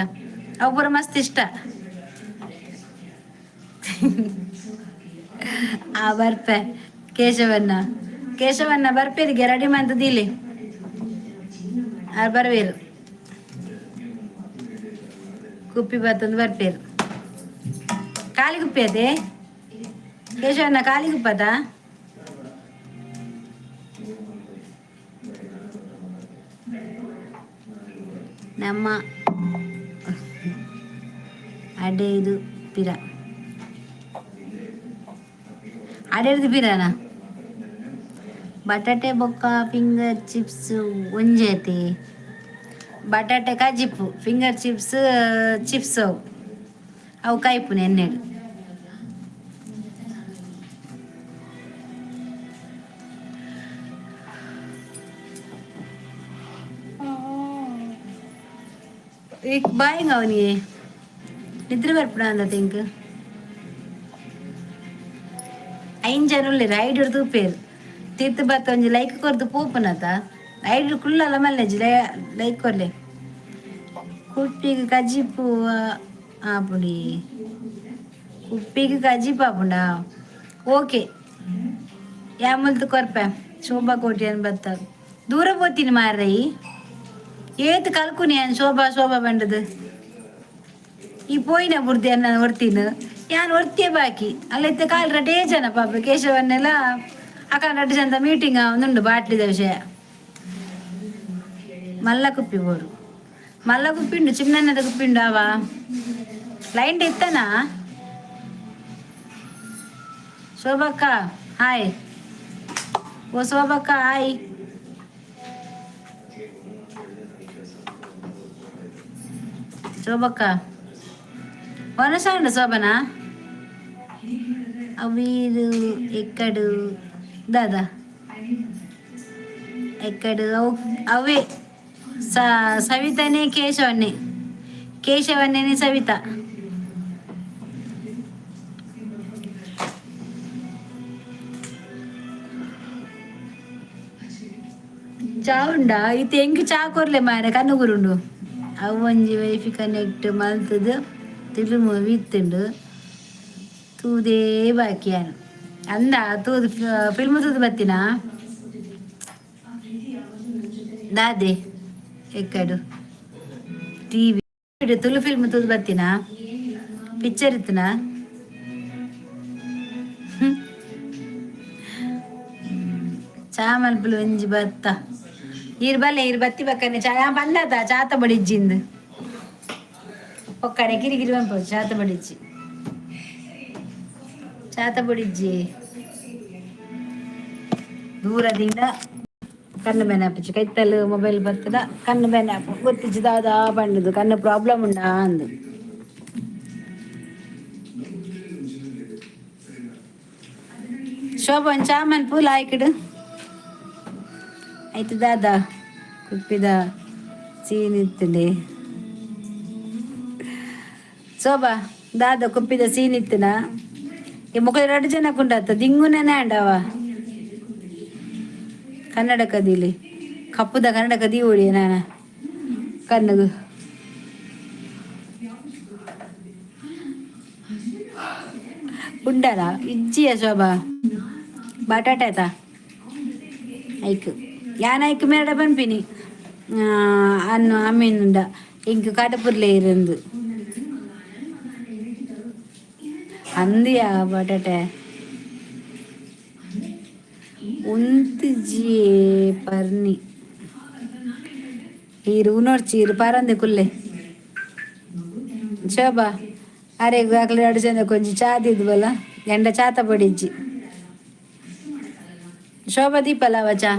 A: ಅವು ಪೂರ ಮಸ್ತ್ ಇಷ್ಟ. ಆ ಬರ್ಪೆ ಕೇಶವನ್ನ, ಕೇಶವನ್ನ ಬರ್ಪೇರಿಗೆ ರೆಡಿ ಮಂತ ದೀಲಿ. ಆರ್ ಬರ್ವೇರು, ಕುಪ್ಪಿ ಬತ್ತಂದು ಬರ್ಪೇರು. ಖಾಲಿ ಕುಪ್ಪಿ ಅದೇ ಕೇಶವನ್ನ, ಖಾಲಿ ಕುಪ್ಪದ. ನಮ್ಮ ಅಡೆ ಇದು ಪಿರ ಅಡೆರ್ದು ಪಿರನ. ಬಟಾಟೆ ಬೊಕ್ಕ ಫಿಂಗರ್ ಚಿಪ್ಸ್ ಒಂಜಿ ಐತಿ. ಬಟಾಟೆ ಕಜಿಪು, ಫಿಂಗರ್ ಚಿಪ್ಸ್ ಚಿಪ್ಸ್ ಅವು. ಅವು ಕಾಯ್ಪುನ ಎಣ್ಣೆಡ್. ಈಗ ಬಾಯಿಂಗ್ ಅವನಿಗೆ ನಿದ್ರೆ ಬರ್ಪುಣ ಅಂದ ತಿಂಕ್. ಐನ್ ಜನ ಉಲ್ಲೆರ್, ಐಡ್ ತೂಪೇರು. ತಿರ್ತ್ ಬತ್ತ ಒಂಜಿ ಲೈಕ್ ಕೊರ್ದು ಪೋಪುನತ. ಐಡ್ ಕುಲ್ಲಲ ಮಲ್ಲೆಜಿ, ಲೈಕ್ ಕೊರ್ಲೆ. ಕುಪ್ಪಿಗ್ ಕಜಿಪು ಆಪುಂಡಿ, ಕುಪ್ಪಿಗ್ ಕಜಿಪು ಆಪುಂಡಾ? ಓಕೆ, ಯಾಮಲ್ತು ಕೊರ್ಪೆ. ಶೋಭಾ ಕೋಟಿ ಬತ್ತ ದೂರ ಪೋತೀನಿ ಮಾರ್ರೈ. ಏತ್ ಕಲ್ಕುನಿ ಯಾನ್ ಶೋಭಾ ಶೋಭಾ ಬಂಡದು. ಈ ಪೋಯಿನ ಬುಡ್ದು ಅನ್ನ ಒರ್ತಿನ, ಯಾನ್ ಒರ್ತಿಯೇ ಬಾಕಿ. ಅಲ್ಲೈತೆ ಕಾಲ್ ರಡ್ಡೇ ಜನ ಪಾಪ. ಕೇಶವನ್ನೆಲ್ಲ ಅಕ್ಕ ರಡ್ಡು ಜನ ಮೀಟಿಂಗ್ ಒಂದುಂಡು ಬಾಟ್ಲಿದ ವಿಷಯ. ಮಲ್ಲ ಕುಪ್ಪಿ ಬೋಡು, ಮಲ್ಲ ಕುಪ್ಪಿ ಉಂಡು, ಚಿನ್ನದ ಕುಪ್ಪಿ ಉಂಡು. ಅವ ಲೈನ್ ಇತ್ತನಾ? ಶೋಭಕ್ಕ ಹಾಯ್. ಓ ಶೋಭಕ್ಕ ಹಾಯ್. ಶೋಭಕ್ಕ ವನಸಾಂಡ ಶೋಭನಾ ಅವೀರು ಎಕ್ಕಡು ದಾದಾ ಎಕ್ಕಡು ಅವು ಅವೇ ಸವಿತಾನೇ ಕೇಶವನ್ನೇ ಕೇಶವನ್ನೇ ಸವಿತಾ. ಚಾ ಉಂಡಾ ಇತ್ತೆ ಎಂಕ್ ಚಾ ಕೊರ್ಲೆ ಮಾರೆ ಕಣ್ಣುಗುರುಂಡು ಅವು ಒಂಜಿ ವೈಫಿ ಕನೆಕ್ಟ್ ಮಲ್ತದು ತುಳು ಮೂವಿ ಇತ್ತುಂಡು ತೂದೇ ಬಾಕಿಯಾನು ಅಂದ ತೂದು ಫಿಲ್ಮ್ ತೂದು ಬತ್ತಿನ ದಾದೆ ಎಕ್ಕಡು ಟಿವಿ ತುಳು ಫಿಲ್ಮ್ ತೂದು ಬತ್ತಿನ ಪಿಕ್ಚರ್ ಇತ್ತನ. ಚಾ ಮಲ್ಪುಲು ಒಂಜಿ ಬತ್ತ ಈರ್ ಬಲ್ಲೆ ಈರ್ ಬತ್ತಿ ಬಕ್ಕನೆ ಚಾ ಬಂದಾತ ಚಾತ ಬಡಿಜ್ಜಿಂದು ಒಕ್ಕಡೆ ಕಿರಿ ಕಿರಿ ಬಂಪು ಚಾತ ಬಡಿಜ್ಜಿ ಚಾತ ಬಡಿಜ್ಜಿ ದೂರದಿಂದ ಕಣ್ಣು ಬೇನೆ ಆಪುಜಿ ಕೈತಲ್ ಮೊಬೈಲ್ ಬರ್ತದ ಕಣ್ಣು ಬೇನೆ ಆಪು ಗೊತ್ತಿಜ್ಜಿ ದಾದಾ ಪಂಡುದು ಕಣ್ಣು ಪ್ರಾಬ್ಲಮ್ ಉಂಡಾ ಅಂದು. ಶೋಭನ್ ಚಾ ಮನ್ಪು ಲಾಯ್ಕಿಡು ಆಯ್ತು ದಾದಾ ಕುಪ್ಪಿದ ಸೀನ್ ಇತ್ತುಂಡೆ ಶೋಭಾ ದಾದಾ ಕುಪ್ಪಿದ ಸೀನ್ ಇತ್ತುನಾ ಈ ಮುಖ ಎರಡು ಜನ ಕುಂಡಾತ ದಿಂಗುನೇ ಅಂಡವ ಕನ್ನಡ ಕದೀಲಿ ಕಪ್ಪುದ ಕನ್ನಡ ಕದಿ ಓಡಿ ನಾನ ಕಣ್ಣಗು ಉಂಡಲ ಇಜ್ಜಿಯ ಶೋಭಾ ಬಟಾಟೆ ಆಯ್ತಾ ಐಕ್ ಯಾನ್ ಐಕ್ ಮೇಡ ಪನ್ಪಿನಿ ಅನ್ನು ಅಮ್ಮಿನುಂಡ ಇಂಕ್ ಕಾಟಪುರ್ಲೆ ಇರಂದು ಅಂದಿಯ ಬಟಾಟೆ ಉಂತುಜಿ ಪರ್ನಿ ಈರು ಉನೊರ್ಚಿ ಈರು ಪರಂದೆ ಕುಲ್ಲೆ ಶೋಭಾ ಅರೆ ಅಕ್ಲೆ ಎರಡು ಜನ ಕೊಂಚ ಚಾ ಬಲ ಎಂಡ ಚಾತ ಪಡಿಜ್ಜಿ ಶೋಭಾ ದೀಪಲವ ಚಾ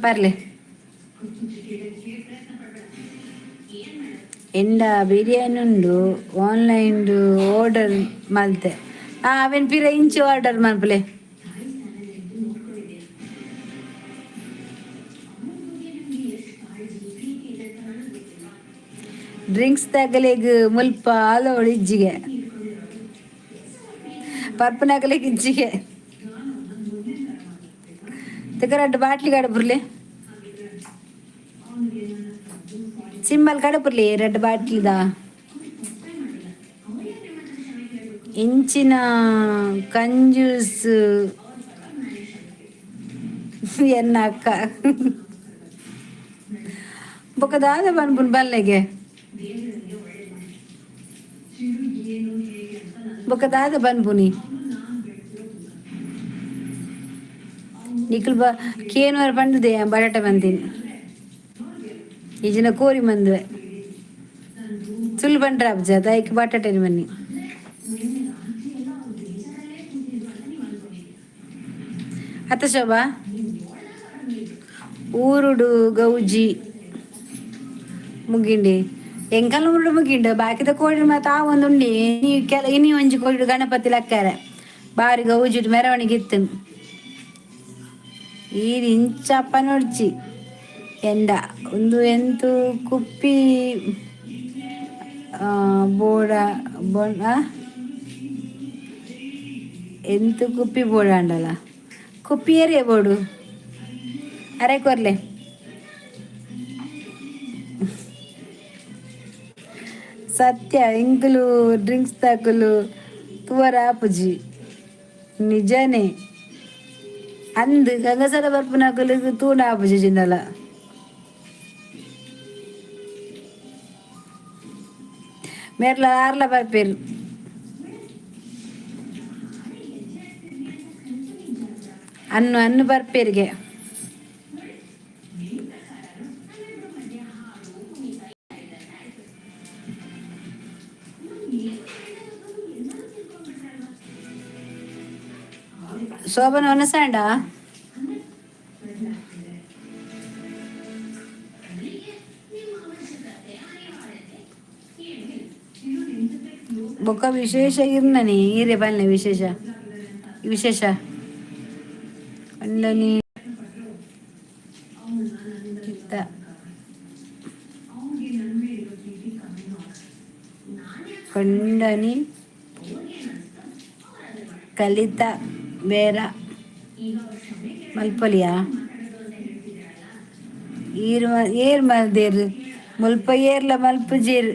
A: ಪರ್ಲೆ ಎಂಡ ಬಿರಿಯಾನಿ ಉಂಡು ಆನ್ಲೈನ್ ಆರ್ಡರ್ ಮಲ್ತೆ ಅವೆನ್ ಪಿರ ಇಂಚಿ ಆರ್ಡರ್ ಮನ್ಪುಲೆ. ಡ್ರಿಂಕ್ಸ್ ತಗಲೆಗ್ ಮುಲ್ಪ ಆಲೋಳು ಇಜ್ಜಿಗೆ ಪರ್ಪನಗಲೆಗ್ ಇಜ್ಜಿಗೆ ತಿಕ್ಕ ಬಾಟ್ಲಿ ಕಡಪುರ್ಲೆ ಸಿಂಬಲ್ ಕಡಪುರ್ಲಿ ರೆಡ್ ಬಾಟ್ಲಿದ ಇಂಚಿನ ಕಂಜೂಸ್ ಎನ್ನ ಅಕ್ಕ ಬೊಕ ದಾದ ಪನ್ಪುನು ಬಲ್ಲೆಗೆ ಬೊಕ ದಾದ ಪನ್ಪುನಿ ನಿಕುಲು ಬ ಕೇನುವರ ಪಂಡುದೆ ಬಟಾಟೆ ಬಂತೀನಿ ಈ ಜನ ಕೋರಿ ಮಂದುವೆ ಸುಳ್ಳು ಬಂಡ್ರ ಅಬ್ಜ ದಯಕ್ಕೆ ಬಟಾಟೆ ಬನ್ನಿ. ಅತ್ತ ಶೋಭಾ ಊರುಡು ಗೌಜಿ ಮುಗಿಂಡಿ ಎಂಕಲ್ ಊರುಡು ಮುಗಿಂಡು ಬಾಕಿದ ಕೋಡಿ ಮಾತ ಆ ಒಂದು ಉಂಡಿ ನೀವು ಕೆಲ ಇನಿ ಒಂಜಿ ಕೋಡಿ ಗಣಪತಿ ಲಕ್ಕಾರ ಬಾರಿ ಗೌಜಿಡ್ ಮೆರವಣಿಗೆ ಇತ್ತು ಈ ಇಂಚಪ್ಪ ನೋಡ್ಚಿ ಎಂಡ ಒಂದು ಎಂತು ಕುಪ್ಪಿ ಬೋಡ ಬೊಣ ಎಂತು ಕುಪ್ಪಿ ಬೋಡ ಅಂಡಲ ಕುಪ್ಪಿ ಏರಿಯ ಬೋಡು ಅರೆ ಕೊರ್ಲೆ ಸತ್ಯ ಇಂಕುಲು ಡ್ರಿಂಕ್ಸ್ ತಾಕುಲು ತುವರ ಆಪುಜಿ ನಿಜನೇ ಅಂದ್ ಗಂಗಸರ ಬರ್ಪುನಕುಲು ತೂಂಡ ಆಪುಜಿ ಜಿಂದಲ. ಮೇರ್ಲ ಆರ್ಲ ಬರ್ಪೇರು ಅನ್ನು ಅನ್ನು ಬರ್ಪೇರಿಗೆ ಶೋಭನ ಒನಸಾಂಡ ಬೊಕ್ಕ ವಿಶೇಷ ಇರ್ನನಿ ಈರೆ ಬಲ್ಲೆ ವಿಶೇಷ ವಿಶೇಷ ಪಂಡನಿ ಇತ್ತ. ಕಂಡನಿ ಕಲಿತ ಬೇರ ಮಲ್ಪೊಲಿಯಾ? ಈರ್ ಏರ್ ಮಲ್ದೇರ್? ಮುಲ್ಪ ಏರ್ಲ ಮಲ್ಪುಜೇರ್.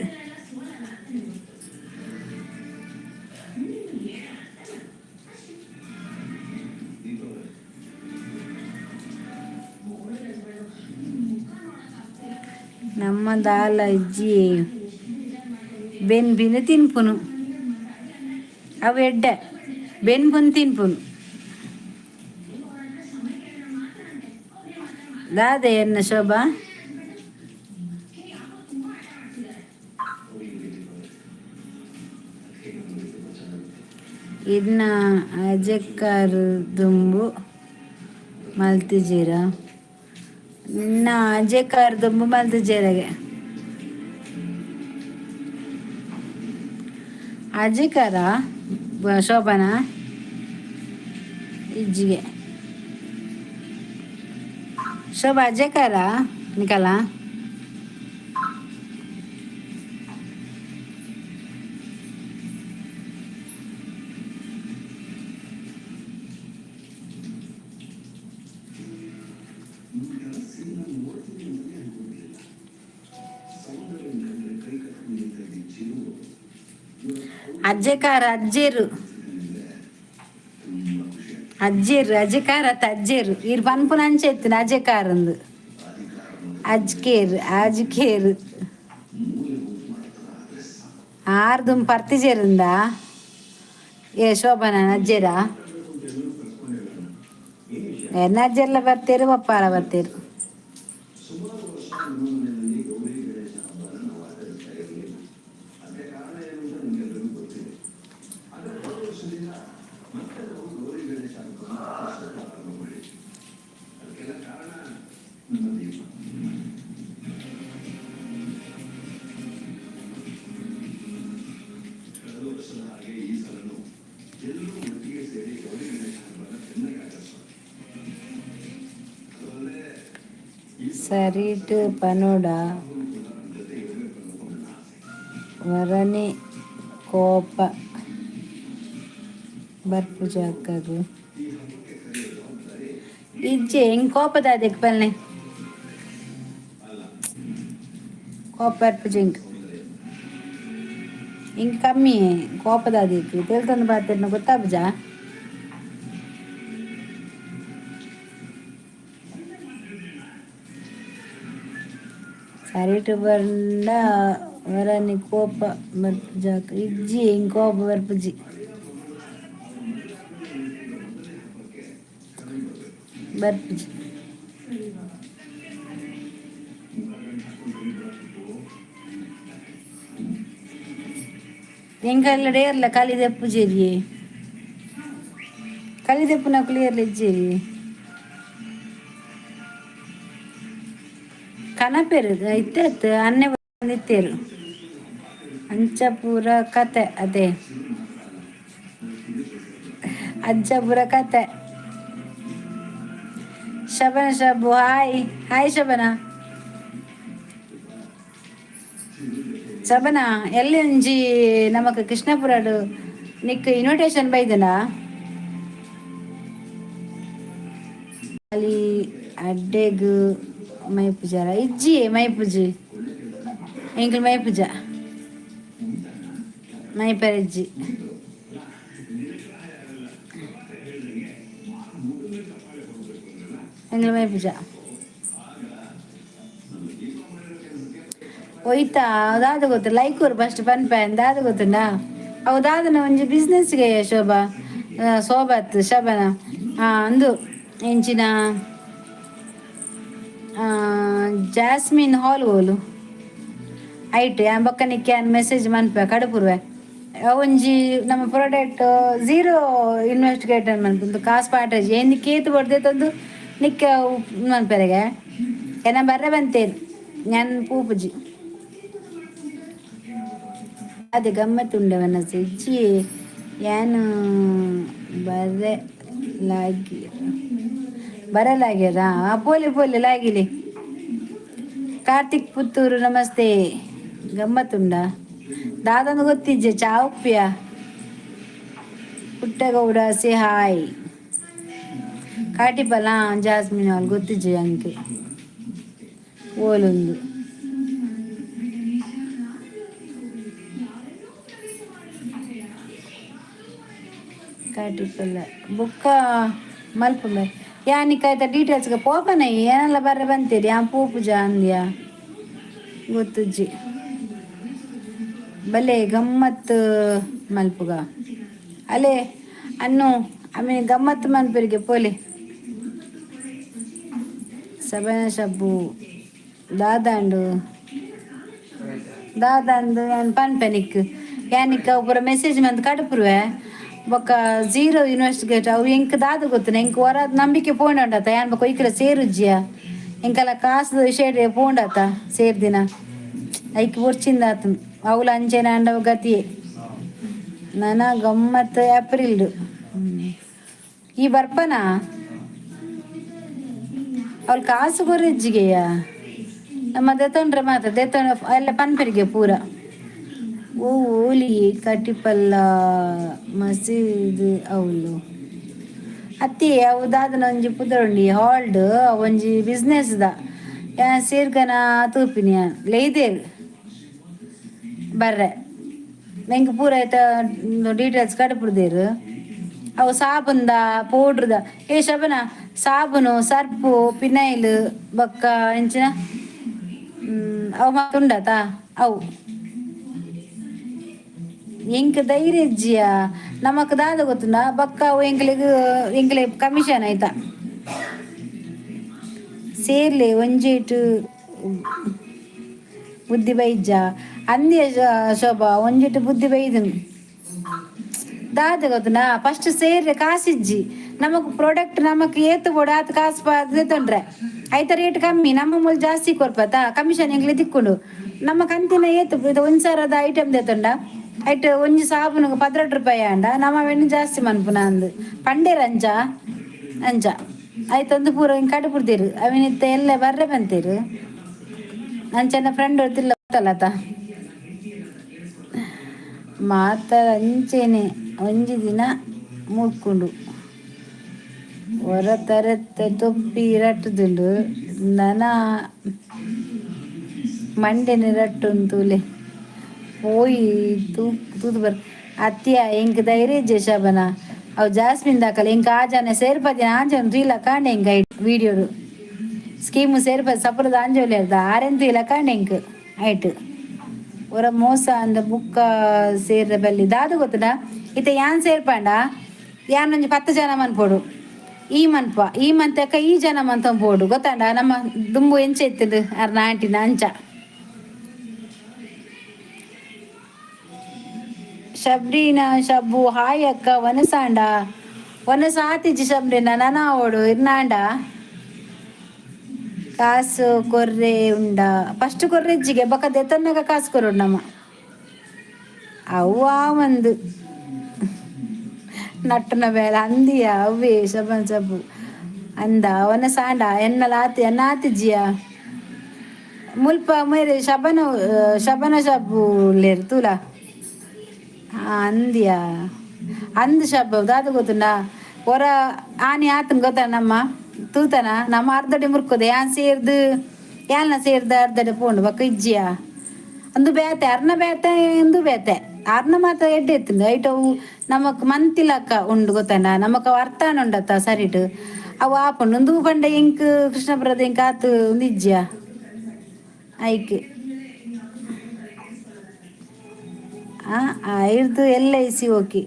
A: ನಮ್ಮ ದಾಲ ಇಜ್ಜಿ, ಬೆನ್ಪಿನ ತಿನ್ಪುನು. ಅವು ಎಡ್ಡೆ, ಬೆನ್ಪುನು ತಿನ್ಪುನು. ದಾದೆ ಎನ್ನ ಶೋಭಾ? ಇನ್ನ ಅಜೆಕಾರ್ ದುಂಬು ಮಲ್ತಿಜೀರ? ನಿನ್ನ ಅಜೆಕಾರ್ ದುಂಬು ಮಲ್ತಿಜೀರಗೆ? ಅಜೆಕಾರ ಶೋಭನಾ? ಇಜ್ಜಿಗೆ. ಶೋಭಾ, ಅಜೆಕಾರ ನಿಕಲ? ಅಜ್ಜೆಕಾರ, ಅಜ್ಜೇರು, ಅಜ್ಜೇರು. ಅಜೆಕಾರ ಅತ್ತ, ಅಜ್ಜೇರು. ಈರ್ ಪನ್ಪುನ ಅಂಚೆ ಇತ್ತಿನ ಅಜೆಕಾರ ಅಂದು. ಅಜ್ಕೇರ್, ಅಜ್ಕೇರ್. ಆರ್ದುಂ ಪರ್ತಿಜೇರಿಂದ ಏ ಶೋಭನ? ಅಜ್ಜೇರಾ? ಎನ್ನ ಅಜ್ಜೆರ್ಲ ಬರ್ತೀರು, ಪಪ್ಪಾಲ ಬರ್ತೀರು. ಸರಿಟ್ ಪನೊಡ, ಒರನೆ ಕೋಪ ಬರ್ಪುಜ ಅಕ್ಕಗ್. ಇಜ್ಜೆ, ಎಂಕ್ ಕೋಪ ದಾದೆಕ್ ಪಲ್ನೆ? ಕೋಪ ಬರ್ಪುಜ ಎಂಕ್. ಎಂಕ್ ಕಮ್ಮಿ ಕೋಪ. ದಾದೆಕ್ ತೆಲ್ತೊಂದು ಪಾತೆರ್ನ ಗೊತ್ತಾಪುಜ? ಸರಿಟ್ ಪಂಡ ಒರನೆ ಕೋಪ ಬರ್ಪುಜ. ಇಜ್ಜಿ, ಎಂಕ್ ಕೋಪ ಬರ್ಪುಜಿ. ಬರ್ಪುಜಿ. ಎಂಕಲ್ಲ ಏರ್ಲ ಕಲಿ ದೆಪ್ಪುಜೆರಿ. ಕಲಿ ದೆಪ್ಪುನಕುಲು ಏರ್ಲ ಇಜ್ಜೆರಿ. ಕನಪೆರ್ ಇತ್ತೆ ಅತ್, ಅನ್ನೆ ಇತ್ತೇರು. ಅಂಚ ಪೂರ ಕತೆ ಅದೇ, ಅಂಚ ಪೂರ ಕತೆ. ಶಬನ, ಶಬು, ಹಾಯ್ ಹಾಯ್ ಶಬನ. ಶಬನ, ಎಲ್ಲಿ ಒಂಜಿ ನಮಕ್ ಕೃಷ್ಣಪುರಡ್ ನಿಕ್ ಇನ್ವಿಟೇಷನ್ ಬೈದನಾ? ಅಲ್ಲಿ ಅಡ್ಡೆಗ್ ಮೈಪುಜಾರ? ಇಜ್ಜಿ, ಮೈಪುಜಿ. ಎಂಕಲ್ ಮೈಪುಜ, ಮೈಪರ ಇಜ್ಜಿ. ಎಂಕಲ್ ಮೈಪುಜ. ಒಯ್ತಾ ದಾದ ಗೊತ್ತು? ಲೈಕ್ ಕೊರು ಫಸ್ಟ್ ಪನ್ಪೆ. ದಾದ ಗೊತ್ತುಂಡಾ? ಅವು ದಾದನ ಒಂಜಿ ಬಿಸ್ನೆಸ್ಗೆ ಶೋಭಾ, ಶೋಭಾತ್, ಶಬನ ಅಂದು ಎಂಚಿನ ಜಾಸ್ಮಿನ್ ಹಾಲ್ ಓಲು ಐಟ್ ಯಾನ್ ಬೊಕ್ಕ ನಿಕ್ಕೆ ಯಾನ್ ಮೆಸೇಜ್ ಮನ್ಪೆ, ಕಡಪುರ್ವೆ. ಒಂಜಿ ನಮ್ಮ ಪ್ರಾಡಕ್ಟ್ ಝೀರೋ ಇನ್ವೆಸ್ಟಿಗೇಟರ್ ಮನ್ಪುಂದು, ಕಾಸ್ ಪಾಟಜಿ ಏನ್ ಕೇತು ಬಡ್ದೆ ತಂದು ನಿಕ್ಕ ಮನ್ಪೆರೆಗೆ. ಎನ್ನ ಬರ್ರೆ ಬಂತೇನು, ಯಾನ್ ಪೂಪುಜಿ. ಅದೇ ಗಮ್ಮತ್ ಉಂಡವನ ಇಜ್ಜಿ. ಯಾನ್ ಬರ್ರೆ ಲಾಗಿ ಬರಲಾಗ್ಯದ. ಪೋಲೆ ಪೋಲೆ ಲಾಗಿಲೆ. ಕಾರ್ತಿಕ್ ಪುತ್ತೂರು ನಮಸ್ತೆ. ಗಮ್ಮತ್ತುಂಡ ದಾದಂದು ಗೊತ್ತಿಜ್ಜೆ. ಚಾ ಉಪ್ಪಿಯ. Puttagowda say hi. ಕಾಟಿಪಲ್ಲ ಜಾಸ್ಮಿನ್ ಅವ್ಲು ಗೊತ್ತಿಜ್ಜೆ ಅಂಕೆ ಓಲೊಂದು. ಕಾಟಿಪಲ್ಲ ಬೊಕ್ಕ ಮಲ್ಪುಂಬೆ ಯಾನಿಕ ಆಯ್ತಾ ಡೀಟೇಲ್ಸ್ಗೆ ಪೋಪನ ಏನೆಲ್ಲ ಬರ್ರೆ ಬಂತೀರಿ. ಯಾನ್ ಪೋಪುಜ ಅಂದ್ಯಾ ಗೊತ್ತುಜ್ಜಿ. ಬಲೆ ಗಮ್ಮತ್ ಮಲ್ಪುಗ ಅಲೆ ಅನ್ನು ಆಮೇಲೆ ಗಮ್ಮತ್ ಮನ್ಪರಿಗೆ ಪೋಲೆ. ಸಬನ ಸಬ್ಬು ದಾದಾಂಡು ದಾದಾಂದು ಯಾನ್ ಪನ್ಪೆನಿಕ್ ಯಾನಿಕ ಪೂರ ಮೆಸೇಜ್ ಮಂತ್ ಕಡುಪುರುವೆ. ಬೊಕ್ಕ ಜೀರೋ ಇನ್ವೆಸ್ಟಿಗೇಟ್ ಅವು ಎಂಕ್ ದಾದ ಗೊತ್ತುನ. ಎಂಕ್ ಒರ ನಂಬಿಕೆ ಪೋಂಡಾತ ಯಾನ್ ಬೊಕ್ಕ ಇಕ್ರ ಸೇರುಜ್ಜಿಯ. ಎಂಕಲ ಕಾಸು ವಿಷಯ ಪೋಂಡಾತ ಸೇರ್ದಿನ ಐಕ್ ಬೊರ್ಚಿಂದ ಆತನ್ ಅವುಲ ಅಂಚೆನ ಅಂಡವು ಗತಿಯೇ. ನನ ಗಮ್ಮತ್ ಏಪ್ರಿಲ್ ಈ ಬರ್ಪನ. ಅವಳು ಕಾಸು ಕೊರಿಜ್ಜಿಗೆಯ ನಮ್ಮ ದೆತೊಂಡ್ರೆ ಮಾತ್ರ ದೆತೊಂಡ ಎಲ್ಲ ಪನ್ಪೆರಿಗೆ ಪೂರ. ಓ ಓಲಿ ಕಟಿಪಲ್ಲ ಮಸೀದ್ ಅವ್ಲು ಅತ್ತಿ ಅವು ದಾದನ ಒಂಜಿ ಪುದರುಂಡಿ ಹಾಲ್ಡ್ ಒಂಜಿ ಬಿಸ್ನೆಸ್ ದ ಯಾನ್ ಸೇರ್ಕನ ತೂಪಿನಿ. ಯಾನ್ ಲೆಯ್ದೇರ್ ಬರ್ರೆ ಎಂಕ್ ಪೂರ ಐತ ಡೀಟೇಲ್ಸ್ ಕಡಪುಡ್ದೇರು. ಅವು ಸಾಬುಂದ ಪೌಡ್ರದ. ಏ ಶಬನ, ಸಾಬೂನು ಸರ್ಪು ಪಿನೈಲ್ ಬೊಕ್ಕ ಎಂಚಿನ ಅವು ಮಾತ ಉಂಡತಾ ಅವು. ಎಂಕ್ ಧೈರ್ಯ ಇಜ್ಜಿಯ. ನಮಕ್ ದಾದ ಗೊತ್ತುಂಡ ಬೊಕ್ಕ ಅವು ಎಂಕ್ಲೆಗ್ ಎಂಕ್ಲೆ ಕಮಿಷನ್ ಆಯ್ತಾ ಸೇರ್ಲೆ. ಒಂಜೇಟು ಬುದ್ಧಿ ಬೈಜ ಅಂದ್ಯ ಶೋಭಾ. ಒಂಜೆಟ್ ಬುದ್ಧಿ ಬೈದನು. ದಾದ ಗೊತ್ತುಂಡ, ಫಸ್ಟ್ ಸೇರ್ರೆ ಕಾಸಿಜ್ಜಿ ನಮಕ್. ಪ್ರಾಡಕ್ಟ್ ನಮಕ್ ಏತ್ ಬೋಡು ಆತ್ ಕಾಸು ತೊಂಡ್ರೆ ಐತ ರೇಟ್ ಕಮ್ಮಿ. ನಮ್ಮ ಮೂಲ ಜಾಸ್ತಿ ಕೊರ್ಪತ ಕಮಿಷನ್ ಎಂಕ್ಲೆ ತಿಕ್ಕುಂಡು. ನಮ್ಮ ಕಂತಿನ ಏತ್ ಇದು 1000ದ ಐಟಮ್ ದೆತೊಂಡ ಐಟ್ ಒಂಜಿ ಸಾಬೂನುಗು 12 ರೂಪಾಯಿ ಆಂಡ ನಮ್ಮ ಅವೆನ್ ಜಾಸ್ತಿ ಮನ್ಪುನ ಅಂದ್ ಪಂಡೇರ್. ಅಂಚ ಅಂಚ ಐತೊಂದು ಪೂರ ಕಡುಪುಡ್ದೇರು. ಅವಿನ ಇತ್ತೆ ಎಲ್ಲ ಬರ್ರೆ ಬಂತೇರು. ಅಂಚನ ಫ್ರೆಂಡ್ ತಿಲ್ಲ ಗೊತ್ತಲ್ಲತ ಮಾತ ಅಂಚೆನೆ ಒಂಜಿ ದಿನ ಮುರ್ಕುಂಡು. ಹೊರ ತರೆತ್ತ ತೊಪ್ಪಿ ರಟ್ಟುದುಂಡು. ನನ ಮಂಡೆನೆ ರಟ್ಟುಂತೂಲೆ ಪೋಯಿ ತೂ ತೂದು ಬರ್ ಅತ್ತಿಯ. ಎಂಕ್ ಧೈರ್ಯ ಇಜ್ಜೆ ಶಬನ. ಅವು ಜಾಸ್ಮಿನ್ ದಾಕಲ ಎಂಕ್ ಆ ಜನ ಸೇರ್ಪದಿನ ಆಂಜನ್ ತೂಯಿಲ ಕಾಂಡೆ. ಎಂಕ್ ಐಟ್ ವೀಡಿಯೋಡು ಸ್ಕೀಮ್ ಸೇರ್ಪದ ಸಪುರದ ಆಂಜೋಲಿ ಅರ್ಧ ಆರೆನ್ ತೂಯಿಲ ಕಾಂಡೆ ಎಂಕ್ ಐಟ್. ಒರ ಮೋಸ ಅಂದ ಬುಕ್ಕ ಸೇರ್ರೆ ಬಲ್ಲಿ. ದಾದ ಗೊತ್ತುಂಡ, ಇತ್ತೆ ಯಾನ್ ಸೇರ್ಪಂಡ ಯಾನ್ ಒಂಜಿ 10 ಜನ ಮನ್ಪೊಡು. ಈ ಮನ್ಪ ಈ ಮಂತಕ ಈ ಜನ ಮಂತ ಪೋಡು ಗೊತ್ತಾಂಡ. ನಮ್ಮ ದುಂಬು ಎಂಚ ಇತ್ತುಂಡು ಅರ್ನ ಆಂಟಿನ ಅಂಚ. ಶಬ್ರೀನಾ ಶಬ್ಬು ಹಾಯ್ ಅಕ್ಕ. ವನಸಾಂಡ ವನಸ ಆತಿಜಿ ಶಬ್ರಿನಾ. ನನ ಅವಡು ಇರ್ನಾಂಡ ಕಾಸು ಕೊರ್ರೆ ಉಂಡ. ಫಸ್ಟ್ ಕೊರ್ರೆಜ್ಜಿಗೆ ಬೊಕ ದೆತೊನ್ನಗ ಕಾಸು ಕೊರೊಡು ನಮ್ಮ. ಅವ್ವ ಒಂದು ನಟ್ಟುನ ಬೇಲೆ ಅಂದಿಯ ಅವ್ವೇ ಶಬನ್ ಸಬ್ಬು ಅಂದ ಅವನ ಸಾಂಡ ಎನ್ನಲ ಆತಿ ಎನ್ನ ಆತಿಜ್ಜಿಯ. ಮುಲ್ಪ ಮೇರೆ ಶಬನ ಶಬನ ಶಬ್ಬು ಲೇರು ತೂಲ ಅಂದ್ಯ ಅಂದ್ ಶಬ್ಬ. ದಾದ ಗೊತ್ತುಂಡ, ಒರ ಆನಿ ಆತನ್ ಗೊತ್ತ ನಮ್ಮ ತೂತನ ನಮ್ಮ ಅರ್ಧಡೆ ಮುರ್ಕೋದೆ. ಯಾನ್ ಸೇರ್ದು ಯಾಲ್ನ ಸೇರ್ದು ಅರ್ಧಡೆ ಪೋಂಡು ಬೊಕ್ಕ ಇಜ್ಜಿಯ. ಅಂದು ಬೇತೆ ಅರ್ನ ಬೇತೆ ಇಂದು ಬೇತೆ ಅರ್ನ ಮಾತ್ರ ಎಡ್ಡೆ ಇತ್ತುಂಡು. ಐಟ್ ಅವು ನಮಕ್ ಮಂತಿಲಕ್ಕ ಉಂಡು ಗೊತ್ತಂಡ. ನಮಕ್ ಅವು ಅರ್ಥಾನ ಉಂಡತ್ತ ಸರಿಟ್ ಅವು ಆಪುಂಡು. ಉಂದು ಪಂಡ ಎಂಕ್ ಕೃಷ್ಣಪುರದ ಎಂಕ್ ಆತ್ ಉಂದು ಇಜ್ಜಿಯ ಐಕ್. ಐರ್ದು L I C okay.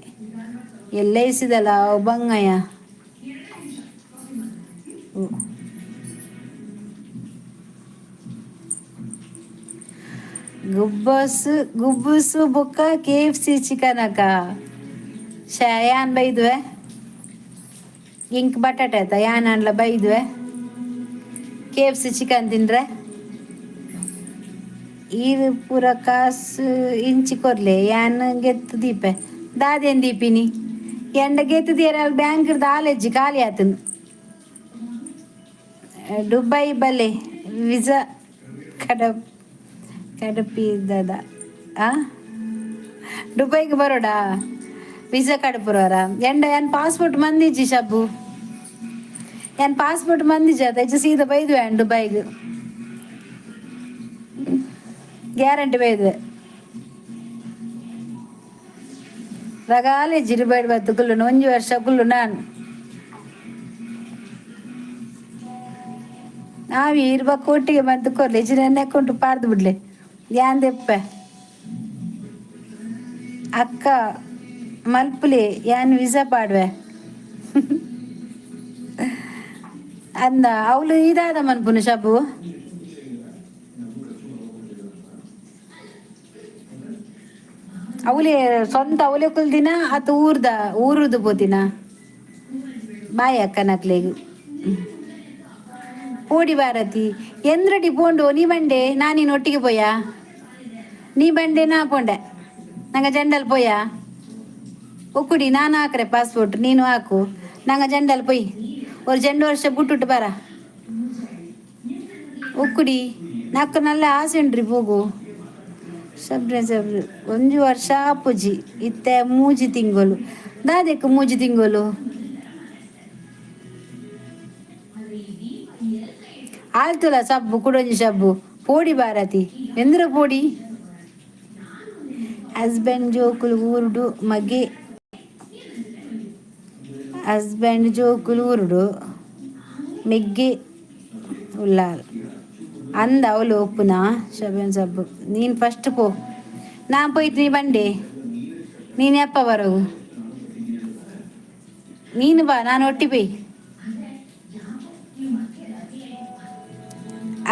A: L I ಸಿದಲ್ಲ ಅವು ಬಂಗಯ್ಯ. ಗುಬ್ಬಸ್ ಗುಬ್ಬುಸು ಬೊಕ್ಕ K F C chicken ಅಕ್ಕ. ಯಾನ್ ಬೈದುವೆ ಇಂಕ್ ಬಟಾಟೆ ಆಯ್ತಾ. ಯಾನ್ ಆಂಡ್ಲ ಬೈದುವೆ K F C chicken ತಿಂದ್ರೆ. ಈರ್ ಪೂರ ಕಾಸ್ ಇಂಚಿ ಕೊರ್ಲೆ, ಯಾನ್ ಗೆತ್ತು ದೀಪೆ. ದಾದೇನ್ ದೀಪಿನಿ? ಎಂಡ ಗೆತ್ತು ದೀರ ಬ್ಯಾಂಕ್ ದಾಲೆಜ್ಜಿ, ಖಾಲಿ ಆತನ್. ದುಬೈ ಬಲೆ, ವಿಸಾ ಕಡಪಿದದ. ಆ ದುಬೈಗೆ ಬರೋಡಾ? ವೀಸಾ ಕಡಪುರವರ ಎಂಡ ಯಾನ್ ಪಾಸ್ಪೋರ್ಟ್ ಮಂದಿಜ್ಜಿ ಶಬ್ಬು, ಯಾನ್ ಪಾಸ್ಪೋರ್ಟ್ ಮಂದಿಜ್ಜಿ ಅದ ಹೆಚ್ಚು ಸೀದಾ ಬೈದ್ವೆ ದುಬೈಗೆ, ಗ್ಯಾರಂಟಿ ಬೈದ್ವೆ. ರಗಾಲೆ ಜಿರುಬೈಡ್ ಬತ್ತು ಕುಲ್ಲು, ಒಂಜಿ ವರ್ಷ ಕುಲ್ಲು ನಾನು. ನಾವ್ ಇರ್ಬ ಕೋಟಿಗೆ ಬಂದು ಕೊರ್ಲೆ ಇಜ್ಜಿ ನನ್ನ ಅಕೌಂಟ್ ಪಾರ್ದು ಬಿಡ್ಲೆ, ಯಾನ್ ದೆಪ್ಪೆ. ಅಕ್ಕ ಮಲ್ಪುಲೆ, ಯಾನ್ ವೀಸಾ ಪಾಡ್ವೆ ಅಂದ. ಅವಳು ಇದಾದ ಮನ್ಪುನು ಶಬು. ಅವಲೇ ಸ್ವಂತ ಅವಲೇ ಕುಲ್ದಿನ ಅತ ಊರ್ದ ಊರುದು ಪೋತಿನ. ಬಾಯ್ ಅಕ್ಕನಕ್ಲೆಗ್. ಪೋಡಿ ಭಾರತಿ ಎಂದ್ರಡಿ ಪೋಂಡು? ನೀ ಬಂಡೆ, ನಾ ನೀನು ಒಟ್ಟಿಗೆ ಪೋಯಾ? ನೀ ಬಂಡೆ, ನಾ ಪೋಂಡೆ, ನಂಗ ಜಂಡಲ್ ಪೋಯಾ. ಒಕ್ಕುಡಿ, ನಾನು ಹಾಕ್ರೆ ಪಾಸ್ಪೋರ್ಟ್, ನೀನು ಹಾಕು. ನಂಗ ಜಂಡಲ್ ಪೊಯ್, ஒரு ಜಂಡು ವರ್ಷ ಬಿಟ್ಟುಟ್ಟು ಬರ. ಒಕ್ಕುಡಿ, ನಾಕು ನಲ್ಲ ಆಸೆ ಉಂಡ್ರಿ ಪೋಗು. ಸಬ್ರೆ ಸಬ್ರೆ, ಒಂಜಿ ವರ್ಷ ಆಪುಜಿ, ಇತ್ತೆ 3 ತಿಂಗಳು. ದಾದೆಕ್ 3 ತಿಂಗಳು? ಆಲ್ತುಲ ಸಬ್ಬು, ಕುಡೊಂಜಿ ಸಬ್ಬು. ಪೋಡಿ ಭಾರತಿ, ಎಂದ್ರ ಪೋಡಿ? ಹಸ್ಬೆಂಡ್ ಜೋಕುಲು ಊರುಡು ಮಗೆ, ಹಸ್ಬೆಂಡ್ ಜೋಕುಲು ಊರುಡು ಮೆಗ್ಗೆ ಉಲ್ಲಾಲ್ ಅಂದ. ಅವಳು ಒಪ್ಪುನಾ ಶಬನ್ ಸಬ್ಬು? ನೀನು ಫಸ್ಟ್ ಪೋ, ನಾ ಪೋಯ್ತು. ನೀ ಬಂಡೆ, ನೀನು ಎಪ್ಪ ಬರೋಗು? ನೀನು ಬಾ, ನಾನು ಒಟ್ಟಿ ಪೋಯ್.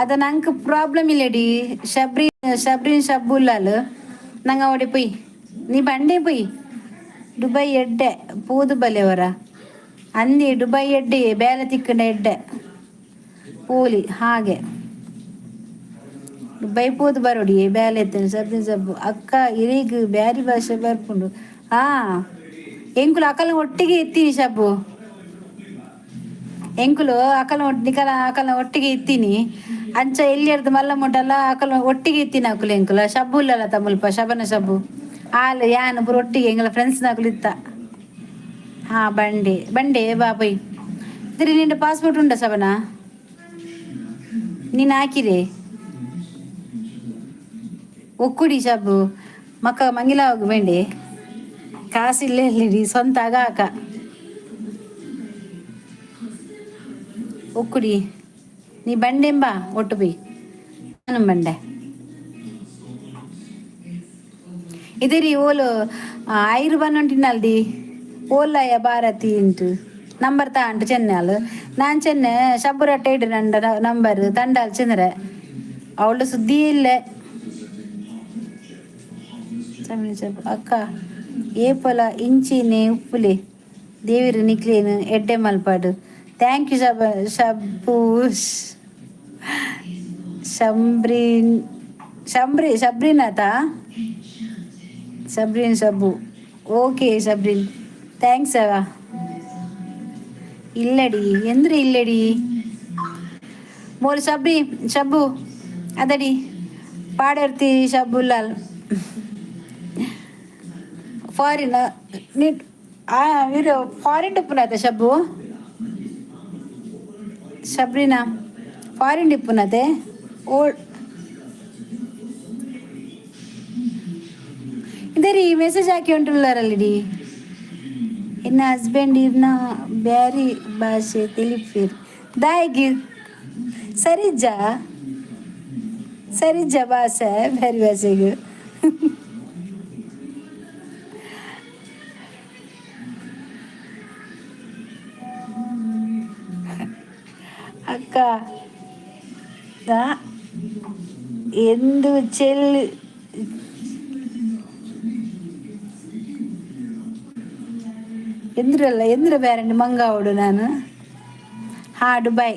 A: ಅದ ನಂಗೆ ಪ್ರಾಬ್ಲಮ್ ಇಲ್ಲಡಿ. ಶಬ್ರಿ ಶಬ್ರಿನ್ ಶಬ್ಬು ಉಲ್ಲಾಲ್, ನಂಗೆ ಅವಡೆ ಪೊಯ್. ನೀ ಬಂಡೆ ಪೊಯ್. ದುಬೈ ಎಡ್ಡೆ, ಪೂದು ಬಲೆಯವರ ಅಂದಿ. ದುಬೈ ಎಡ್ಡೆ, ಬೇಲೆ ತಿಕ್ಕಂಡ ಎಡ್ಡೆ ಪೋಲಿ. ಹಾಗೆ ದುಬೈ ಪೋದು ಬರೋಡಿ, ಬೇಲೆ ಎತ್ತೇನೆ. ಸಬ್ರಿನ್ ಸಬ್ಬು ಅಕ್ಕ, ಇರಿಗ್ ಬ್ಯಾರಿ ಭಾಷೆ ಬರ್ಪುಂಡು. ಹಾ, ಎಂಕುಲು ಅಕಲ್ನ ಒಟ್ಟಿಗೆ ಇತ್ತೀನಿ ಶಬ್ಬು. ಎಂಕುಲು ಅಕಲ್ನ ನಿಕಲ ಅಕಲ್ನ ಒಟ್ಟಿಗೆ ಇತ್ತೀನಿ. ಅಂಚ ಎಲ್ಲಿಯರ್ದು ಮಲ್ಲ ಮುಟ್ಟಲ್ಲ, ಅಕಲ್ನ ಒಟ್ಟಿಗೆ ಇತ್ತೀನಿ. ಅಕುಲು ಎಂಕುಲ ಶಬ್ಬು ಇಲ್ಲಲ್ಲ ತಮ್ಮಲ್ಪ, ಶಬನ ಶಬ್ಬು ಆಲ್ ಯಾನ್ ಪೂರ ಒಟ್ಟಿಗೆ ಎಂಗಲ ಫ್ರೆಂಡ್ಸ್ ನಕುಲು ಇತ್ತ. ಹಾ, ಬಂಡೆ ಬಂಡೆ ಬಾಪಯ್. ತಿರಿ ನಿಂಡ ಪಾಸ್ಪೋರ್ಟ್ ಉಂಡ ಶಬನ? ನೀನು ಹಾಕಿರೆ ಒಕ್ಕುಡಿ ಶಬ್ಬು. ಮಕ್ಕ ಮಂಗಿಲ ಬೇಂಡೆ, ಕಾಸಿಲ್ಲ ಇಲ್ಲಿಡಿ ಸ್ವಂತ ಆಗ ಹಾಕ. ಒಕ್ಕುಡಿ, ನೀ ಬಂಡೆಂಬ ಒಟ್ಟು ಬಿ, ನಾನು ಬಂಡೆ. ಇದಿರಿ ಓಲು ಐರು ಬನ್ನೊಂಟಿನಲ್ದಿ ಓಲಯ ಭಾರತಿ ಇಂಟು ನಂಬರ್ ತಾಂಟು ಚೆನ್ನಾಲ್. ನಾನ್ ಚೆನ್ನೆ ಶಬ್ಬುರಟ್ಟೆ ಇಡು ನಂಡ ನಂಬರ್ ತಂಡಾಲ್ ಚೆಂದ್ರೆ ಅವಳು ಸುದ್ದಿ ಇಲ್ಲ. ಅಕ್ಕ ಏಪಲ ಇಂಚಿನೆ ಉಪ್ಪುಲೆ, ದೇವಿರು ನಿಕ್ಲೇನು ಎಡ್ಡೆ ಮಲ್ಪಾಡು. Thank you ಶಬ ಶಬ್ಬು ಶಂಬ್ರೀನ್ ಶಂಬ್ರಿ ಶಬ್ರಿನಾಥ ಸಬ್ರಿನ್ ಸಬ್ಬು. ಓಕೆ ಸಬ್ರಿನ್, thanks ಅವ. ಇಲ್ಲಡಿ ಎಂದ್ರೆ ಇಲ್ಲಡಿ ಮೋಲ್ ಸಬ್ರಿ ಶಬ್ಬು ಅದಡಿ ಪಾಡಿರ್ತಿ. ಶಬ್ಬು ಲಾಲ್ ಫಾರಿನ್ ಇರು, ಫಾರಿನ್ ಟಿಪ್ಪುನಾತೆ ಶಬ್ಬು. ಶಬ್ರಿನಾ ಫಾರಿನ್ ಟಿಪ್ಪುನಾತೆ ಓಲ್ಡ್. ಇದೇ ರೀ ಮೆಸೇಜ್ ಹಾಕಿ ಉಂಟುಲ್ಲಾರಲ್ಲಿಡಿ. ಇನ್ನ ಹಸ್ಬೆಂಡ್ ಇರ್ನ ಬ್ಯಾರಿ ಭಾಷೆ ತಿಳಿಪೀರ್ ದಾಯಿಗಿ? ಸರಿಜ್ಜ ಸರಿಜ್ಜ ಭಾಷೆ ಬ್ಯಾರಿ ಭಾಷೆಗೆ. ಅಕ್ಕ ಎಂದು ಚೆಲ್ ಎಂದ್ರಲ್ಲ ಎಂದ್ರ ಬ್ಯಾರಂಡಿ ಮಂಗಾವಡು ನಾನು. ಹಾ, ದುಬೈ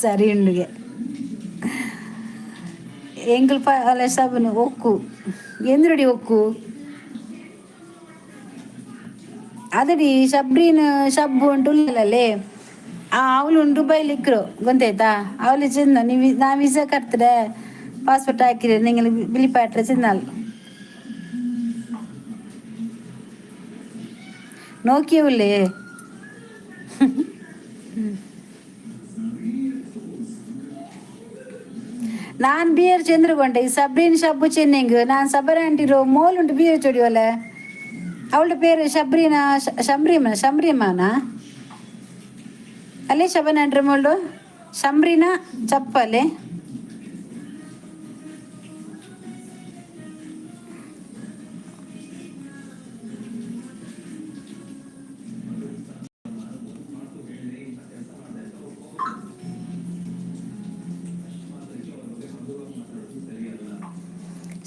A: ಸರಿ ಉಂಡುಗೆ. ಎಂಕುಲ್ ಅಲ್ಲ ಸಬನು ಒಕ್ಕು ಎಂದ್ರಡಿ ಒಕ್ಕು ಅದಡಿ ಶಬ್ರಿನ ಶಬ್ಬು ಉಂಟು ಉಲ್ಲಲ್ಲೇ. ಆ ಅವಳು ಉಂಟು ಬೈಲಿಕ್ರು ಗೊತ್ತಾಯ್ತಾ? ಅವಳು ಚೆಂದ. ನೀವು ನಾ ವೀಸಾ ಕಟ್ತರೆ, ಪಾಸ್ಪೋರ್ಟ್ ಹಾಕಿದ್ರೆ ನಿಂಗೆ ಬಿಲಿಪಾಟ್ರೆ ಚೆಂದಲ್ಲ. ನೋಕಿಯ ಉಲ್ಲೇ. ನಾನ್ ಬಿಯರ್ ಚಂದ್ರಗೊಂಡೆ ಈ ಸಬ್ರಿನ್ ಶಬ್ಬು ಚೆನ್ನಿಂಗ್ ನಾನು ಸಬರ ಆಂಟಿರೋ ಮೋಲುಂಟು ಬಿಯರ್ ಚೊಡಿಯೋಲೆ. ಅವಳ പേര് ಶಬ್ರೀನ ಶಮ್ರೀಮ ಶಮ್ರೀಮಾನ ಅಲ್ಲೇ ಶಬನ್ ಆಂಟ್ರೆ ಮೋಲ್ಡು ಶಮ್ರೀನ ಚಪ್ಪಲೆ.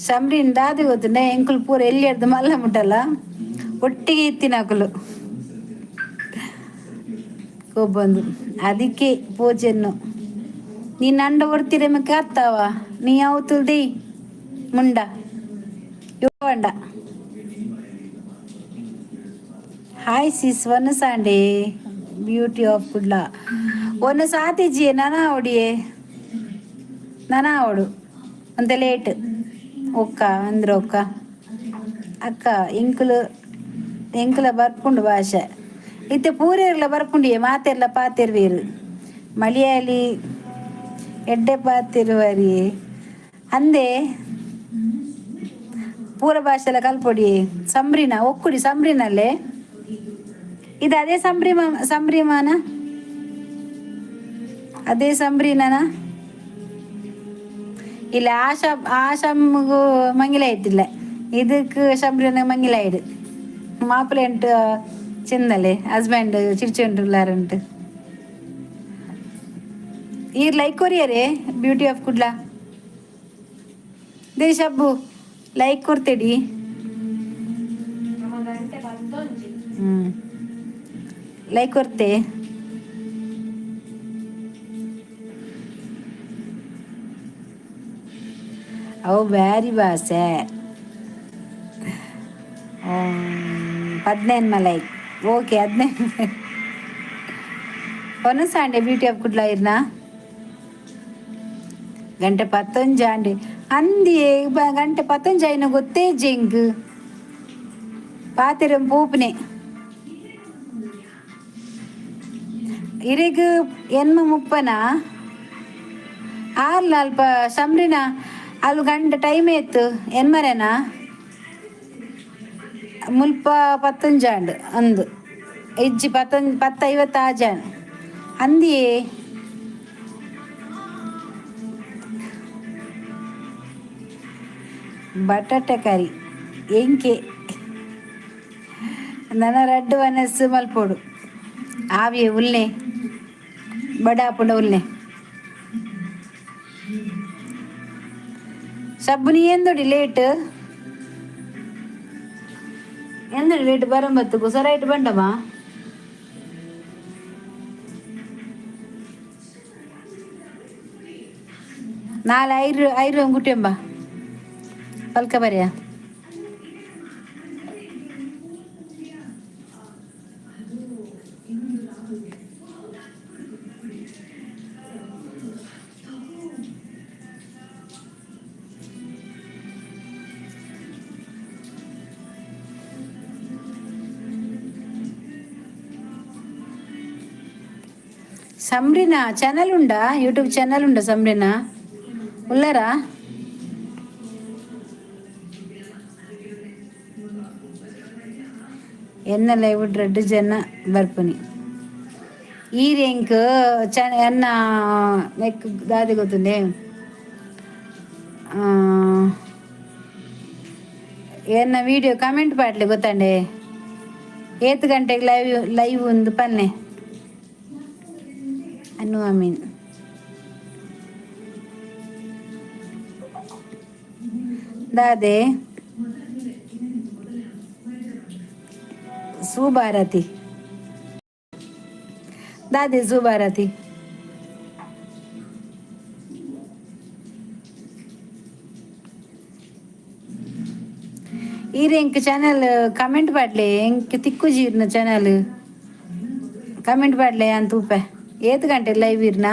A: ಶಮ್ರೀನ್ ದಾದಿ ಗೊತ್ತುಂಡೆ? ಎಂಕುಲು ಪೂರ ಎಲ್ಲಿ ಎಡ್ದು ಮಲ್ಲ ಮುಟ್ಟಲ್ಲ ಒಟ್ಟಿಗೆ ಇತ್ತಿನಕುಲು ಕೊಬ್ಬಂದು. ಅದಕ್ಕೆ ಪೂಜೆನ್ನು ನೀನ್ ಅಂಡ ಒರ್ತಿರೆ ಮಕ್ಕೆ ಅತ್ತಾವ ನೀ ಯಾವತ್ತುಲ್ದಿ ಮುಂಡ ಯೋಂಡ. ಹಾಯ್ ಸಿಸ್, ಒನ್ ಸಾಂಡೆ ಬ್ಯೂಟಿ ಆಫ್ ಕುಡ್ಲ. ಒನ್ ಸಾತಿಜಿ ನನ ಅವಡಿಯೇ ನನ ಅವಡು ಅಂತ ಲೇಟ್ ಒಕ್ಕ ಅಂದ್ರೆ ಒಕ್ಕ ಅಕ್ಕ. ಎಂಕುಲು ಎಂಕುಲ ಬರ್ಪುಂಡು ಭಾಷೆ ಇತ್ತೆ ಪೂರೇರ್ಲ ಬರ್ಪುಂಡಿಯೇ. ಮಾತೆರ್ಲ ಪಾತೆರ್ವೇರು ಮಲಯಾಳಿ ಎಡ್ಡೆ ಪಾತಿರುವರಿ ಅಂದೆ. ಪೂರ ಭಾಷೆಲ ಕಲ್ಪೊಡಿ. ಸಂಬ್ರಿನ ಒಕ್ಕುಡಿ ಸಂಬ್ರಿನಲ್ಲೇ ಇದು. ಅದೇ ಸಂಬ್ರಿಮ ಸಂಬ್ರಿಮಾನ ಅದೇ ಸಂಬ್ರಿನನ. ಇಲ್ಲ, ಆ ಶಬ್ ಆ ಶಮ್ಗೂ ಮಂಗಿಲ ಆಯ್ತಿಲ್ಲ. ಇದಕ್ಕೆ ಶಬ್ರಿನ ಮಂಗಿಲ ಆಯ್ಡು ಮಾಪಿಳೆ ಉಂಟು ಚಿನ್ನಲೆ ಹಸ್ಬೆಂಡ್ ಚಿರ್ಚುಂಟು. ಈರ್ ಲೈಕ್ ಕೊರಿಯರೇ beauty of Kudla they Shabbu like ಕೊಡ್ತೇಡಿ.
B: ನಮ್ಮ ಗಂಟೆ ಪತ್ತೊಂಜಿ.
A: ಹ್ಮ್ ಲೈಕ್ ಕೊರ್ತೆ. ಅವು ಬ್ಯಾರಿ ಭಾಷೆ. 15 ಲೈಕ್. ಓಕೆ, 15. ಒನಸಾಂಡೆ ಬ್ಯೂಟಿ ಆಫ್ ಕುಡ್ಲ ಇರ್ನ. ಗಂಟೆ ಪತ್ತೊಂಜಾಂಡೆ ಅಂದಿಯೇ. ಗಂಟೆ ಪತ್ತೊಂಜಾಯಿನ ಗೊತ್ತೇ ಜಿಂಗ್ ಪಾತೆರ ಪೂಪನೆ. ಇರೆಗ್ ಎನ್ಮ ಮುಪ್ಪನ ಆರ್ಲ ಅಲ್ಪ ಶಮ್ರಿನ ಅಲ್ಲಿ ಗಂಟೆ ಟೈಮ್ ಇತ್ತು ಎನ್ಮರೇನಾ ಮುಲ್ಪ ಪತ್ತೊಂಜಾಂಡ್ ಅಂದು ಇಜ್ಜಿ ಪತ್ತೊಂಜ್ ಪತ್ತು ಐವತ್ತಾಜಾಂಡ್ ಅಂದಿಯೇ. ಬಟಾಟೆ ಕರಿ ಎಂಕೆ ನನ ರಡ್ಡು ವನಸ್ಸು ಮಲ್ಪೋಡು ಆವಿಯೆ ಉಲ್ಲೆ ಬಡಾಪುಂಡ ಉಲ್ಲೆ. ಸಬ್ಬು ನೀ ಎಂದುಡಿ ಲೇಟ್? ಎಂದುಡಿ ಲೇಟ್ ಬರಂಬತ್ತು ಸರೈಟ್ ಬಂಡಮ್ಮ. ನಾಳೆ ಐರು ಐರು ಗುಟ್ಟಿಯಂಬ ಪಲ್ಕ ಬರೆಯ. ಸಮ್ರಿನಾ ಚಾನಲ್ ಉಂಡಾ? ಯೂಟ್ಯೂಬ್ ಚಾನಲ್ ಉಂಡಾ ಸಮ್ರಿನಾ? ಉಲ್ಲರಾ? ಎನ್ನ ಲೈವ್ ರಡ್ಡು ಜನ ಬರ್ಪುನಿ. ಈರ್ ಎಂಕ್ ಚ ಎನ್ನ ನೆಕ್ ದಾದೆ ಗೊತ್ತುಂಡೆ? ಎನ್ನ ವಿಡಿಯೋ ಕಮೆಂಟ್ ಪಾಡ್ಲೆ ಗೊತ್ತಂಡೆ. ಏತ್ ಗಂಟೆಗೆ ಲೈವ್ ಲೈವ್ ಒಂದು ಪನ್ನೆ ಅನ್ನು ಅಮೀನ್ ದಾದೆ ಸುಭಾರತಿ ದಾದೆ ಸುಭಾರತಿ. ಈರ್ ಎಂಕ್ ಚಾನಲ್ ಕಮೆಂಟ್ ಪಾಡ್ಲೆ. ಎಂಕ್ ತಿಕ್ಕು ಜೀರ್ನ ಚಾನಲ್ ಕಮೆಂಟ್ ಪಾಡ್ಲೆ ಅಂತ ತೂಪೆ. ಏತ್ ಗಂಟೆ ಲೈವ್ ಇರ್ನಾ?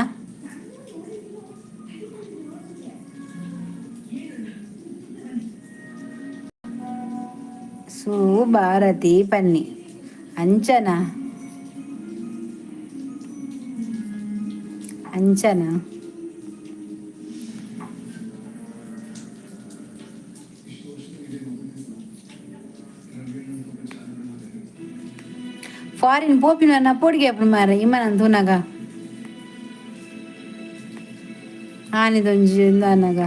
A: ಸುಭಾರತಿ ಪನ್ನಿ ಅಂಚನಾ? ಅಂಚನಾ? ಫಾರಿನ್ ಪೋಪಿನ ಪೋಡಿಗೆ ಮಾರ ಇಮ್ಮನ ತೂನಗ ಆನಿದೊಂಜಿ ಅಂದಾಗ.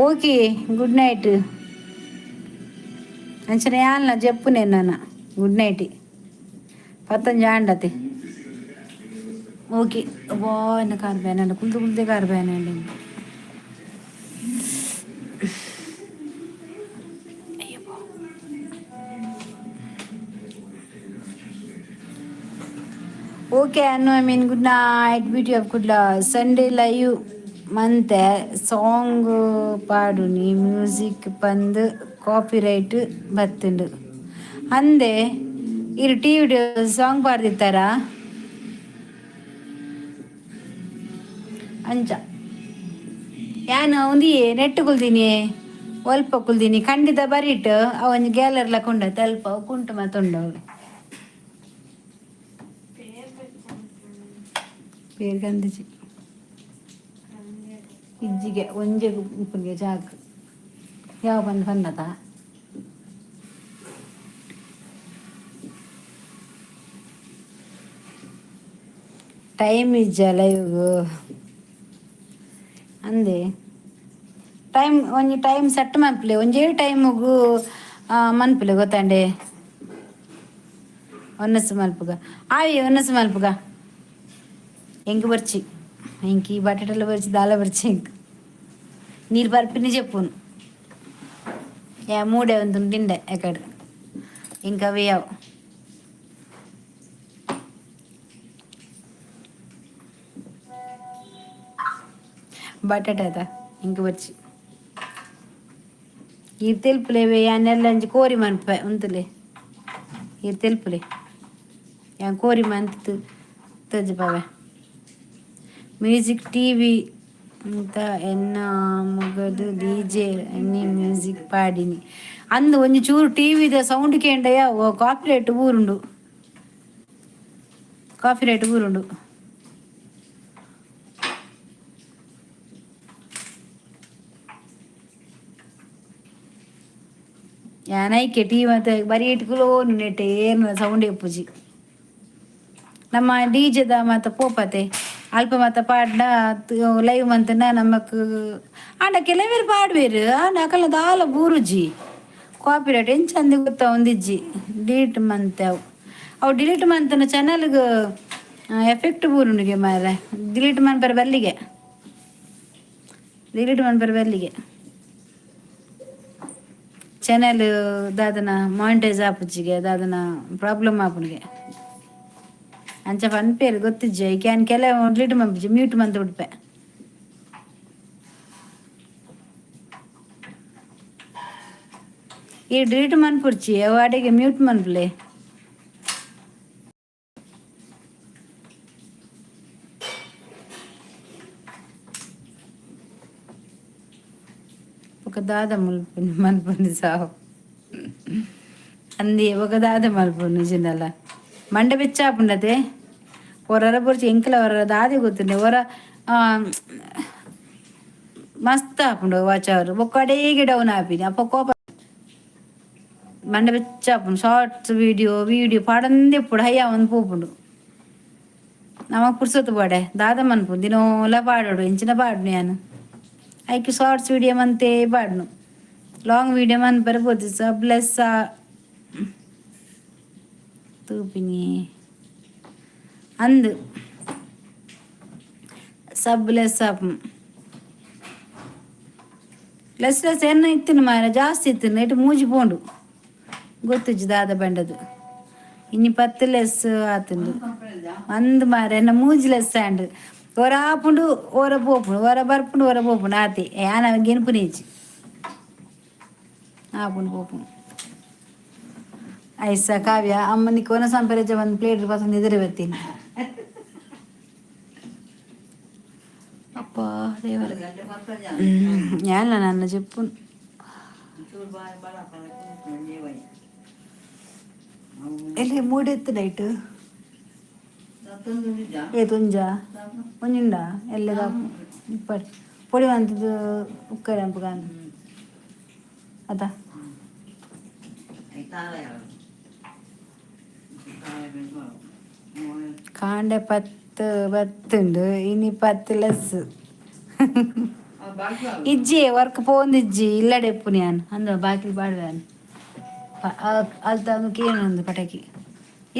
A: Okay, good night. ಅಂಚನೆ ಯಾನ್ಲ ಜೆಪ್ಪುನೆ ನಾನ. Good night. ಪತ್ತೊಂಜಿ ಆಂಡತೆ. ಓಕೆ. ಅಬ್ಬಾ, ಎನ್ನ ಕಾರ್ ಬ್ಯಾನ್ ಕುಲ್ದು ಕುಲ್ದೆ car ban. ಅಯ್ಯಪ್ಪ. Okay Anu, I mean, good night. Beauty of Kudla. Sunday live ಮಂತೆ song ಪಾಡುನಿ, music ಪಂದ್ ಕಾಪಿ ರೈಟ್ ಬತ್ತುಂಡು ಅಂದೆ. ಇರು T V song ಪಾಡ್ದಿತ್ತಾರ ಅಂಚ. ಯಾನ್ ಒಂದಿಯೇ ನೆಟ್ ಕುಲ್ದಿನಿ, ಒಲ್ಪ ಕುಲ್ದಿನಿ ಖಂಡಿತ ಬರಿಟ್. ಅವ ಒಂಜಿ ಗ್ಯಾಲರ್ಲ ಕೊಂಡ ತಲ್ಪ ಕುಂಟು ಮಾತುಂಡವು ಪೇರ್ ಗಂದಿಜಿ ಇಜ್ಜಿಗೆ ಒಂಜೆ ಉಪ್ಪುನಿಗೆ ಜಾಗ್ ಯಾವ ಬಂದು ಬಂದದ. ಟೈಮ್ ಇಜ್ಜ ಲೈವ್ ಅಂದೆ. ಟೈಮ್ ಒಂಜಿ ಟೈಮ್ ಸೆಟ್ ಮನ್ಪುಲೆ. ಒಂಜೇ ಟೈಮುಗು ಮನ್ಪುಲೆ, ಗೊತ್ತಂಡೆ? ಒನ್ನಸ್ ಮಲ್ಪುಗ ಆವಿ, ಒನ್ನಸ್ ಮಲ್ಪುಗ. ಎಂಕ್ ಬರ್ಚಿ, ಎಂಕ್ ಈ ಬಟಾಟೆಲ ಬರ್ಚಿ, ದಾಲ ಬರ್ಚಿ. ಎಂಕ್ ನೀರು ಬರ್ಪಿನಿ చెప్పును. ಯಾ ಮೂಡೆ ಒಂದು ತಿಂಡೆ ಎಕಡೆ ఇంకా వేయవు. ಬಟಾಟದ ಇಂಕ ಬರ್ಚಿ. ಈರ್ ತೆಲ್ಪುಲೆ ಯಾನೆಲ್ಲ ಅಂಚಿ ಕೋರಿ ಮನ್ಪೆ ಉಂತುಲೆ. ಈರ್ ತೆಲ್ಪುಲೆ, ಯಾನ್ ಕೋರಿ ಮಂತ್ ತೋಜಪಾವೆ. ಮ್ಯೂಸಿಕ್ ಟಿವಿ ಅಂತ ಎನ್ನ ಮುಗದು ಡಿಜೆ ಎನ್ನಿ ಮ್ಯೂಸಿಕ್ ಪಾಡಿನಿ ಅಂದು. ಒಂಜಿ ಚೂರು ಟಿವಿದ ಸೌಂಡ್ ಕೇಂಡಯ ಕಾಪಿ ರೈಟ್ ಊರುಂಡು, ಕಾಫಿ ರೇಟ್ ಊರುಂಡು. ಯಾನ್ ಐಕೆ ಟಿವಿ ಮತ್ತೆ ಬರೀ ಇಟ್ಕುಲೋ ನೆಟ್ಟೆ ಏನು ಸೌಂಡ್ ಎಪ್ಪುಜಿ. ನಮ್ಮ ಡಿಜೆದ ಮಾತ ಪೋಪತೆ ಅಲ್ಪ ಮಾತ ಪಾಡ್ನ ಲೈವ್ ಮಂತನ ನಮಕ್. ಆಂಡ ಕೆಲವೇರು ಪಾಡ್ವೇರು, ಆಂಡ ಅಕಲ್ನ ದಾಲ ಬೂರುಜಿ. ಕಾಪಿ ರೈಟ್ ಎಂಚ ಅಂದ್ ಗೊತ್ತಾ ಒಂದಿಜ್ಜಿ. ಡಿಲೀಟ್ ಮಂತೆ ಅವು ಅವು ಡಿಲೀಟ್ ಮಂತನ ಚಾನಲ್ಗ್ ಎಫೆಕ್ಟ್ ಬೂರುಂಡುಗೆ ಮಾರ್ರೆ. ಡಿಲೀಟ್ ಮನ್ಪರೆ ಬಲ್ಲಿಗೆ, ಡಿಲೀಟ್ ಮನ್ಪರೆ ಬಲ್ಲಿಗೆ ಚಾನಲ್ ದಾದನ ಮಾನಿಟೈಸ್ ಆಪುಜಿಗೆ, ದಾದನ ಪ್ರಾಬ್ಲಮ್ ಆಪುನಿಗೆ ಅಂಚ ಪನ್ಪೇರು. ಗೊತ್ತಿಜ್ಜಿ can ಕೆಲವು ಡಿಲೀಟ್ ಮನ್ಪುಜಿ, ಮ್ಯೂಟ್ ಮಂತ್ ಉಡ್ಪೆ. ಈ ಡಿಲೀಟ್ ಮನ್ಪುರ್ಚಿ, ಅವು ಅಡೆಗೆ ಮ್ಯೂಟ್ ಮನ್ಪುಲೆ. ఒక ದಾದ ಮಲ್ಪುನಿ ಮನ್ಪುನಿ ಸಾವು ಅಂದಿ. ఒక ದಾದ ಮಲ್ಪುನಿ ನಿಜನಲ್ಲ ಮಂಡೆ ಬೆಚ್ಚ ಆಪುಂಡತೆ. ಒರರ ಬೊರ್ಚಿ ಎಂಕಲ ಒರರ ದಾದೆ ಗೊತ್ತುಂಡೆ. ಒರ ಮಸ್ತ್ ಆಪುಂಡು ವಾಚ್ ಅವರು ಬೊಕ್ಕ ಅಡೇಗೆ ಡೌನ್ ಆಪಿನಿ. ಅಪ್ಪ ಕೋಪ, ಮಂಡೆ ಬೆಚ್ಚ ಆಪುಂಡು. Shorts video video ಪಾಡಂದೆ ಇಪ್ಪುಡು ಹಯ್ಯ ಒಂದು ಪೋಪುಂಡು. ನಮಕ್ ಪುರ್ಸೊತ್ತು ಬೋಡೆ ದಾದ ಮನ್ಪು? ದಿನೋಲ ಪಾಡೋಡು, ಎಂಚಿನ ಪಾಡುನು ಯಾನ್. ಐಕ್ ಶಾರ್ಟ್ಸ್ ವಿಡಿಯೋ ಮಂತೆ ಪಾಡುನು, ಲಾಂಗ್ ವಿಡಿಯೋ ಮನ್ಪರೆ ಪೋತಿ. ಬ್ಲೆಸ್ ತೂಪಿನಿ ಅಂದ್ sub less app less less ಎನ್ನ ಇತ್ತಿನ ಮಾರ ಜಾಸ್ತಿ ಇತ್ತಿನ ಇಟ್ಟು ಮೂಜಿ ಪೋಂಡು. ಗೊತ್ತುಜ್ಜಿ ದಾದ ಬಂಡದು. ಇನ್ನು 10 ಲೆಸ್ ಆತುಂಡು ಅಂದ್ ಮಾರ. ಎನ್ನ ಮೂಜಿ ಲೆಸ್ ಆಂಡ್. ಒರ ಆಪುಂಡು, ಒರ ಪೋಪುಂಡು, ಒರ ಬರ್ಪುಂಡು, ಒರ ಪೋಪುಂಡು ಆತೆ. ಯಾನ್ ಗೆನ್ಪುನೇಜಿ. ಆಪುಂಡು ಪೋಪುಂಡು. ಐಸ ಕಾವ್ಯ ಅಮ್ಮನಿಗೆ ಕೊನ ಸಂಪರೇಜ ಒಂದು ಪ್ಲೇಟ್ ಪಸಂದ್ ಎದುರು ಬತ್ತೀನಿ. ಅಪ್ಪ ದೇವರ ಯಾನ ನನ್ನ ಚೆಪ್ಪು. ಎಲ್ಲಿ ಮೂಡೆತ್ತು ನೈಟ್ ಏ ತುಂಜ ಒಂಜುಂಡ ಎಲ್ಲದ ಇಪ್ಪಡ್ ಪೊಡಿ ಮಂತದ್ದು ಉಕ್ಕರೆ ಅಂಪುಗಾಂದು ಅದ. ಕಾಂಡೆ 10 ಬತ್ತುಂಡು, ಇನಿ 10 ಲೆಸ್. ಇಜ್ಜಿ, ವರ್ಕ್ ಪೋಂದಿಜ್ಜಿ, ಇಲ್ಲಡೆ ಎಪ್ಪುನಿ ಯಾನ್ ಅಂದ ಬಾಕಿಲ್ ಬಾಡ್ವೆ. ಅಲ್ತ ಕೇನೊಂದು ಪಟಕಿ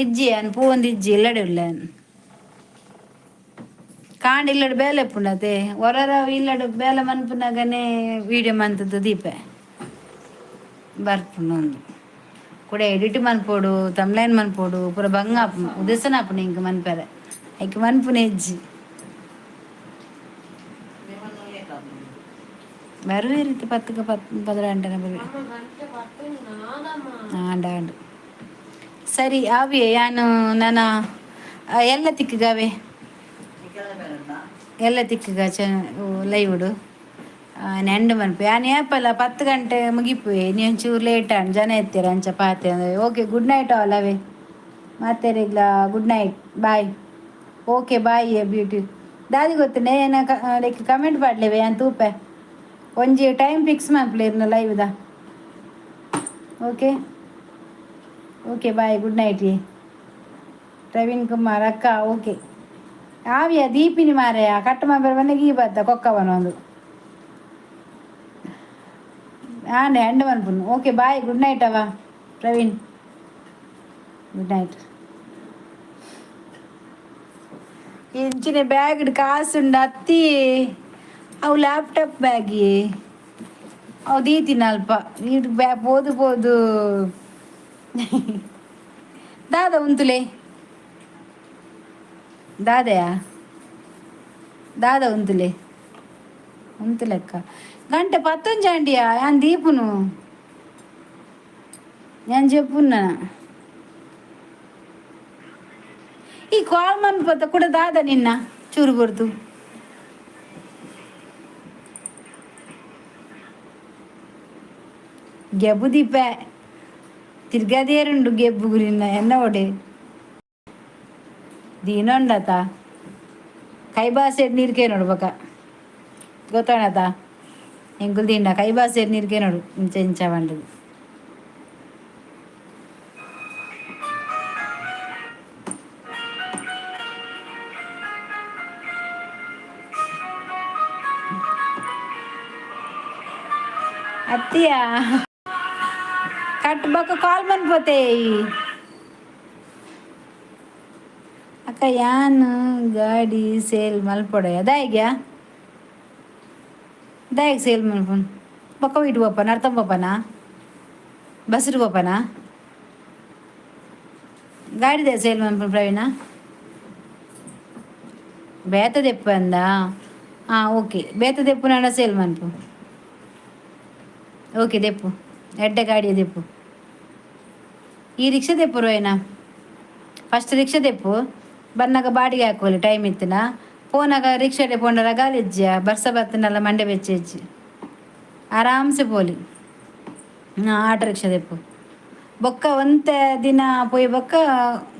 A: ಇಜ್ಜಿ, ಯಾನ್ ಪೋಂದಿಜ್ಜಿ, ಇಲ್ಲಡೆ ಉಲ್ಲ ಯಾನ್. ಕಾಂಡ ಇಲ್ಲಡೆ ಬೇಲೆ ಎಪ್ಪುಂಡತೆ, ಹೊರರ ಇಲ್ಲಡೆ ಬೇಲೆ ಮನ್ಪುನಾಗನೆ ವೀಡಿಯೋ ಮಂತದ್ದು ದೀಪೆ ಬರ್ಪುಂಡು. ಒಂದು ಕೂಡ ಎಡಿಟ್ ಮನ್ಪೋಡು, ತಮ್ಲೈನ್ ಮನ್ಪೋಡು, ಪೂರ ಬಂಗ ಉದೇಸನ ಆಪುಂಡು. ಇಂಕ ಮನ್ಪೆರೆ ಐಕ್ ಮನ್ಪುನೆ ಇಜ್ಜಿ. ಬರುವೆ ರೀತಿ 10ಕ್ಕೆ 10 12 ಗಂಟೆನ ಬರುವೆ. ಆಂಡ ಆಂಡ್ ಸರಿ ಆವಿಯೇ. ಯಾನು ನನ್ನ ಎಲ್ಲ ತಿಕ್ಕುಗಾವೆ, ಎಲ್ಲ ತಿಕ್ಕುಗ ಚ ಲೈವುಡು ನೆಂಡು ಮನ್ಪು. ಯಾನ್ ಏಪಲ್ಲ 10 ಗಂಟೆ ಮುಗಿಪುವೆ, ನೀ ಒಂಚೂರು ಲೇಟ್ ಆಂಡ್, ಜನ ಎತ್ತೀರ ಅಂಚ ಪಾತೆ. Okay, good night all ಅವೇ ಮಾತೇರಿಗ್ಲ. Good night, bye. Okay, bye beauty. ದಾದಿ ಗೊತ್ತುಂಡೆ ಏನ ಲೈಕ್ ಕಮೆಂಟ್ ಪಾಡ್ಲೇವೆ, ಯಾನ್ ತೂಪೆ. ಒಂಜಿ ಟೈಮ್ ಫಿಕ್ಸ್ ಮನ್ಪುಲೆ ಲೈವ್ದ. Okay okay, bye, good night. Praveen Kumar ಅಕ್ಕ, ಓಕೆ. ಆವಿಯ ದೀಪಿನಿ ಮಾರೆಯ ಕಟ್ಟು ಮಾಬೆರೆ ಬಂದಾಗ ಈ ಬತ್ತ ಕೊಕ್ಕವನ ಒಂದು ಆಂಡೆ ಅಂಡ ಮನ್ಪುನು. Okay, bye, good night ಅವ ಪ್ರವೀಣ್, ಗುಡ್ ನೈಟ್. ಇಂಚಿನ ಬ್ಯಾಗ್ ಕಾಸುಂಡು ಅತ್ತಿ, ಅವು ಲ್ಯಾಪ್ಟಾಪ್ ಬ್ಯಾಗಿ, ಅವು ದೀತಿನ ಅಲ್ಪ ನೀರು ಬ್ಯಾ ಪೋದು ಪೋದು. ದಾದ ಉಂತುಲೆ ದಾದೆಯಾ? ದಾದ ಉಂತುಲೆ ಉಂತುಲೆಕ್ಕ. ಗಂಟೆ ಪತ್ತೊಂಜಾಂಡಿಯಾ? ಯಾನ್ ದೀಪುನು, ಯಾನ್ ಜೆಪ್ಪುನ. ಈ ಕಾಲ್ ಮನ್ಪತ್ತ ಕೂಡ ದಾದ ನಿನ್ನ ಚೂರು ಬರ್ದು ಗೆಬ್ಬು ದೀಪೆ ತಿರ್ಗದೇರುಂಡು ಗೆಬ್ಬು ಗುರಿನ ಎನ್ನ ಒಡೆ ದೀನೊಂಡತ ಕೈಬಾಸೆಡ್ ನೀರ್ಕೆ ನೋಡ್ಬೇಕ ಗೊತ್ತಾಣತ ಎಂಕುಲು ದಿಂಡ ಕೈಬಾಸೆಡ್ ನೀರ್ಕೆ ನೋಡು ಇಂಚ ಇಂಚ ಬಂಡದು. ಅತ್ತಿಯಾ ಕಟ್ ಬೊಕ್ಕ ಕಾಲ್ ಮನ್ಪೋತೆ. ಅಕ್ಕ, ಯಾನ್ ಗಾಡಿ ಸೇಲ್ ಮಲ್ಪೊಡೆ ದಾಯೆಗ್ಯಾ? ದಾಯೆಗ್ ಸೇಲ್ ಮಲ್ಪುನು? ಬೊಕ್ಕ ವೀಟ್ ಪೋಪನ, ಅರ್ಥ ಪೋಪನ, ಬಸ್ಡ್ ಪೋಪನ? ಗಾಡಿ ಸೇಲ್ ಮನ್ಪುನು ಪ್ರವೀಣ? ಬೇತ ದೆಪ್ಪಂದ? ಹಾಂ, ಓಕೆ, ಬೇತ ದೆಪ್ಪುನಾಡ ಸೇಲ್ ಮನ್ಪು. ಓಕೆ, ದೆಪ್ಪು, ಎಡ್ಡೆ ಗಾಡಿ ದೆಪ್ಪು. ಈ ರಿಕ್ಷಾ ದೆಪ್ಪು ರೋಯನ, ಫಸ್ಟ್ ರಿಕ್ಷಾ ದೆಪ್ಪು. ಬನ್ನಾಗ ಬಾಡಿಗೆ ಹಾಕೋಲಿ ಟೈಮ್ ಇತ್ತಿನ. ಪೋನಾಗ ರಿಕ್ಷಾಡೆ ಪೋಂಡರ ಗಾಲಿಜ್ಜ, ಬರ್ಸ ಬತ್ತಿನಲ್ಲ, ಮಂಡೆ ಬೆಚ್ಚ, ಆರಾಮ್ಸೆ ಪೋಲಿ. ಹಾಂ, ಆಟೋ ರಿಕ್ಷಾ ದೆಪ್ಪು. ಬೊಕ್ಕ ಒಂತೆ ದಿನ ಪೋಯಿ ಬೊಕ್ಕ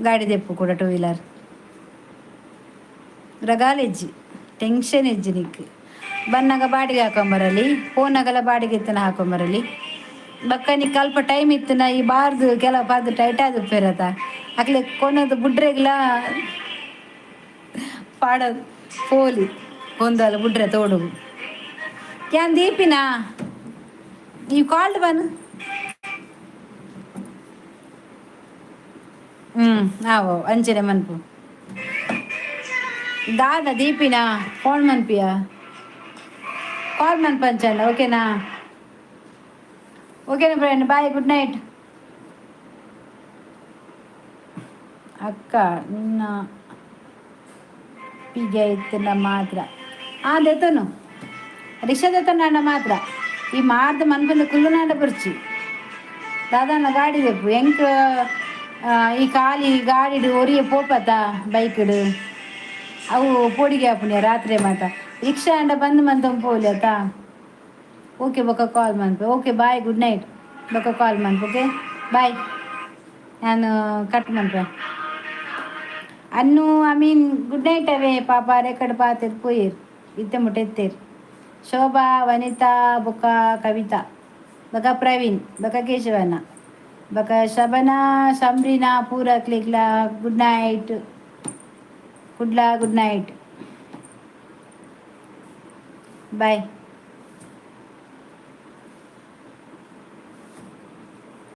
A: ಗಾಡಿ ದೆಪ್ಪು ಕೂಡ, ಟೂ ವೀಲರ್. ರಗಾಲಿಜ್ಜಿ, ಟೆನ್ಷನ್ ಇಜ್ಜಿ ನಿಕ್. ಬನ್ನಾಗ ಬಾಡಿಗೆ ಹಾಕೊಂಬರಲಿ, ಪೋನಾಗಲ ಬಾಡಿಗೆ ಇತ್ತನ ಹಾಕೊಂಬರಲಿ. ಬೊಕ್ಕ ನಿಕ್ ಅಲ್ಪ ಟೈಮ್ ಇತ್ತನ ಈ ಬಾರ್ದು ಕೆಲವು ಪಾದ ಟೈಟ್ ಆದುಪ್ಪೆರತ, ಅಕ್ಲೆ ಕೊನದು ಬುಡ್ರೆಗ್ಲ ಪಾಡ ಪೋಲಿ ಒಂದಲ್ಲ ಬುಡ್ರೆ ತೋಡುಗು. ಯಾನ್ ದೀಪಿನಾ? You called one. ಹ್ಞೂ ಆವೋ, ಅಂಚನೆ ಮನ್ಪು. ದಾದ ದೀಪಿನಾ? ಫೋನ್ ಮನ್ಪಿಯಾ? ಕಾಲ್ ಮನ್ಪಂಚಂಡ, ಓಕೆನಾ? ಓಕೆನಾ friend, bye, good night. ಅಕ್ಕ, ನಿನ್ನ ಪಿಗೆ ಇತ್ತಿನ ಮಾತ್ರ. ಆ ದೆತ್ತನು ರಿಕ್ಷಾ ದೆತ್ತನ ಮಾತ್ರ. ಈ ಮಾರ್ದ ಮನ್ಪಂದ ಕುಲ್ಲು ನಾಡ ಬರ್ಚಿ. ದಾದಾನ ಗಾಡಿ ದೆಪ್ಪು ಎಂಕ್ ಈ ಖಾಲಿ ಗಾಡಿಡ್ ಒರಿಯೆ ಪೋಪತ ಬೈಕ್ಡ್. ಅವು ಪೋಡಿಗೆ ಆಪುಂಡು ರಾತ್ರೆ ಮಾತ. ರಿಕ್ಷಾ ಆಂಡ ಬಂದ್ ಮಂತೊಂದು ಪೋಲಿ ಅತ್ತ. ಓಕೆ, ಬೊಕ್ಕ ಕಾಲ್ ಮನ್ಪೆ. Okay, bye, good night. ಬೊಕ್ಕ ಕಾಲ್ ಮನ್ಪು. Okay, boy. ನಾನು ಕಟ್ ಮನ್ಪೆ. ಅನ್ನು, I mean, good night. ಅವೇ ಪಾಪ ರೆಕಾರ್ಡ್ ಪಾತೆರ್ ಪೋಯೆರ್. ಇತ್ತೆ ಮುಟ್ಟ ಎತ್ತೇರ್. ಶೋಭಾ, ವನಿತಾ, ಬೊಕ್ಕ ಕವಿತಾ, ಬೊಕ್ಕ ಪ್ರವೀಣ್, ಬೊಕ್ಕ ಕೇಶವಣ್ಣ, ಬೊಕ್ಕ ಶಬನಾ, ಶಮ್ರಿನಾ, ಪೂರ ಕ್ಲಿಕ್ಲಾ good night. Kudla good night, boy.